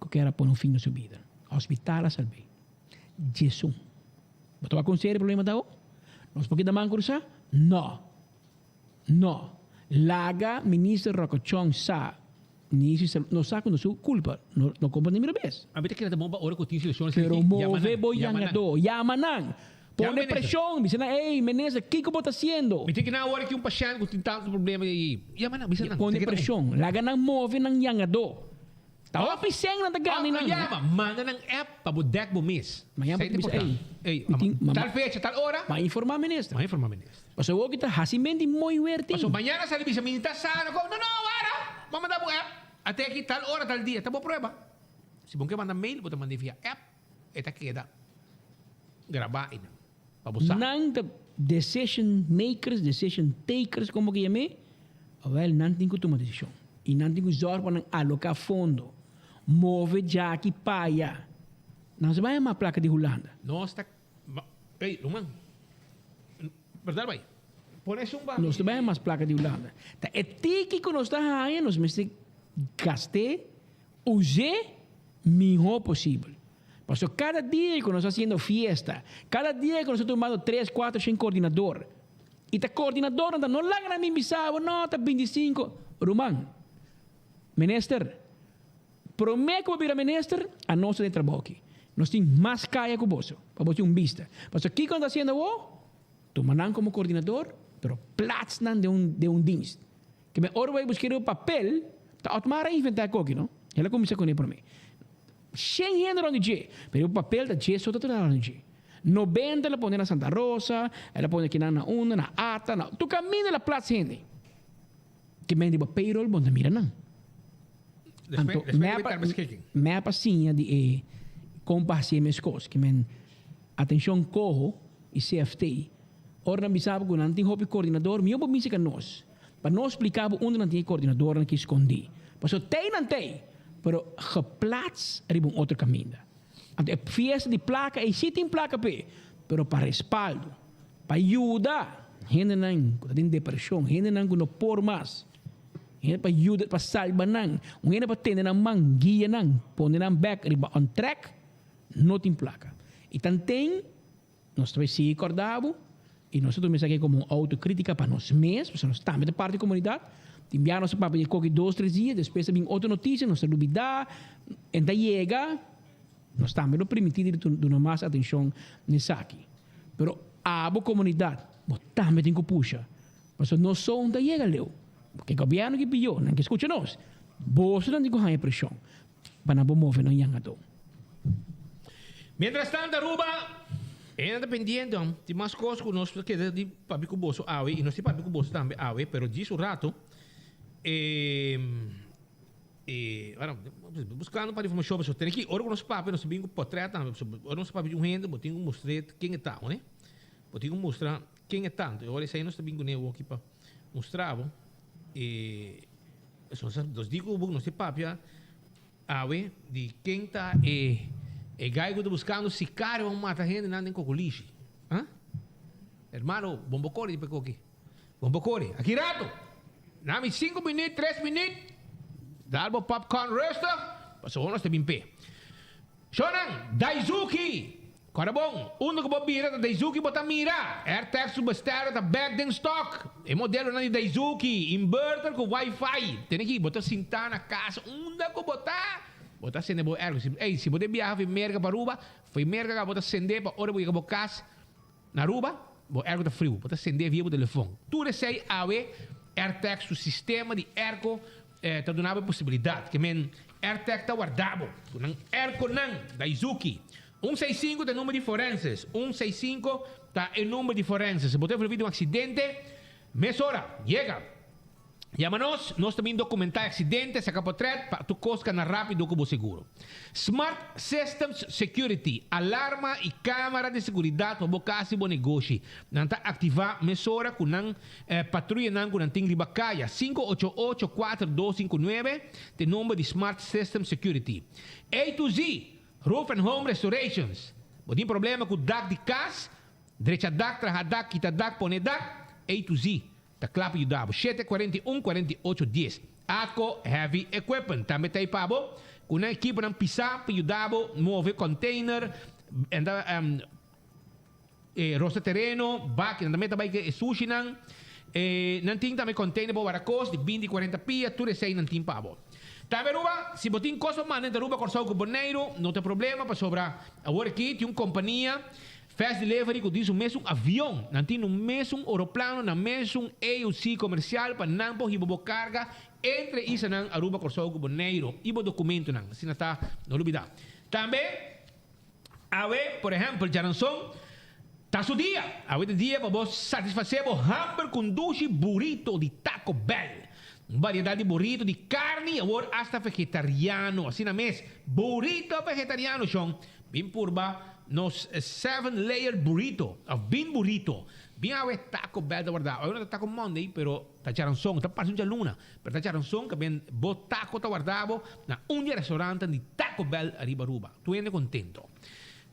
ku kier a pone un fin na su bida. Hospital a salb'é. Diesun. Bo ta wak kon serio e problema ta awo? Nos por keda man krusá? No. No. Laga Minister Rocco Chong sa, Minister di Salud, nos sa ku no su kulpa. No, no komprendé mi robes. A mi ta kere ta bon pa ora ku tin situaciones Pero aki, yama move nan, bo yama nan. yangadó. Yama nan. Pone preshon, bisa nan, ey, minister, kiko bo ta hasiendo? Mi tin ki nan awor aki un pashènt ku tin tantu problema i yama nan, bisa nan. Pone preshon, laga nan move nan yangadó. Ta hopi sèn nan ta gana nan. Yama, manda nan app pa bo dèk bo mes. Mañana bo ta bisa, ey, mi tin, tal fecha, tal ora. M'a informá minister. M'a informá minister. Pasobra awor ki ta hasimentu di mooi weer tin. Pasobra mañana sali bisa mi ta sano. No, no, wara, bo a manda bo app. Ate aki tal ora, tal dia, ta bo prueba. Si bo ke manda mail, bo ta mand'é via app. E ta keda grabá einan pa bo sa. Nan ta decision makers, decision takers como ke yam'é, awel nan tin ku tuma desishon. I nan tin ku zòrg pa nan aloká fondo, move djaki pa aya. Nan sa bai ama plaka di Hulanda. Nos ta, ey ruman, berdad bai, pone esun ba. Nos ta bai ama plaka di Hulanda. Ta e tiki ku nos ta haña nos mester gast'é, us'é Mihó posibel. Pasobra kada dia ku nos ta hasiendo fiesta, kada dia ku nos ta tumando tres, kuater, shen koordinador, i ta koordinadornan ta no laga nan bin bisa bo, no, ta bintisinko. Ruman, minister, promé ku bo bira minister, anos ta den trabou aki. Nos tin mas kaya ku boso, pa bo tin un bista. Pasobra kiko nan ta hasiendo awor? Tuma nan komo koordinador, pero plats nan den un den un dienst. Ke men ora bo a buska riba papel, ta Otmar a inventá e koki, no? El a kuminsá kuné promé. Shen hende rònt di dje, pero riba papel ta dje so ta traha rònt di dje. Nobenta el a pone na Santa Rosa, el a pone kinan na unda, na Ata, na tur kaminda el a plats hende. Ke men riba payroll bo no ta mira nan. Anto mep mep a siña di e kon pa hasié meskos. Ke men atenshon koho i CFT. Ora nan bisa bo ku nan tin hopi koordinador, mihó bo binse ka nos. Pa nos splika bo unda nan tin e koordinadornan ki skondí. Pasobra tei nan tei, pero geplats riba un otro kaminda. Anto e fiesta di plaka ei sí tin plaka p'e, pero pa respaldo, pa yuda hendenan ku ta den depreshon, hendenan ku no por mas, hende pa yuda, pa salba nan, un hende pa tende nan man, guia nan, pone nan bèk riba on track, no tin plaka. I tanten. Nos ta bay sigui corda bo y nos ta tuma esaki como un autocritica pa nos mes, pasobra nos tambe ta parti di comunidad. Tin bia nos ta papia di koki dos tres dia, despues ta bin otro notisia, nos ta lubidá, en ta yega, nos tambe lo permití di duna mas atenshon na esaki. Pero abo komunidat, bo tambe tin ku pusha, pasobra nos so ta yega leu. Porque gobièrnu ki pidió, nan ke skucha nos. Boso nan tin ku haña preshon pa nan por move nan yangadó. Mientras tanto Aruba e ta pendiente hom tin mas cos cu nos ta keda di papia cu boso awe y nos tin papia cu boso tambe awe pero djis un rato e e bueno buscando un par di informacion pasobra tene ki ora cu nos papia nos ta bin cu potret tambe pasobra ora nos ta papia di un hende bo tin cu mustra ken e ta ne bo tin cu mustra ken e ta anto e ora esey nos ta bin cune awoki pa mustra bo e nos di cu bo nos tin papia Awe, di ken ta e e guy ku ta buskando sikario pa mata hendenan den Kokolishi? Ha? Hermano, bon bo kore di pe koki. Bon bo kore. Aki rato! Na mi sinku minüt, tres minüt, dal bo popcorn rustig, pasobra nos ta bin p'e. Shownan, Daizuki! Kòrda bon, unda ku bo bira ta Daizuki bo ta mira. Airtag su bestèlder ta bèk den stòk. E modelonan di Daizuki, inverter ku wifi. Tene ki bo ta sintá na kas unda ku bo ta, bo ta sende bo airco. Ey, si bo ta biaha for Merka pa Aruba, for Merka ka bo ta sende pa ora bo yega bo kas na Aruba, bo airco ta friu. Bo ta sende via bo telefòn. Tur esei awe Airtag su sistema di airco ta duna bo e posibilidat. Ke men Airtag ta warda bo ku nan airconan Daizuki. Un seis sinku ta e number di forenses. Un seis sinku ta e number di forenses. Si bo ta envolví den un aksidente, mesora yega. Yama nos, nos ta bin dokumentá e aksidente, saka potrèt pa tur kos kana rápido ku bo seguro. Smart Systems Security, alarma i kámara di seguridat pa bo kas i bo negoshi. Nan ta aktivá mesora ku nan patruyanan ku nan tin riba kaya. Sinku ocho ocho kuater dos sinku nuebe ta e number di Smart Systems Security. A to Z, Roof and Home Restorations, Bo tin problema ku dak di kas? Drecha dak, traha dak, kita dak, pone dak? A to Z ta kla pa yuda bo. Shete 41 48 dies. Atco Heavy Equipment tambe ta ei pa bo ku nan ekiponan pisá pa yuda bo move container, E rosta tereno, baki, nan tambe ta bai ke e sushinan. E nan tin tambe container pa wara kos di binti, kuarenta pia, tur esei nan tin pa bo. Tambe Aruba, si bo tin kos pa manda entre Aruba, Kòrsou ku Boneiru, no ta problema pasobra awor aki tin un kompania Fast Delivery ku tin su mesun avion, nan tin un mesun oroplano, nan mesun AOC komersial pa nan por hiba bo karga entre islanan Aruba, Kòrsou ku Boneiru i bo dokumentonan. Asina ta, no lubida. Tambe. Awe, por ehèmpel, djaranson ta su dia. Awe ta dia pa bo satisfasé bo hamber ku un dushi burito di Taco Bell. Un variedat di burito di karni i awor asta vegetariano. Asina mes, burito vegetariano, shon! Bin purba nos Seven Layer Burrito òf Bean Burrito. Bin awe Taco Bell ta wardá. Awe no ta Taco Monday, pero ta djaranson. Ta parse un djaluna, pero ta djaranson ka ben bo taco ta warda bo na un di e restaurantnan di Taco Bell ariba Aruba. Tur hende contento.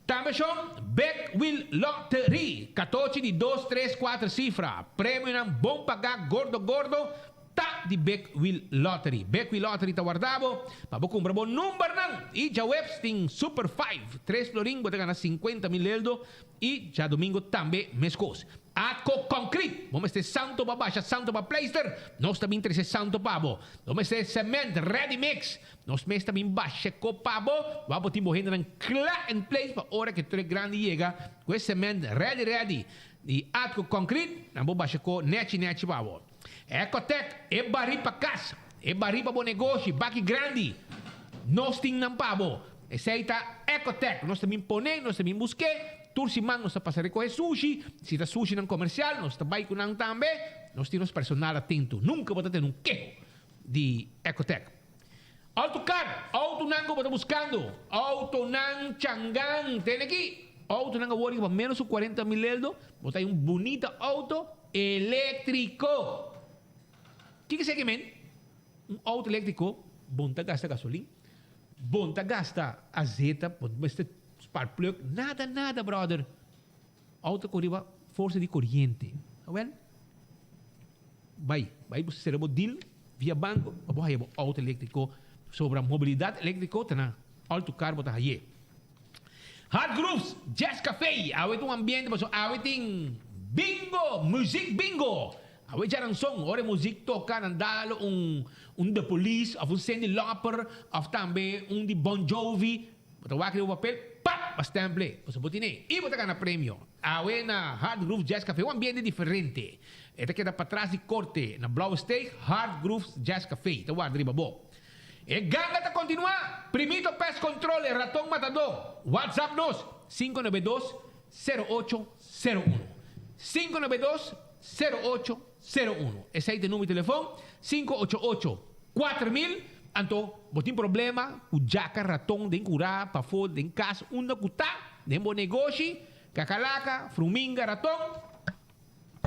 Tambe shon Big Wheel Lottery, katochi di dos, tres, kuater sifra. Premionan bon pagá gordo gordo ta di Big Wheel Lottery. Big Wheel Lottery ta warda bo pa bo kumpra bo numbernan. I djaweps tin Super Five, tres florin bo ta gana 50,000 leldo i djadomingo tambe meskos. Atco Concrete, bo mester santo pa basha, santo pa pleister, nos ta bin trese santo pa bo. Bo mester cement ready mix, Nos mes ta bin basha ko pa bo, wou bo tin bo hendenan kla en place pa ora ke truck grandi yega ku e cement ready ready di Atco Concrete, nan bo basha ko nechi nechi pa bo. Ecotec, e bari pa kas, e bari pa bo negoshi, baki grandi, nos tin nan pa bo. Esei ta Ecotec, nos ta bin pone, nos ta bin busk'é, tur siman nos ta pasa rekohe sushi, si ta sushinan komersial nos ta bai ku nan tambe, nos tin nos personal atento, nunka bo ta tene un keho di Ecotec. Autocar, autonan ku bo ta buskando, autonan changan, tene aki, autonan awor pa menos ku 40 mil eldo, bo ta hay un bunita auto eléctrico. Kiko esaki men? Un auto eléctrico bon ta gasta gasolin, bon ta gasta azeta, bon mester spark plug, nada nada brother. Auto ku riba forsa di koriente. Awel, bai, bai bo sera bo deal via banco pa bo haya bo auto electrico. Sobra mobilidad electrico ta na Alto Car bo ta haye. Hard Grooves Jazz Cafe, awe ta un ambiente pasobra awe tin bingo, muziek bingo. Awe djaranson, ora e muzik toka nan dal un un The Police of un Cyndi Lauper of tambe un di Bon Jovi, bo ta wak riba bo papel, pap! Bo stemple, pasobra bo tine y bo ta gana premio. Awe na Hard Groove Jazz Café, un ambiente diferente. E ta keda patras di korte na Blauwe Steeg, Hard Groove Jazz Café ta warda riba bo. E ganga ta kontinuá! Primito Pest Control, e raton matadó. WhatsApp nos, 592 0801. 592 0801. Esei ta e numero di telefon, 588 4000. Anto bo tin problema ku djaka raton den kurá, pafó, den kas, unda ku ta, den bo negoshi, kakalaka, fruminga, raton,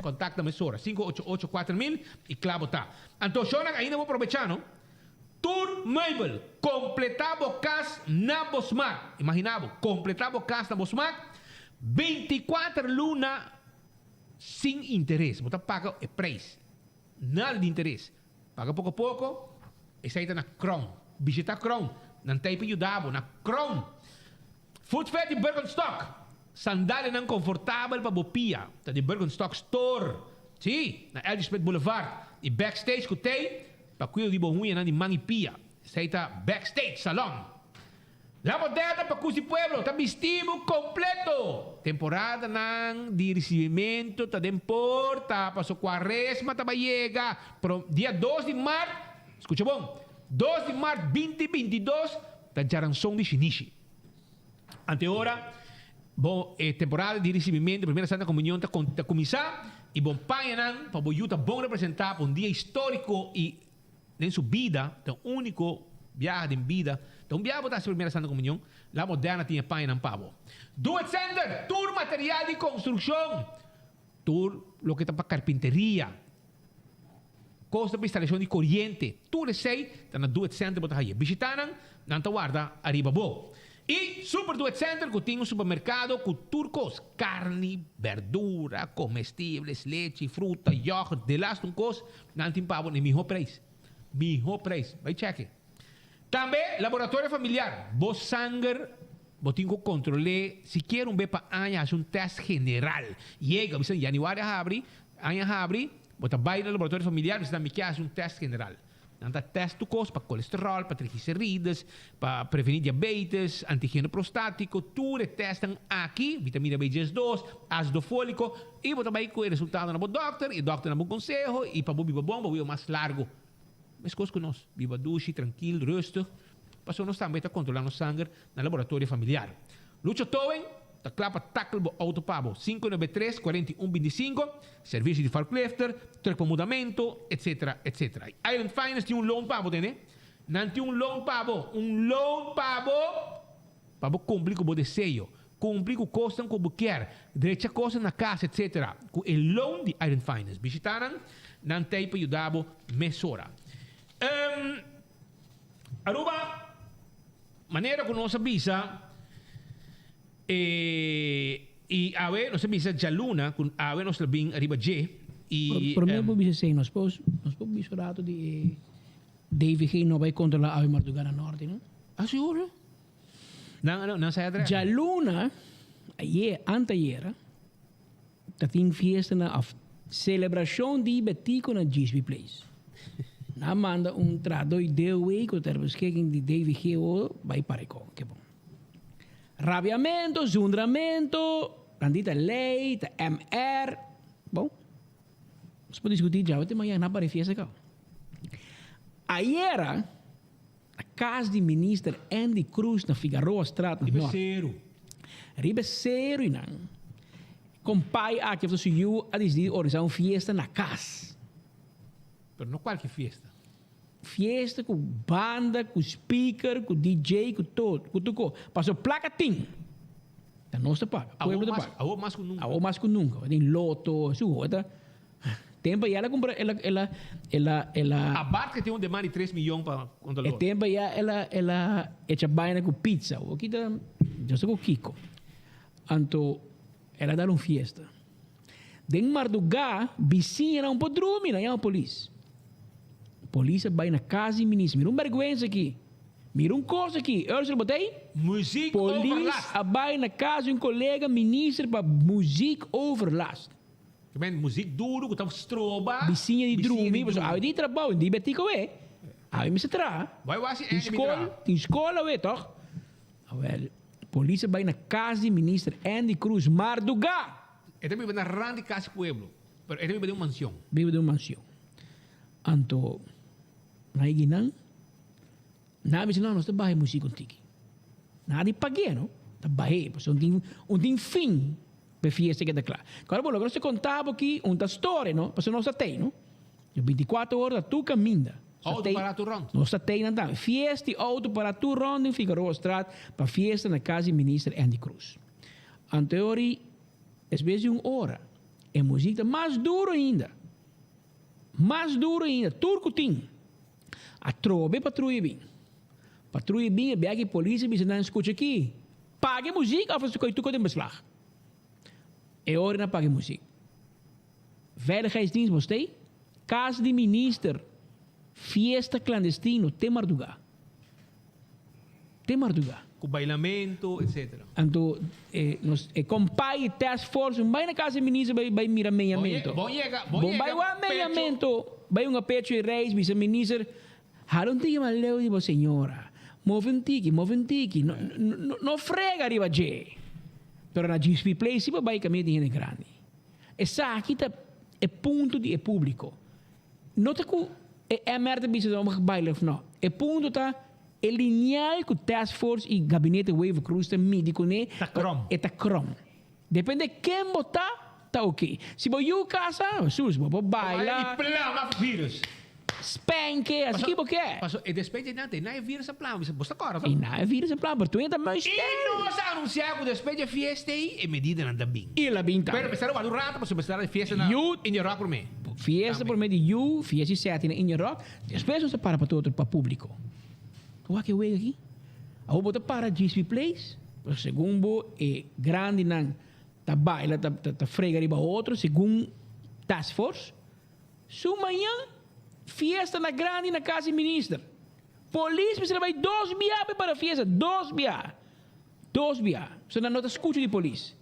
kontakta mesora, 588 4000 i kla bo ta. Anto shownan ainda bo probechá no. Tur meubel, kompletá bo kas na bo smak. Imaginá bo, kompletá bo kas na bo smak, 24 luna sin interes. Bo ta paga e preis, nada di interes. Paga poko poko, esei ta na Crown. Bishita Crown, nan ta ei pa yuda bo na Crown. Footfed di Birkenstock, sandalianan konfortabel pa bo pia, ta di Birkenstock Store. Sí, na L. G. Smith Boulevard. I Backstage ku tei pa kuido di bo huñanan di man i pia. Esei ta Backstage Salon. La Moderna pa Kusi Pueblo ta bisti bo kompleto. Temporadanan di risibimentu ta den porta paso kuaresma ta bai yega. Pro dia dos di mart, skucha bon, dos di mart binti 22 ta djaranson di shinishi. Anteora, bo e temporada di risibimentu Primera Santa Komunion ta ta kuminsá i bo pañanan pa bo yu ta bon representá pa un dia históriko i den su bida, ta un úniko biaha den bida, ta un biaha bo ta hasi Primera Santa Komunion, La Moderna tin e pañanan pa bo. Do It Center, tur material di konstrukshon, tur loke ta pa karpinteria, kos ta pa instalashon di koriente, tur esei ta na Do It Center bo ta haye. Bishita nan, nan ta warda ariba bo. I Super Do It Center ku tin un supermerkado ku tur kos, karni, berdura, komestibles, lechi, fruta, yògùrt, delas un kos, nan tin pa bo na e mihó preis. Mihó preis. Bai chèk'e. Tambe laboratorio familiar, bo sanger bo tin ku kontrol'é sikiera un be pa aña hasi un tèst general. Yega, bisa yanüari a habri, aña a habri, bo ta bai na laboratorio familiar bisa nan mi ke hasi un tèst general. Nan ta test tur kos pa kolesterol, pa triglicerides, pa preveni diabetes, antigeno prostatiko, tur e testnan aki, vitamina B 12, asido foliko, i bo ta bai ku e resultado na bo dokter, i e dokter na bo konseho, i pa bo biba bon, pa bo biba mas largo. Meskos ku nos, biba dushi, trankil, rustig, pasobra nos tambe ta kontrola nos sanger na laboratorio familiar. Lucho Towing ta kla pa tackle bo auto pa bo, 593 41 25, servicio di forklifter, truck pa mudamento, etc. Etc. Island Finance tin un loan pa bo, tende? Nan tin un loan pa bo, un loan pa bo, pa bo cumpli cu bo deseo, cumpli cu cosnan cu bo kier, drecha cosnan na cas, etc. Cu e loan di Island Finance. Bishita nan, nan t'ey pa yuda bo mesora. Um, Aruba. Manera ku nos a bisa e i awe nos a bisa djaluna ku awe nos lo bin ariba dje i. Prome bo bisa esei nos por nos por bisa un rato di e DVG no bai kontrola awe marduga na norte no. Ah sigur? Nan nan sai adres. Djaluna ayer anteayer Ta tin fiesta na of celebracion di Betico na Gisby Place. Nan a manda un trahador DOW cu ter beschikking di DVGO bay Parecon. Ke bon. Rabiamento, zundramento, nan di ta ley, ta MR. Bon, nos por discuti djawe te mañana para e fiesta caba. Ayera, na cas di Minister Endy Croes na Figaroastraat na Noord. Riba e seru y nan compay aki of su yu a dicidi organisa un fiesta na cas. Pero no cualkier fiesta. Fiesta cu banda, cu speaker, cu DJ, cu todo, cu tur cos. Pasobra placa tin. Ta nos ta paga, pueblo ta paga. Awor mas cu nunca. Awor mas cu nunca. Tin loto, su ta. Tempo ya el a cumpra, el a, el a, el a, el a. Abarth que tin un demanda di tres miyon pa contra E tempo ya el a, el a echa baina cu pizza. Awor kita, yo sa cu kico. Anto el a dar un fiesta. Den marduga, bisiñanan un por drumi, nan yama polis. Polis a bay na cas di minister. Mira un berguensa aki. Mira un cos aki. Ursula bo ta ey? Muziek Polis overlast. a bay na cas di un colega minister pa muziek overlast. Ke men muziek duro ku ta stroba. Bisiña di drumi, pasobra awe di trabou, di betico we. Awe mester traha. Bai wak si Tin Andy mi skol, traha. tin skol awe tòg? Awel, polis a bai na kas di minister Andy Cruz mardugá. E ta biba na rand di kas di pueblo, pero e ta biba den un mansion. Biba den un mansion. Anto, nan a yega nan, nan a bisa, no, nos ta baha e muzik un tiki. Nan a di pag'é, no? Ta bah'é, pasobra un tin, un tin fin pa e fiesta keda kla. Kòrda bo, loke nos ta konta bo aki, un ta storia, no? Pasobra nos ta tei, no? Di bintikuater ora ta tur kaminda. Auto pará tur rònt. Nos ta tei nan tambe. Fiesta di auto pará tur rònt den Figaroastraat pa fiesta na kas di minister Andy Cruz. Anteori, despues di un ora, e muzik ta mas duro ainda. Mas duro ainda. Tur ku tin. Atrobe patruya bin. Patruya bin e bia ki polis a bisa nan skucha aki, paga e muzik òf nos ta koi tur kos den beslag. E ora nan paga e muzik. Veiligheidsdienst bo stay, cas di minister, fiesta clandestino te marduga. Te marduga. Cu bailamento etc. Anto e nos e compay e task force un bay na cas di minister bay bay mira meyamento. Bon yega, bon Bon yega bay wak pecho. meyamento, bay hunga pecho y reis bisa minister hala un tiki mas leu di bo señora, move un tiki, move un tiki, no no no frega riba dje. Pero na GSP Place si bo bay caminda tin hende grandi. Esaki ta e punto di e publico. No ta cu e MR ta bisa nan mag baila of no. E punto ta e lineal cu Task Force y Gabinete Wever Croes ta midi cune. Ta krom. E ta krom. Depende ken bo ta, ta ok. Si bo yu casa, sus, bo por baila. Baila y plama virus. Spanke, así ki bo ke. Paso e despues di nan te na e virus a plama, bisa bo sta kòrda to? E na e virus a plama, pero tu ta muis I nos a anunsiá ku despues di e fiesta ei e medidanan ta bin. I la bin tambe. Pero mester a warda un rato pasobra mester a e fiesta na India Rock promé. Fiesta promé di yu, fiesta di sèti na India Rock, despues nos ta para pa tur otro, pa públiko. Wak e wega aki. Awor bo ta para GSP Place, pero segun bo e grandinan ta baila, ta frega riba otro segun Task Force. Su mañan, fiesta na grandi na cas di minister. Polis mester a bay dos bia pa para fiesta, dos bia. Dos bia. So nan no ta scucha di polis.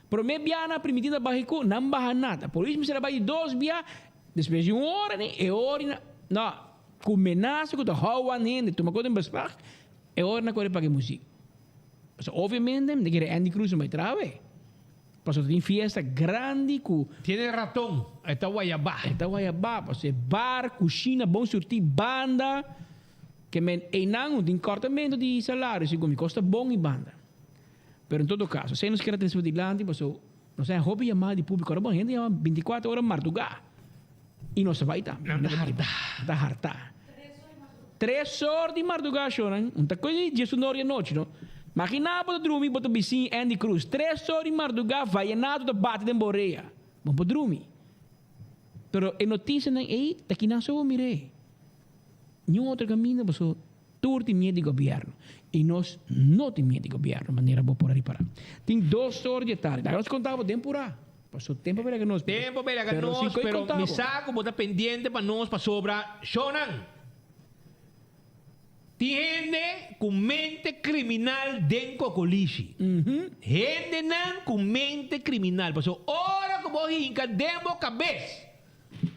Prome bia nan a primiti na baha cu, nan baha nada. Polis mester a bay di dos bia, despues di un ora ni, e ora na, no, cu menasa cu ta hou an hende, tuma cos den beslag, e ora nan core paga e muziek. Pasobra obviamente, mi ta kere Andy Cruz no bay traha awe. Pasobra tin fiesta grandi ku. Tiene raton, e ta wayabá. E ta wayabá, pasobra e bar, kushina, bon surtí, banda. Ke men einan no tin kòrtamentu di salario, segun mi kos ta bon i banda. Pero en todo kaso, esei nos kier a trese pa dilanti pasobra nos a hopi yamada di públiko. Ora bon hende yama bintikuater ora mardugá i nos ta bai tambe. Nan ta hartá. Nan ta hartá. Tres or di mardugá shornan, un ta koe di diesun or di anochi no. Maginá bo ta drumi bo ta bisin Andy Cruz, tres or di mardugá vallenato ta bati den bo orea, bo no por drumi. Pero e noticianan ei ta kinan so bo mir'é. Niun otro caminda paso tur tin miedo di gobierno y nos no tin miedo di gobierno manera bo por a ripará. Tin dos or di e tardi, laga nos conta bo den purá. Paso tempo belaga nos. Tempo belaga nos, pero mi sa ku bo ta pendiente pa nos pasobra shownan. Tin hende ku mente kriminal den kokolishi. Hendenan ku mente kriminal. Pasobra ora ku bo hinka den bo kabes,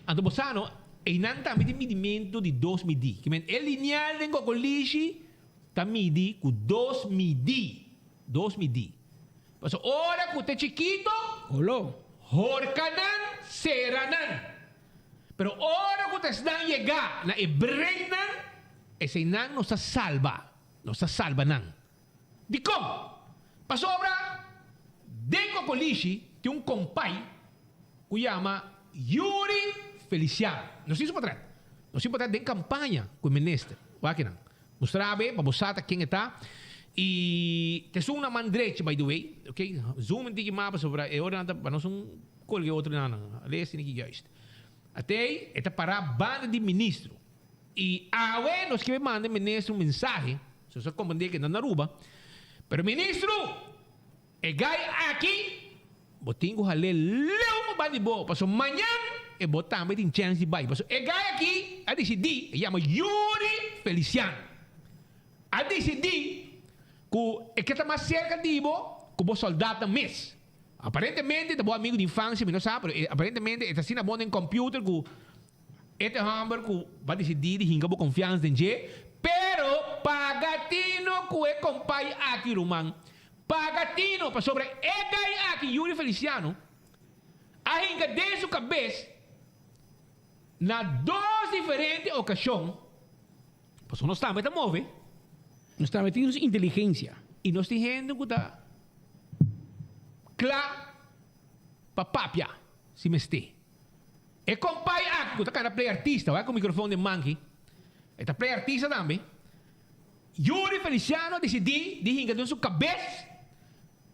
anto bo sa no, einan tambe tin midimentu di dos midí. Ki men e lineal den kokolishi ta midi ku dos midí. Dos midí. Pasobra ora ku ta chikito, Holo. horka nan, sera nan. Pero ora ku ta esnan yegá na e breinnan, eseinan nos ta salba, nos ta salba nan. Dikon? Pasobra den Kokolishi tin un kompai ku yama Yuri Feliciano. Nos tin su potret. Nos tin potret den kampaña ku e minister. Wak nan. Mustra be pa bo sa ta ken e ta. Y ta esun na man drechi by the way. Ok, zoom un tiki mas pasobra e ora nan ta pa nos un colga e otro nan nan. Lees tin aki juist. Atey e ta para banda di ministro. Y awe nos kibe manda e ministro un mensahe. Si nos a comprende ke nan na Aruba. Pero ministro! E gai aki bo tin ku hal'é leu pa banda di bo, pasobra mañan e bo tambe tin chèns di bai. Pasobra e gai aki a disidí, e yama Yuri Feliciano, a disidí ku e ke ta mas serka di bo ku bo sòldatnan mes. Aparentemente ta bo amigo di infancia, mi no sa, pero aparentemente e ta asina bon den computer cu e ta e homber cu ba dicidi di hinca bo confiansa den dje. Pero paga tino cu e compay aki ruman. Paga tino pasobra e guy aki Yuri Feliciano a hinca den su cabes na dos diferente ocasion, pasobra nos tambe ta move. Nos tambe tin nos inteligencia. Y nos tin hende cu ta kla pa papia si mester. E compay aki cu ta cana play artista, wak cu microfoon den manki, e ta play artista tambe. Yuri Feliciano a dicidi di hinca den su cabes,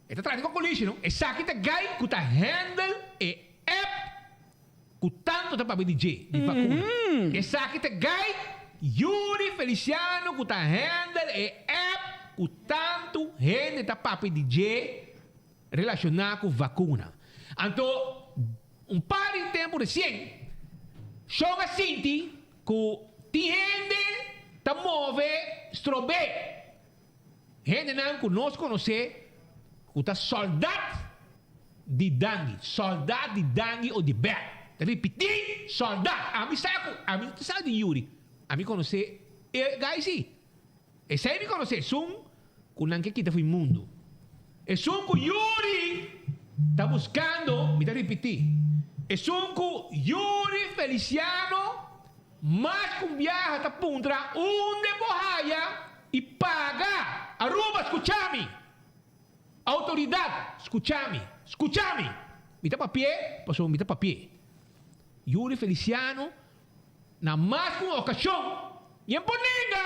e ta traha di cocolishe no, esaki ta guy cu ta handle e app cu tanto ta papia di dje, di vacuna. Esaki ta guy Yuri Feliciano cu ta handle e app cu tanto hende ta papia di dje relaciona cu vacuna. Anto un par di tempo recien Shon a sinti cu tin hende ta move strobe hendenan cu nos conoce cu ta soldat di dangui, soldat di dangui o di bè. Ta ripití, soldat. Ami sa ku, ami no ta sa di Yuri. Ami konosé e guy sí. Esei mi konosé, esun ku nan ke kita fo'i mundu. Esun ku Yuri ta buskando, mi ta ripití, esun ku Yuri Feliciano mas ku un biaha ta puntra unda e por haya i paga. Aruba, skucha mi! Autoridad, scucha mi, scucha mi! Mi ta papi'é pasobra mi ta papi'é. Yuri Feliciano na mas cu un ocasion y en por nenga!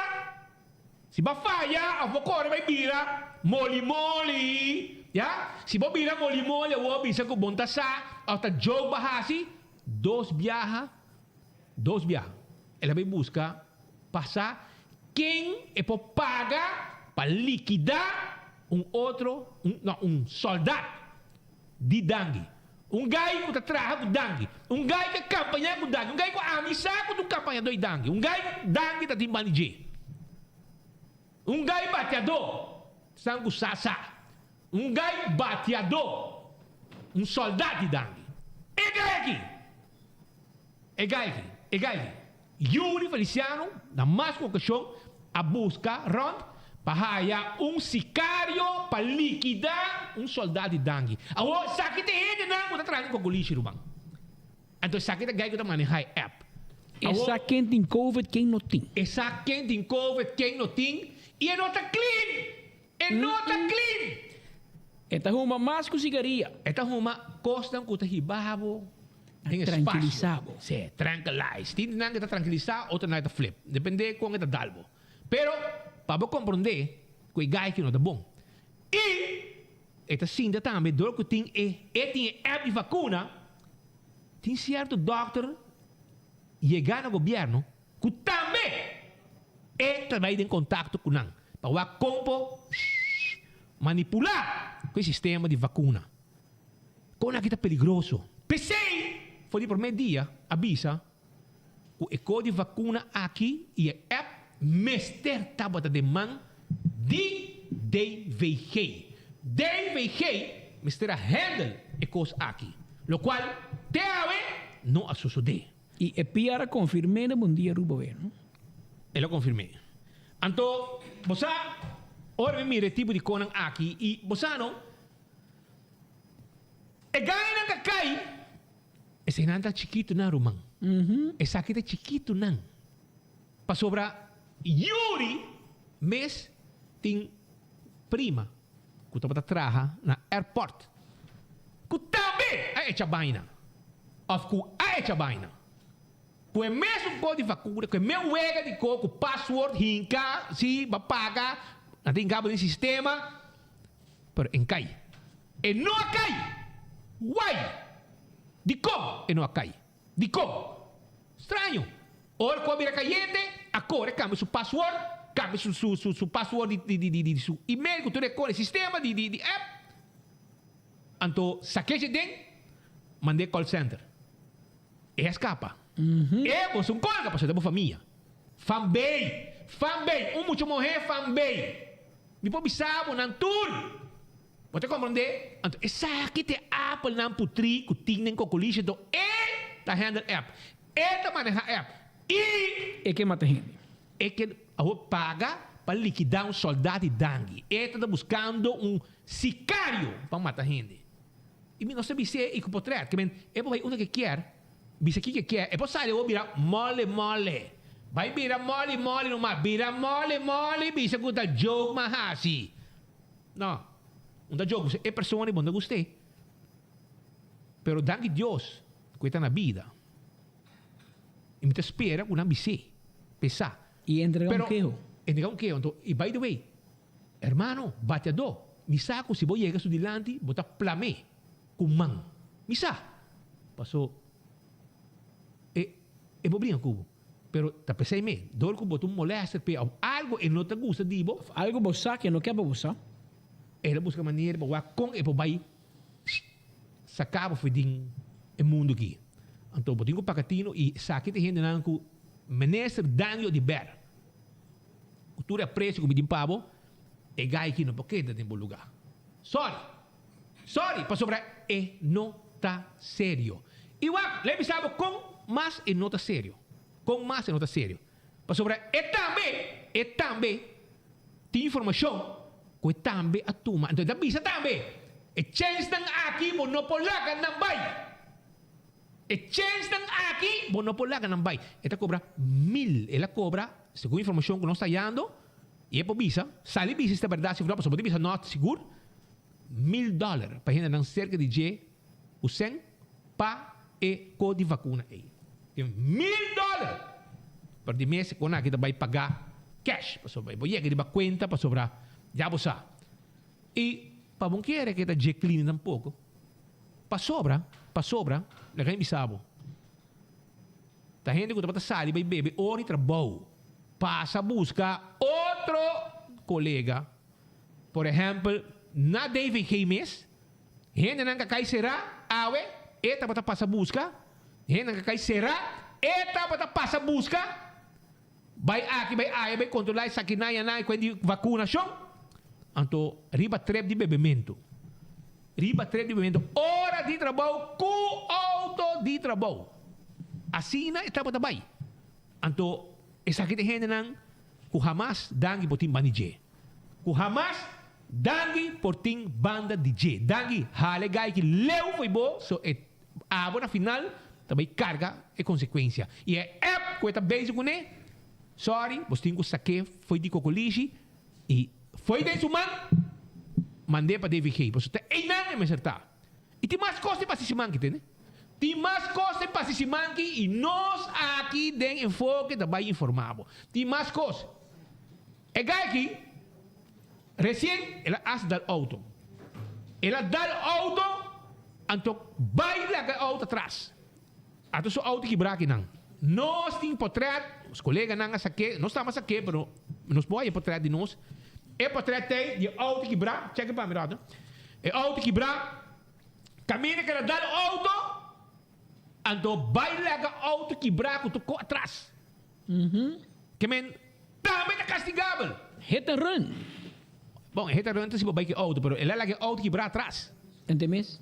Si bo a faya of bo core bay bira moli moli, ya? Si bo bira moli moli awor bisa cu bon ta sa of ta joke bo a haci, dos biaha, dos biaha el a bay busca Pasa ken e por paga pa likidá un otro, un, no, un sòldat di dangui. Un gai ku ta traha ku dangui. Un gai ku a kampañá ku dangui. Un gai ku ami sa ku ta un kampañadó di dangui. Un gai ku dangui ta tin banda di dje. Un gai batiadó, san ku sa sa. Un gai batiadó, un sòldat di dangui. E gai aki! E gai aki, e gai aki. Yuri Feliciano na mas ku okashon a buska rònt pa haya un sikario pa likidá un sòldá di dangui. Awor esaki ta e hendenan ku ta traha den Cocolishi ruman. Anto esaki ta gai ku ta manehá e app. E sa ken tin covid ken no tin. E sa ken tin covid ken no tin i e no ta clean! E no ta clean! E ta huma mas ku sigaria. E ta huma kosnan ku ta hiba bo den espacio. Tranquilisa bo. Sí, tranquilize. Tin nan ku ta tranquilisa, otro nan ta flip. Depende kon e ta dal bo. Pero, pa bo comprende ku e gai aki no ta bon. I e ta sinta tambe dor ku tin e e tin e app di vakuna, tin cierto dokter yega na gobierno Ku tambe e ta bai den kontakto ku nan pa wak kon por manipulá ku e sistema di vakuna. Kon aki ta peligroso. P'esei for di promé dia a bisa ku e kod di vakuna aki i e app mester tabata den man di DVG. DVG mester a handle e kos aki, lokual te awe no a sosodé. I e PR a konfirm'é na Bon Dia Aruba wè, no? El a konfirm'é. Anto, bo sa, ora mi mira e tipo di konan aki, i bo sa no, e gainan ta kai, eseinan ta chikitunan, ruman. Esaki ta chikitunan. Pasobra Yuri mes tin prima ku tabata traha na airport ku tambe a echa baina of ku a echa baina ku e mesun ko di vakuna ku e mes wega di ko ku password hinka si bo a paga nan ta hinka bo den sistema pero en kai e no a kai why dikon e no a kai. Dikon? Straño! Ora ku a bira kayente, a kore kambia su password, kambia su su su su password di di di di su email ku tur e kore sistema di di di app. Anto sakeshi den, mand'é call center. E a skapa. E bo sun kolga pasobra ta bo famia. Fan bay! Fan bay! Un mucha muhé fan bay! Mi por bisa bo nan tur! Bo ta komprondé? Anto esaki ta e apelnan putrí ku tin den kokolishi. Anto e ta handle app. E ta manehá app. I. E ke mata hende. E ke awor paga pa likidá un sòldá di dangui. E ta ta buskando un sikario pa mata hende. I mi no sa bis'é i ku potrèt. Ke men e por bai unda ke kier, bisa kiko e kier. E por sali awor bira mòle mòle. Bai bira mòli mòli numa. Bira mòle mòli bisa ku ta joke m'a hasi. No, un ta joke e persona i bo no ta gust'é. Pero danki Dios ku e ta na bida. I mi ta spera ku nan bis'é, p'e sa. I entrega un keho. Entrega un keho. Anto, i by the way, hermano, bateadó, mi sa ku si bo yega su dilanti, bo ta plam'é ku man. Mi sa. Paso, e, e bo bringa ku bo. Pero ta p'esei mes, dor ku bo ta un molester p'e òf algu e no ta gusta di bo. Òf algu bo sa ku e no ke pa bo sa. El a buska manera pa wak kon e por bai saka bo for den e mundu aki. Anto bo tin ku paga tino i esaki ta e hendenan ku Minister Daniel Oduber, ku tur e apresio ku mi tin pa bo, e gai aki no por keda den bo lugá. Sorry! Sorry, pasobra e no ta serio. I wak, lei bisa bo kon mas e no ta serio. Kon mas e no ta serio. Pasobra e tambe, e tambe tin informashon ku e tambe a tuma. Anto e ta bisa tambe, e chensnan aki bo no por laga nan bai. E chensnan aki bo no por laga nan bai. E ta kobra mil. El a kobra, segun informashon ku nos ta hayando, i e por bisa, sali bisa si ta bèrdat si òf no, pasobra bo ta bisa nò sigur, mil dòler pa hendenan serka di dje ku sèn pa e ko di vakuna ei. Tin mil dòler! Pero di mes kon aki ta bai paga cash pasobra e bo yega riba kuenta pasobra ya bo sa. I pa bo kere ke ta dje klini tampoko pasobra pasobra laga mi bisa bo ta hende ku tabata sali bai bebe ora di trabou pasa buska otro kolega. Por ehèmpel, na DVG mes, hendenan ka kai será, awe e tabata pasa buska, hendenan ka kai será, e tabata pasa buska, bai aki bai aya bai kontrolá esaki nan ya nan di vakunashon, anto riba trep di bebementu, riba trep di bebementu ora di trabou ku outo di trabou. Asina e tabata bai. Anto esaki ta e hendenan ku hamas dangi por tin banda di dje. Ku hamas dangi por tin banda di dje. Dangi hala e gai ki leu fo'i bo so e abo na final ta bai karga e konsekuensia. I e app ku e ta bezig kuné, sorry, bos tin ku sak'é fo'i di kokolishi i fo'i den su man mand'é pa DVG. Pasobra ta einan e mester ta. I tin mas kos di pasa siman ki tende. Tin mas kos di pasa siman ki i nos aki den Enfoke ta bai informa bo. Tin mas kos. E guy aki resien el a hasta dal auto. El a dal auto anto bai laga e auto atras. Anto su auto kibra akinan. Nos tin potret, nos koleganan a sak'é, nos tamba sak'é pero nos por haya potret di nos. E potret t'ei di e auto kibrá, chèk e pa mi rato. E auto kibrá, kaminda ku el a dal auto, anto bai laga auto kibrá ku tur kos atras. Ke men tambe ta kastigabel. Hit and run. Bon, e hit and run ta si bo bai ku e auto, pero el a laga e auto kibrá atras. Ente mes?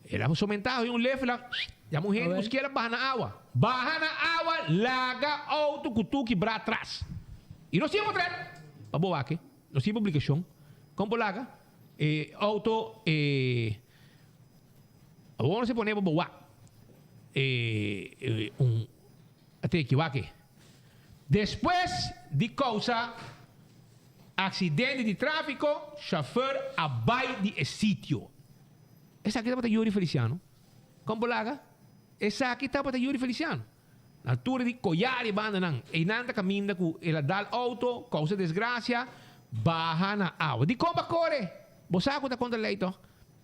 El a somentá hoy un lef, el a yama un hende busk'é, el a baha na awa. Baha na awa, laga auto ku tur kibrá atras. I nos tin e potret pa bo wak, nos tin e publikashon. Kon por laga e auto e awor nos a pone pa bo wak e un a teki wak e. Despues di kousa aksidente di tráfiko, shofèr a bai di e sitio. Esaki tabata Yuri Feliciano. Kon bo laga? Esaki tabata Yuri Feliciano. Na altura di Koyari bandanan, einan ta kaminda ku el a dal outo, kousa desgrasia, baha na awa. Dikon bo a kore? Bo sa ku ta kontra lei tòg?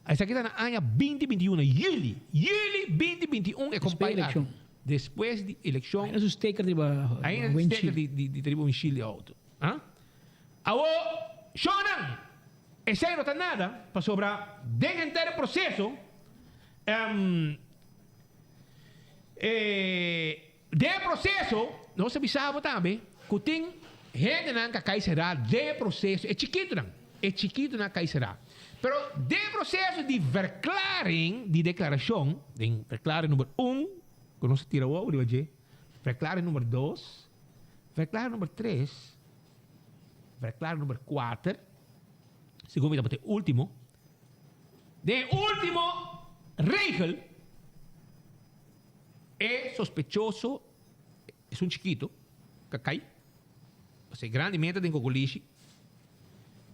Esaki ta na aña binti binti i un, na yüli, yüli binti binti i un e kompai aki. Despues di elekshon. Ainda su steker riba Ainda su steker di riba windshield di outo. Awor, shownan! Esei no ta nada, pasobra den henter e proseso, e den e proseso, nos a bisa bo tambe ku tin hendenan ku a kai será den e proseso, e chikitunan. E chikitonan a kai será. Pero den proseso di verklaring, di deklarashon, den verklaring number un, ku nos a tira wou riba dje, verklaring number dos, verklaring number tres, verklaring number kuater, segun mi tabata e ultimo, den e ultimo regel, e sospechoso, esun chikito, ku a kai, Pasobra e grandi meta den Cocolishi,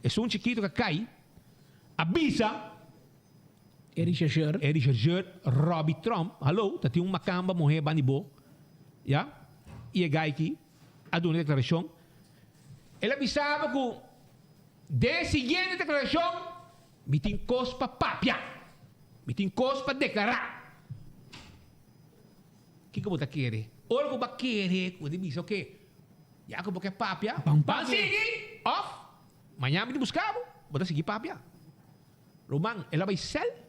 esun chikito ka kai, a bisa E rechercheur. E rechercheur Robbie Tromp, hallo, ta tin un makamba muher bandi bo, ya, y e guy aki a duna e declaracion. El a bisa bo cu den e siguiente declaracion mi tin cos pa papia, mi tin cos pa declara. Kiko bo ta kere? Ora ku bo a kere, ku bo ta bisa, oke, ya ku bo ke papia, ban sigui! Òf, mañana mi ta buska bo, bo ta sigui papia. Ruman, el a bai sèl,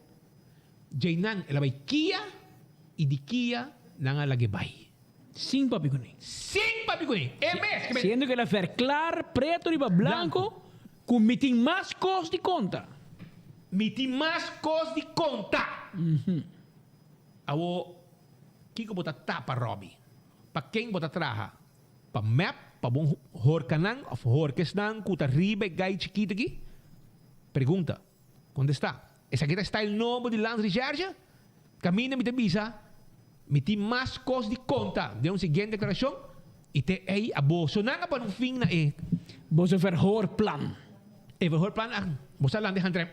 djeinan el a bai kia, i di kia nan a lag'é bai. Sin papia kuné. Sin papia kuné. E mes. Siendo ku el a verklar preto riba blanko ku mi tin mas kos di konta. Mi tin mas kos di konta. Awo, kiko bo ta tapa Robbie? Pa ken bo ta traha? Pa mep? Pa bo horkanan of horkesnan ku ta riba e gai chikitu aki? Pregunta. Kontestá. Esaki ta style nobo di Landsrecherche? Kaminda mi ta bisa, mi tin mas kos di konta den un siguiente deklarashon i te ei a bosonan a pone un fin na e. Boso verhoorplan. E verhoorplan a boso a lanta e handrem.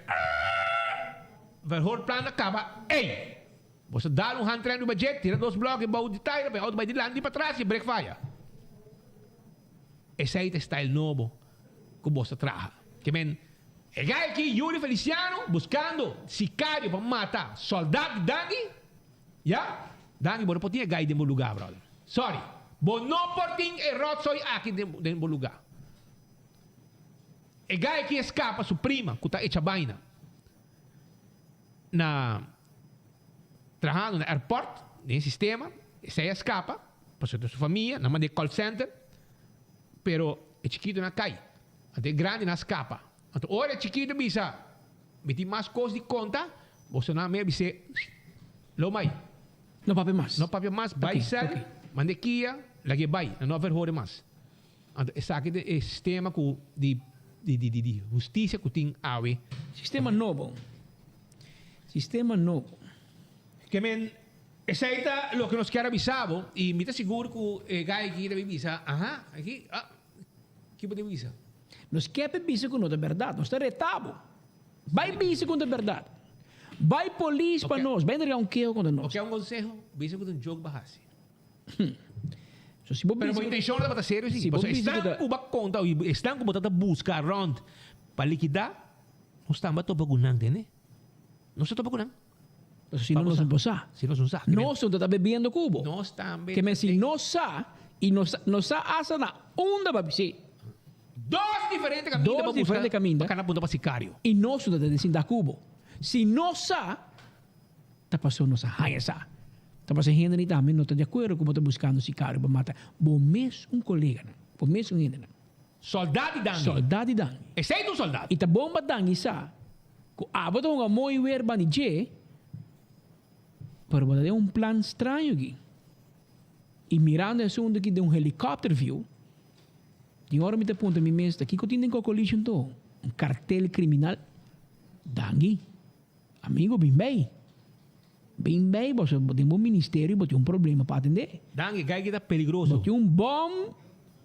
Verhoorplan a kaba ey! Bo sa dal un handrem riba dje, tira dos blok bou di taira pa e auto bai dilanti i patras i e brek faya. Esey ta e style nobo ku bo sa traha. Ke men, e guy aki, Yuri Feliciano, buskando sikario pa mata soldat di Dangui, ya, Dangui bo no por tin e guy den bo luga, brother. Sorry, bo no por tin e rotzooi aki den bo luga. E guy aki a skapa su prima ku ta echa baina. Na trahando na airport den e sistema, esei a scapa pasobra su famia nan manda e call center, pero e chikitonan a cay, anto e grandinan a scapa. Anto ora e chikito bisa mi tin mas cos di conta, boso nan a bis'é lo mai. No papia mas. No papia mas, bay cel, manda e kia, lag'é bay, nan no a verhoor e mas. Anto esaki ta e sistema ku di di di di hustisia ku tin awe. Sistema nobo. Sistema nobo. Ke men, esei ta loke nos kier a bisa bo i mi ta sigur ku e gai aki ta bin bisa, aha, aki, ah, ki bo ta bisa? Nos kier pa bisa ku no ta bèrdat. Nos ta reta bo. Bai bisa ku no ta bèrdat. Bai polis pa nos. Bai entrega un keho kontra nos. Bo kier un konseho? Bisa ku ta un joke bo a hasi. So si bo Pero bisa bo intencion tabata serio si. Si bo Pasobra bisa esnan ku ta ku bo a konta i esnan ku bo tabata buska rond pa likidá, nos tambe a topa ku nan, tende? Nos a topa ku nan. Pasobra si no nos no por sa. Si nos no sa. Nos no ta bebiendo ku bo. Nos tambe Ke men si nos sa i nos nos sa asta na unda bo a bis'é. Dos diferente kaminda Dos pa buska diferente kaminda. pa kana punta pa sikario. I nos no ta den sinta ku bo. Si nos sa. Ta paso nos a haña sa. Ta paso hende ni tambe no ta di akuerdo ku bo ta buskando sikario pa mata bo mes un koleganan, bo mes un hendenan. Soldat di Dangui. Soldat di Dangui. Esei ta un soldat. I ta bon pa Dangui sa ku abo ta hunga mooi weer bandi dje, pero bo ta den un plan straño aki. I mirando e asuntu aki den un helikòpter view, tin ora mi ta puntra mi mes ta kiko tin den Cocolishi anto? Un kartel kriminal? Dangui. Amigo bin bay. Bin bay boso den bo ministerio bo tin un problema pa atende. Dan e guy ki ta peligroso. Bo tin un bom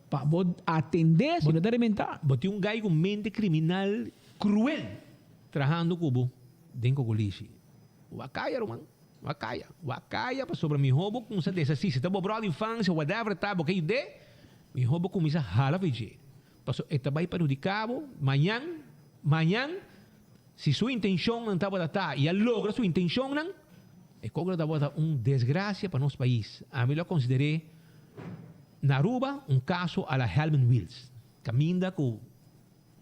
pa bo atende si no ta rementa. Bo tin un guy ku mente kriminal kruel trahando ku bo den kokolishi. Wak kaya ruman, wak kaya, wak kaya pasobra miho bo kumsa desasi. Si ta bo bròder infansia whatever ta bo ke yud'é, miho bo kuminsa hala for dje. Pasobra e ta bai perhudiká bo mañan, mañan. Si su intencionnan tabata ta y a logra su intencionnan, e cobra tabata un desgracia pa nos pais. Ami lo a consider'é na Aruba un caso a la Helmin Wiels, caminda cu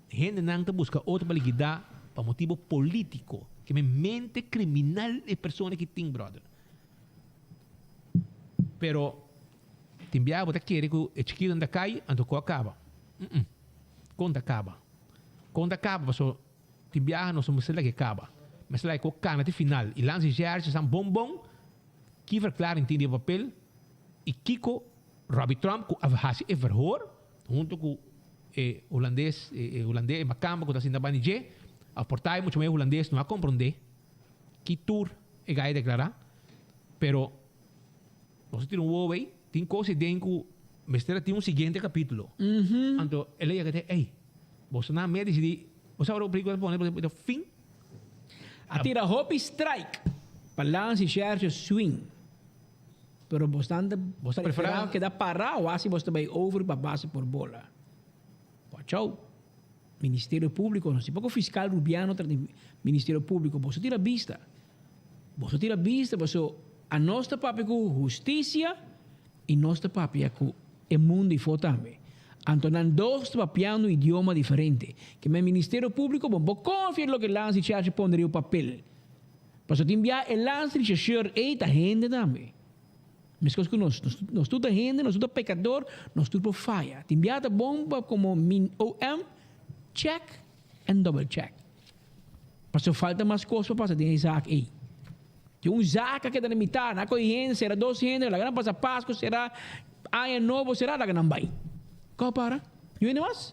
hendenan ta busca otro pa liquida pa motibo politico. Ke men mente criminal e persona aki tin, brother. Pero tin biaha bo ta kere cu e chikitonan ta cay, anto cu a caba. Con ta caba? Kon ta kaba paso tin biaha nos no mester laga e kaba. Mester laga e ko kana te final i Lans Recherche san bon bon ki verklaring tin riba papel i kiko Robbie Tromp ku a hasi e verhoor hunto ku e hulandes e hulandes e makamba ku ta sinta banda di dje a porta e mucha muher hulandes no a kompronde ki tur e gai a deklara pero Nos a tira un wowo ei, tin kos ei den ku mester a tin un siguiente kapítulo. Anto el a yega te, ey, boso nan mea disidí, bo sa ora bo pelíkula ta pone, bo ta fin. A tira hopi strike pa Lance y Sergio swing, pero bosnan ta preferá keda pará o asi bos ta bai over pa base por bola. Watch out. Ministerio Público, no si poko fiscal Rubiano tra di Ministerio Público, boso tira bista. Boso tira bista paso anos ta papia ku hustisia i nos ta papia ku e mundu ifo tambe. Anto nan dos ta papiando un idioma diferente. Ke men Ministerio Públiko bo bo konfia di loke Lans Richarche pone riba papel. Paso tin bia e Lans Richarcheur ei ta hende tambe. Meskos ku nos. Nos tur ta hende, nos tur ta pekador, nos tur por faya. Tin bia ta bon pa komo min OM check en double check. Pasobra falta mas kos pa pasa den e zaak ei. Tin un zaak a keda na mitá, nan a kohe hende, sera dos hende, laga nan pasa Pasku, sera Aña Nobo, sera, laga nan bai. Kon a para? Niun hende mas?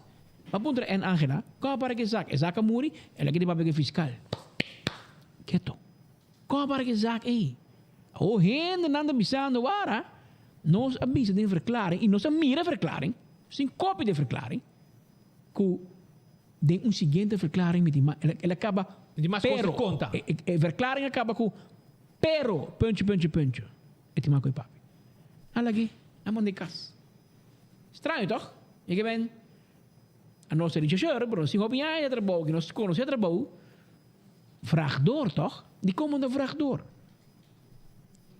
Bo a puntra Ann Angela, kon a para ku e zaak? E zaak a muri, el a keda papia ku e fiskal. Keto. Kon a para ku e zaak ei? Awor hendenan ta bisando, Wara, nos a bisa den verklaring i nos a mira e verklaring, nos tin kopia di e verklaring, ku Den un siguiente verklaring mi tin ma el a kaba Di mas kos pero di konta. E e verklaring a kaba ku pero puntje puntje puntje. E tin mas ku e papia. A lag'é, a mand'é kas. Straño tòg? Mi ke ben a nos ta richasheur pero nos tin hopi aña di trabou ki nos konosé trabou. Vraag door tòg? Dikon bo no ta vraag door?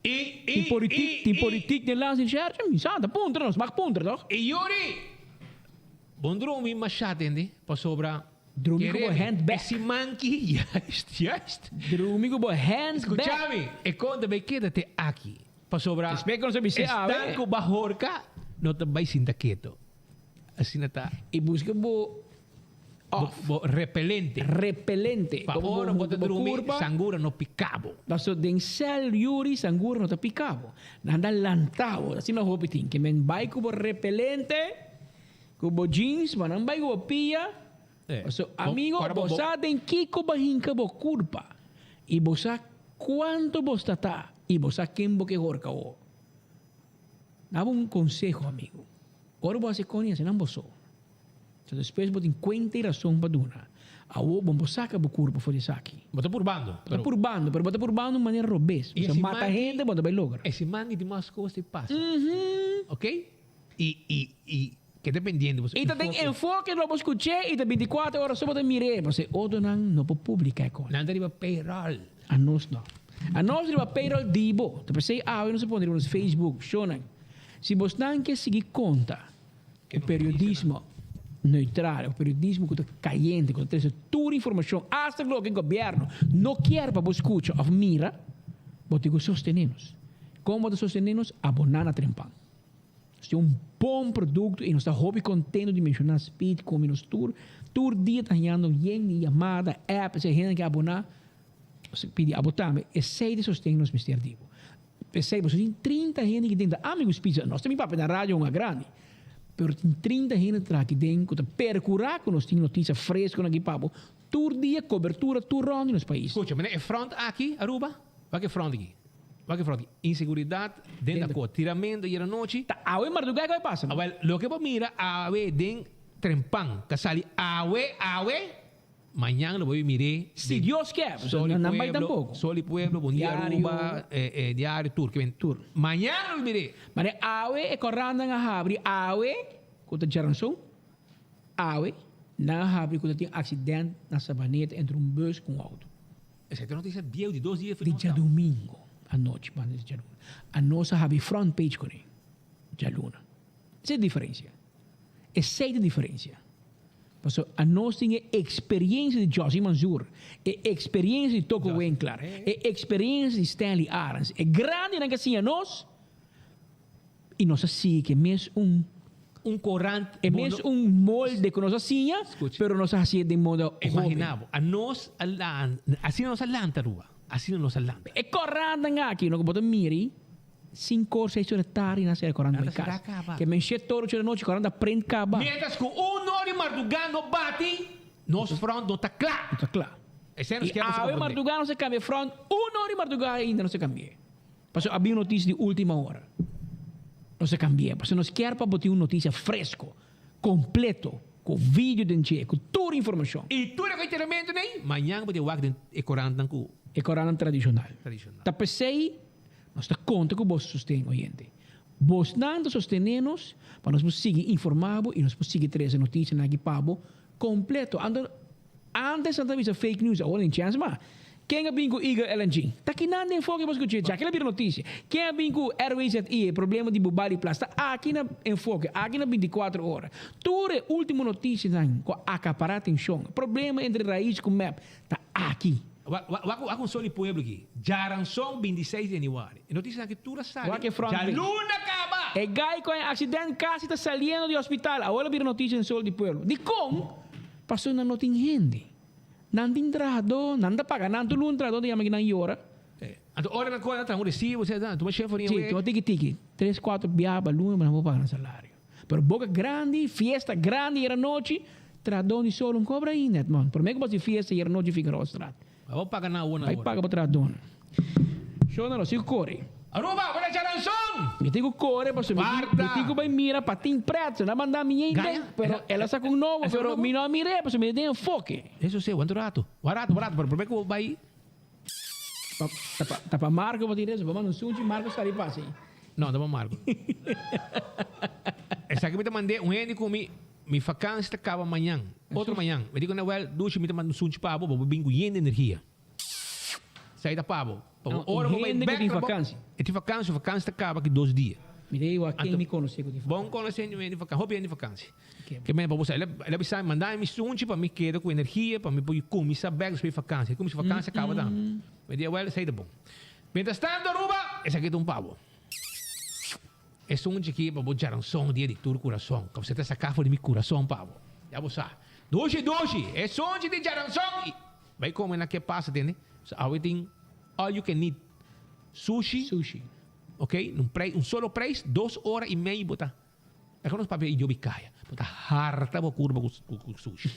I Tin i politiek i tin i. politiek den Lands Recherche? Mi sa ta puntra nos mag puntra tòg? I Yuri! Bon drumi masha tende pasobra Drumi ku bo keremi hand e back. siman ki juist juist. Drumi ku bo hand back. Skuchami e konta bay keda te aki pasobra Despues ku nos a bis'é awe. esnan ku ba horka no ta bay sinta keto asina ta. I buska bo off. Bo repelente. Repelente. Pa ora bo ta drumi sangura no pika bo. Paso den sel yuri sangura no ta pika bo. Nan ta lanta bo. Asina hopi tin ke men bay ku bo repelente. Ku bo jeans, bo nan bai ku bo pia. Paso, amigo, bo sa den kiko bo a hinka bo kurpa. I bo sa kuantu bo sta ta. I bo sa ken bo ke horka awo. Daba un konseho, amigo. Ora bo hasi koni, hasi nan bo so. So despues bo tin kuenta i rason pa duna. Awo bo no saka bo kurpa for di esaki. Bo ta purbando. Bo ta purbando, pero bo ta purbando un manera robes. Bo sa mata hende, bo no ta bai logra. E siman di mas kos ta pasa. Ok? I i i keda pendiente boso I ta den enfoke lo bo skuch'é i ta bintikuater ora so bo ta mir'é pasobra e otronan no por publiká e kos. Nan ta riba payroll. Anos no. Anos riba payroll di bo. Ta p'esei awe nos a pone riba nos Facebook, shownan. Si bosnan ke sigui konta ku periodismo neutral of periodismo ku ta kayente, ku ta trese tur informashon asta loke gobièrnu no kier pa bo skucha of mira, bo tin ku sostené nos. Kon bo ta sostené nos? Aboná na Trempan. Nos tin un bon producto y nos ta hopi contento di menciona Speed como nos tur tur dia ta hañando yen di yamada, app, esei hende ke abona. Nos ta pidi abo tambe esei ta sosten nos mester di bo. P'esei boso tin trinta hende ki den ta ami ku Speed, nos ta bin papia na radio un a grandi, pero tin trinta hende ta traha aki den ku ta percura ku nos tin noticia fresco na aki pa bo tur dia, cobertura tur rond di nos pais. Scucha, mira e front aki, Aruba, wak e front aki. Wak e front aki. Inseguridad den Dakota. Tiramento ayer anochi. Ta awe mardugá ku a pasa, no? Awel, loke bo mira awe den Trempan ta sali awe, awe, mañan lo bo mir'é Si Dios kier, pasobra Sol y nan bai Pueblo, tampoco. Sol y Pueblo, Bon Dia Diario. Aruba, Diario, tur. Ke men, Tur. Mañan lo bo mir'é. Mane awe e korannan a habri awe ku ta djaranson, awe nan a habri ku ta tin aksident na Sabaneta entre un bus ku un outo. Esei ta noticia bieu di dos dia Di djadumingo anochi, banda di djaluna. Anos a habi front page kuné djaluna. Esei ta diferencia. Esei ta diferencia. Pasobra anos tin e experiencia di Jossy Manzoor, e experiencia di Toko Winklar, e experiencia di Stanley Arends. E grandinan ke a siña nos y nos a sigui ke mes un. Un korant. E mes un molde ku nos a siña, pero nos a hasié den moda hoben. Imaginá bo, anos a lanta, asina nos a lanta Aruba, asina nos a lanta. E korantnan aki, no ku bo ta mira, sinku or, seis or di tardi nan a sera korant bai kas. Ke men shete or, ocho di anochi korant a prent kaba. Mientras ku un or di mardugá no bati, nos front no ta kla. No ta kla. Esei nos I kier pa awe komprendé. mardugá nos a kambia front, un or di mardugá ainda nos a kambi'é. Pasobra a bin un noticia di ultima ora. Nos a cambi'é. Pasobra nos kier pa bo tin un noticia fresco, completo, cu video den dje, cu tur informacion. Y tur e entrenamento n'ey, mañan bo tin wak den e corantnan cu. E corantnan tradicional. Tradicional. Ta p'esey nos ta conta cu bo sosten, oyente. Bosnan ta sostene nos pa nos por sigui informa bo y nos por sigui trece noticianan aki pa bo completo. Anto. Antes nan ta bisa fake news, awor nin chance mas. Ken a bin ku Eagle LNG? Ta kinan den Enfoke bo skucha dja kila bira notisia. Ken a bin ku RWZI, e problema di Bubali Plas? Ta aki na Enfoke, aki na 24 ora. Tur e ultimo notisianan ku a akapará atenshon, problema entre Raiz ku mep, ta aki. Wak un sol di pueblo aki. Djaranson 26 di januari. E notisianan aki tur a sali Wak e front page. djaluna kaba! E guy ku a en accident kasi ta saliendo di hospital, awor a bira notisia den Sol di Pueblo. Dikon? Pasobra nan no tin hende. Nan tin trahadó, nan ta paga nan tur lun trahadó ta yama ki nan yora. Anto ora nan kore nan traha un resibo, esei nan tuma shen forin Sí, away. tuma tiki tiki, tres kuater biaha pa luna pa nan por paga nan salario. Pero boka grandi, fiesta grandi yera nochi, trahadó di solo un kobra ainda, Edmond. Prome ku bo hasi fiesta yera nochi Figarostraat. Ba bo paga nan awor na Bai ora. paga bo trahadónan. Shona lo sigue kore. Aruba, bo ta charanzon! Mi tin ku kore pasobra mi tin, mi tin ku bai mira Patin Pretzel. Nan a manda mi ein den, pero el a saka un nobo, pero mi no a mir'é pasobra mi ta den enfoke. Eso si, wanta un rato. Wan rato, wan rato, pero prome ku bo bai. Ta pa, ta pa Marco bo tin eso, bo manda un sunchi, Marco sali pasa ei. No, ta pa Marco. Esaki mi ta mand'é un hende ku mi, mi vakansi ta kaba mañan, otro mañan. Mi di ku Nahuel, Dushi, mi ta manda un sunchi pa bo, pa bo bin ku yen di energia. Esei ta pa bo. Pa bo ora bo bai bek na bo. E tin vakansi, vakansi ta kaba ki dos dia. Mi ta igual ken mi konosé ku tin vakansi. Bon konosé un hende di vakansi, hopi hende di vakansi. Ke men pa bo sa, el a bisa mi, manda mi sunchi pa mi keda ku energia pa mi por kuminsá bek despues di vakansi. E kuminsá vakansi a kaba tambe. Mi di, awel esei ta bon. Mientras tanto Aruba, esaki ta un pa bo. E sunchi aki pa bo djaranson dia di tur kurason. Ku ta saka for di mi kurason pa bo. Ya bo sa. Dushi dushi, e sunchi di djaranson. Bai come na ke pasa tende. So awe tin all you can eat sushi. Sushi. Ok, un prei, un solo preis, dos ora y mei bo ta. Eko nos papia y kaya. Bo ta harta bo curva cu, cu, cu sushi.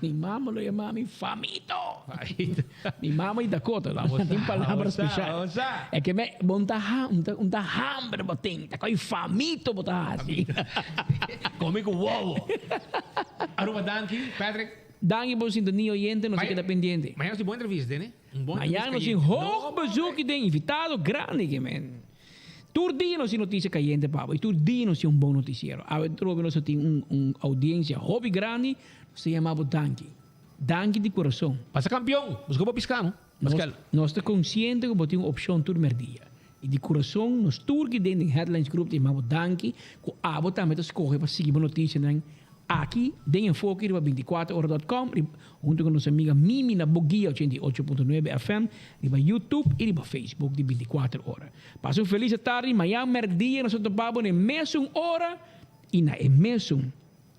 Mi mama lo yama mi famito. Famito. Mi mama y Dakota lo Vamos tin a, palabra vamos a, special. vamos a. E ke me bon ta ha, un ta, un ta hambre bo tin. Ta koi famito bo ta hasi. Come cu wowo. Aruba danki, Patrick. Danki por sintonia oyente, nos a keda pendiente. Mañana nos tin bon entrevista, tene? Un bon Mañana entrevista nos tin cayente. hoog bezoek y den invitado grandi ke men. Tur dia nos tin noticia cayente pa bo y tur dia nos tin un bon noticiero. Awe trobe nos a tin un un audiencia hopi grandi, nos ta yama bo danki. Danki di corazon. Pasa campeon, busca bo pisca no. Nos, nos ta consciente cu bo tin un opcion tur merdia. Y di corazon nos tur ki den den Headlines Group ta yama bo danki cu abo tambe ta scoge pa sigui bo noticianan Aki den Enfoke riba 24ora dot com hunto cu nos amiga Mimi na Bo Guia 88.9 FM riba YouTube y riba Facebook di 24 ora. Pasa un feliz atardi, mañan merdia nos ta topa bo na e mesun ora y na e mesun.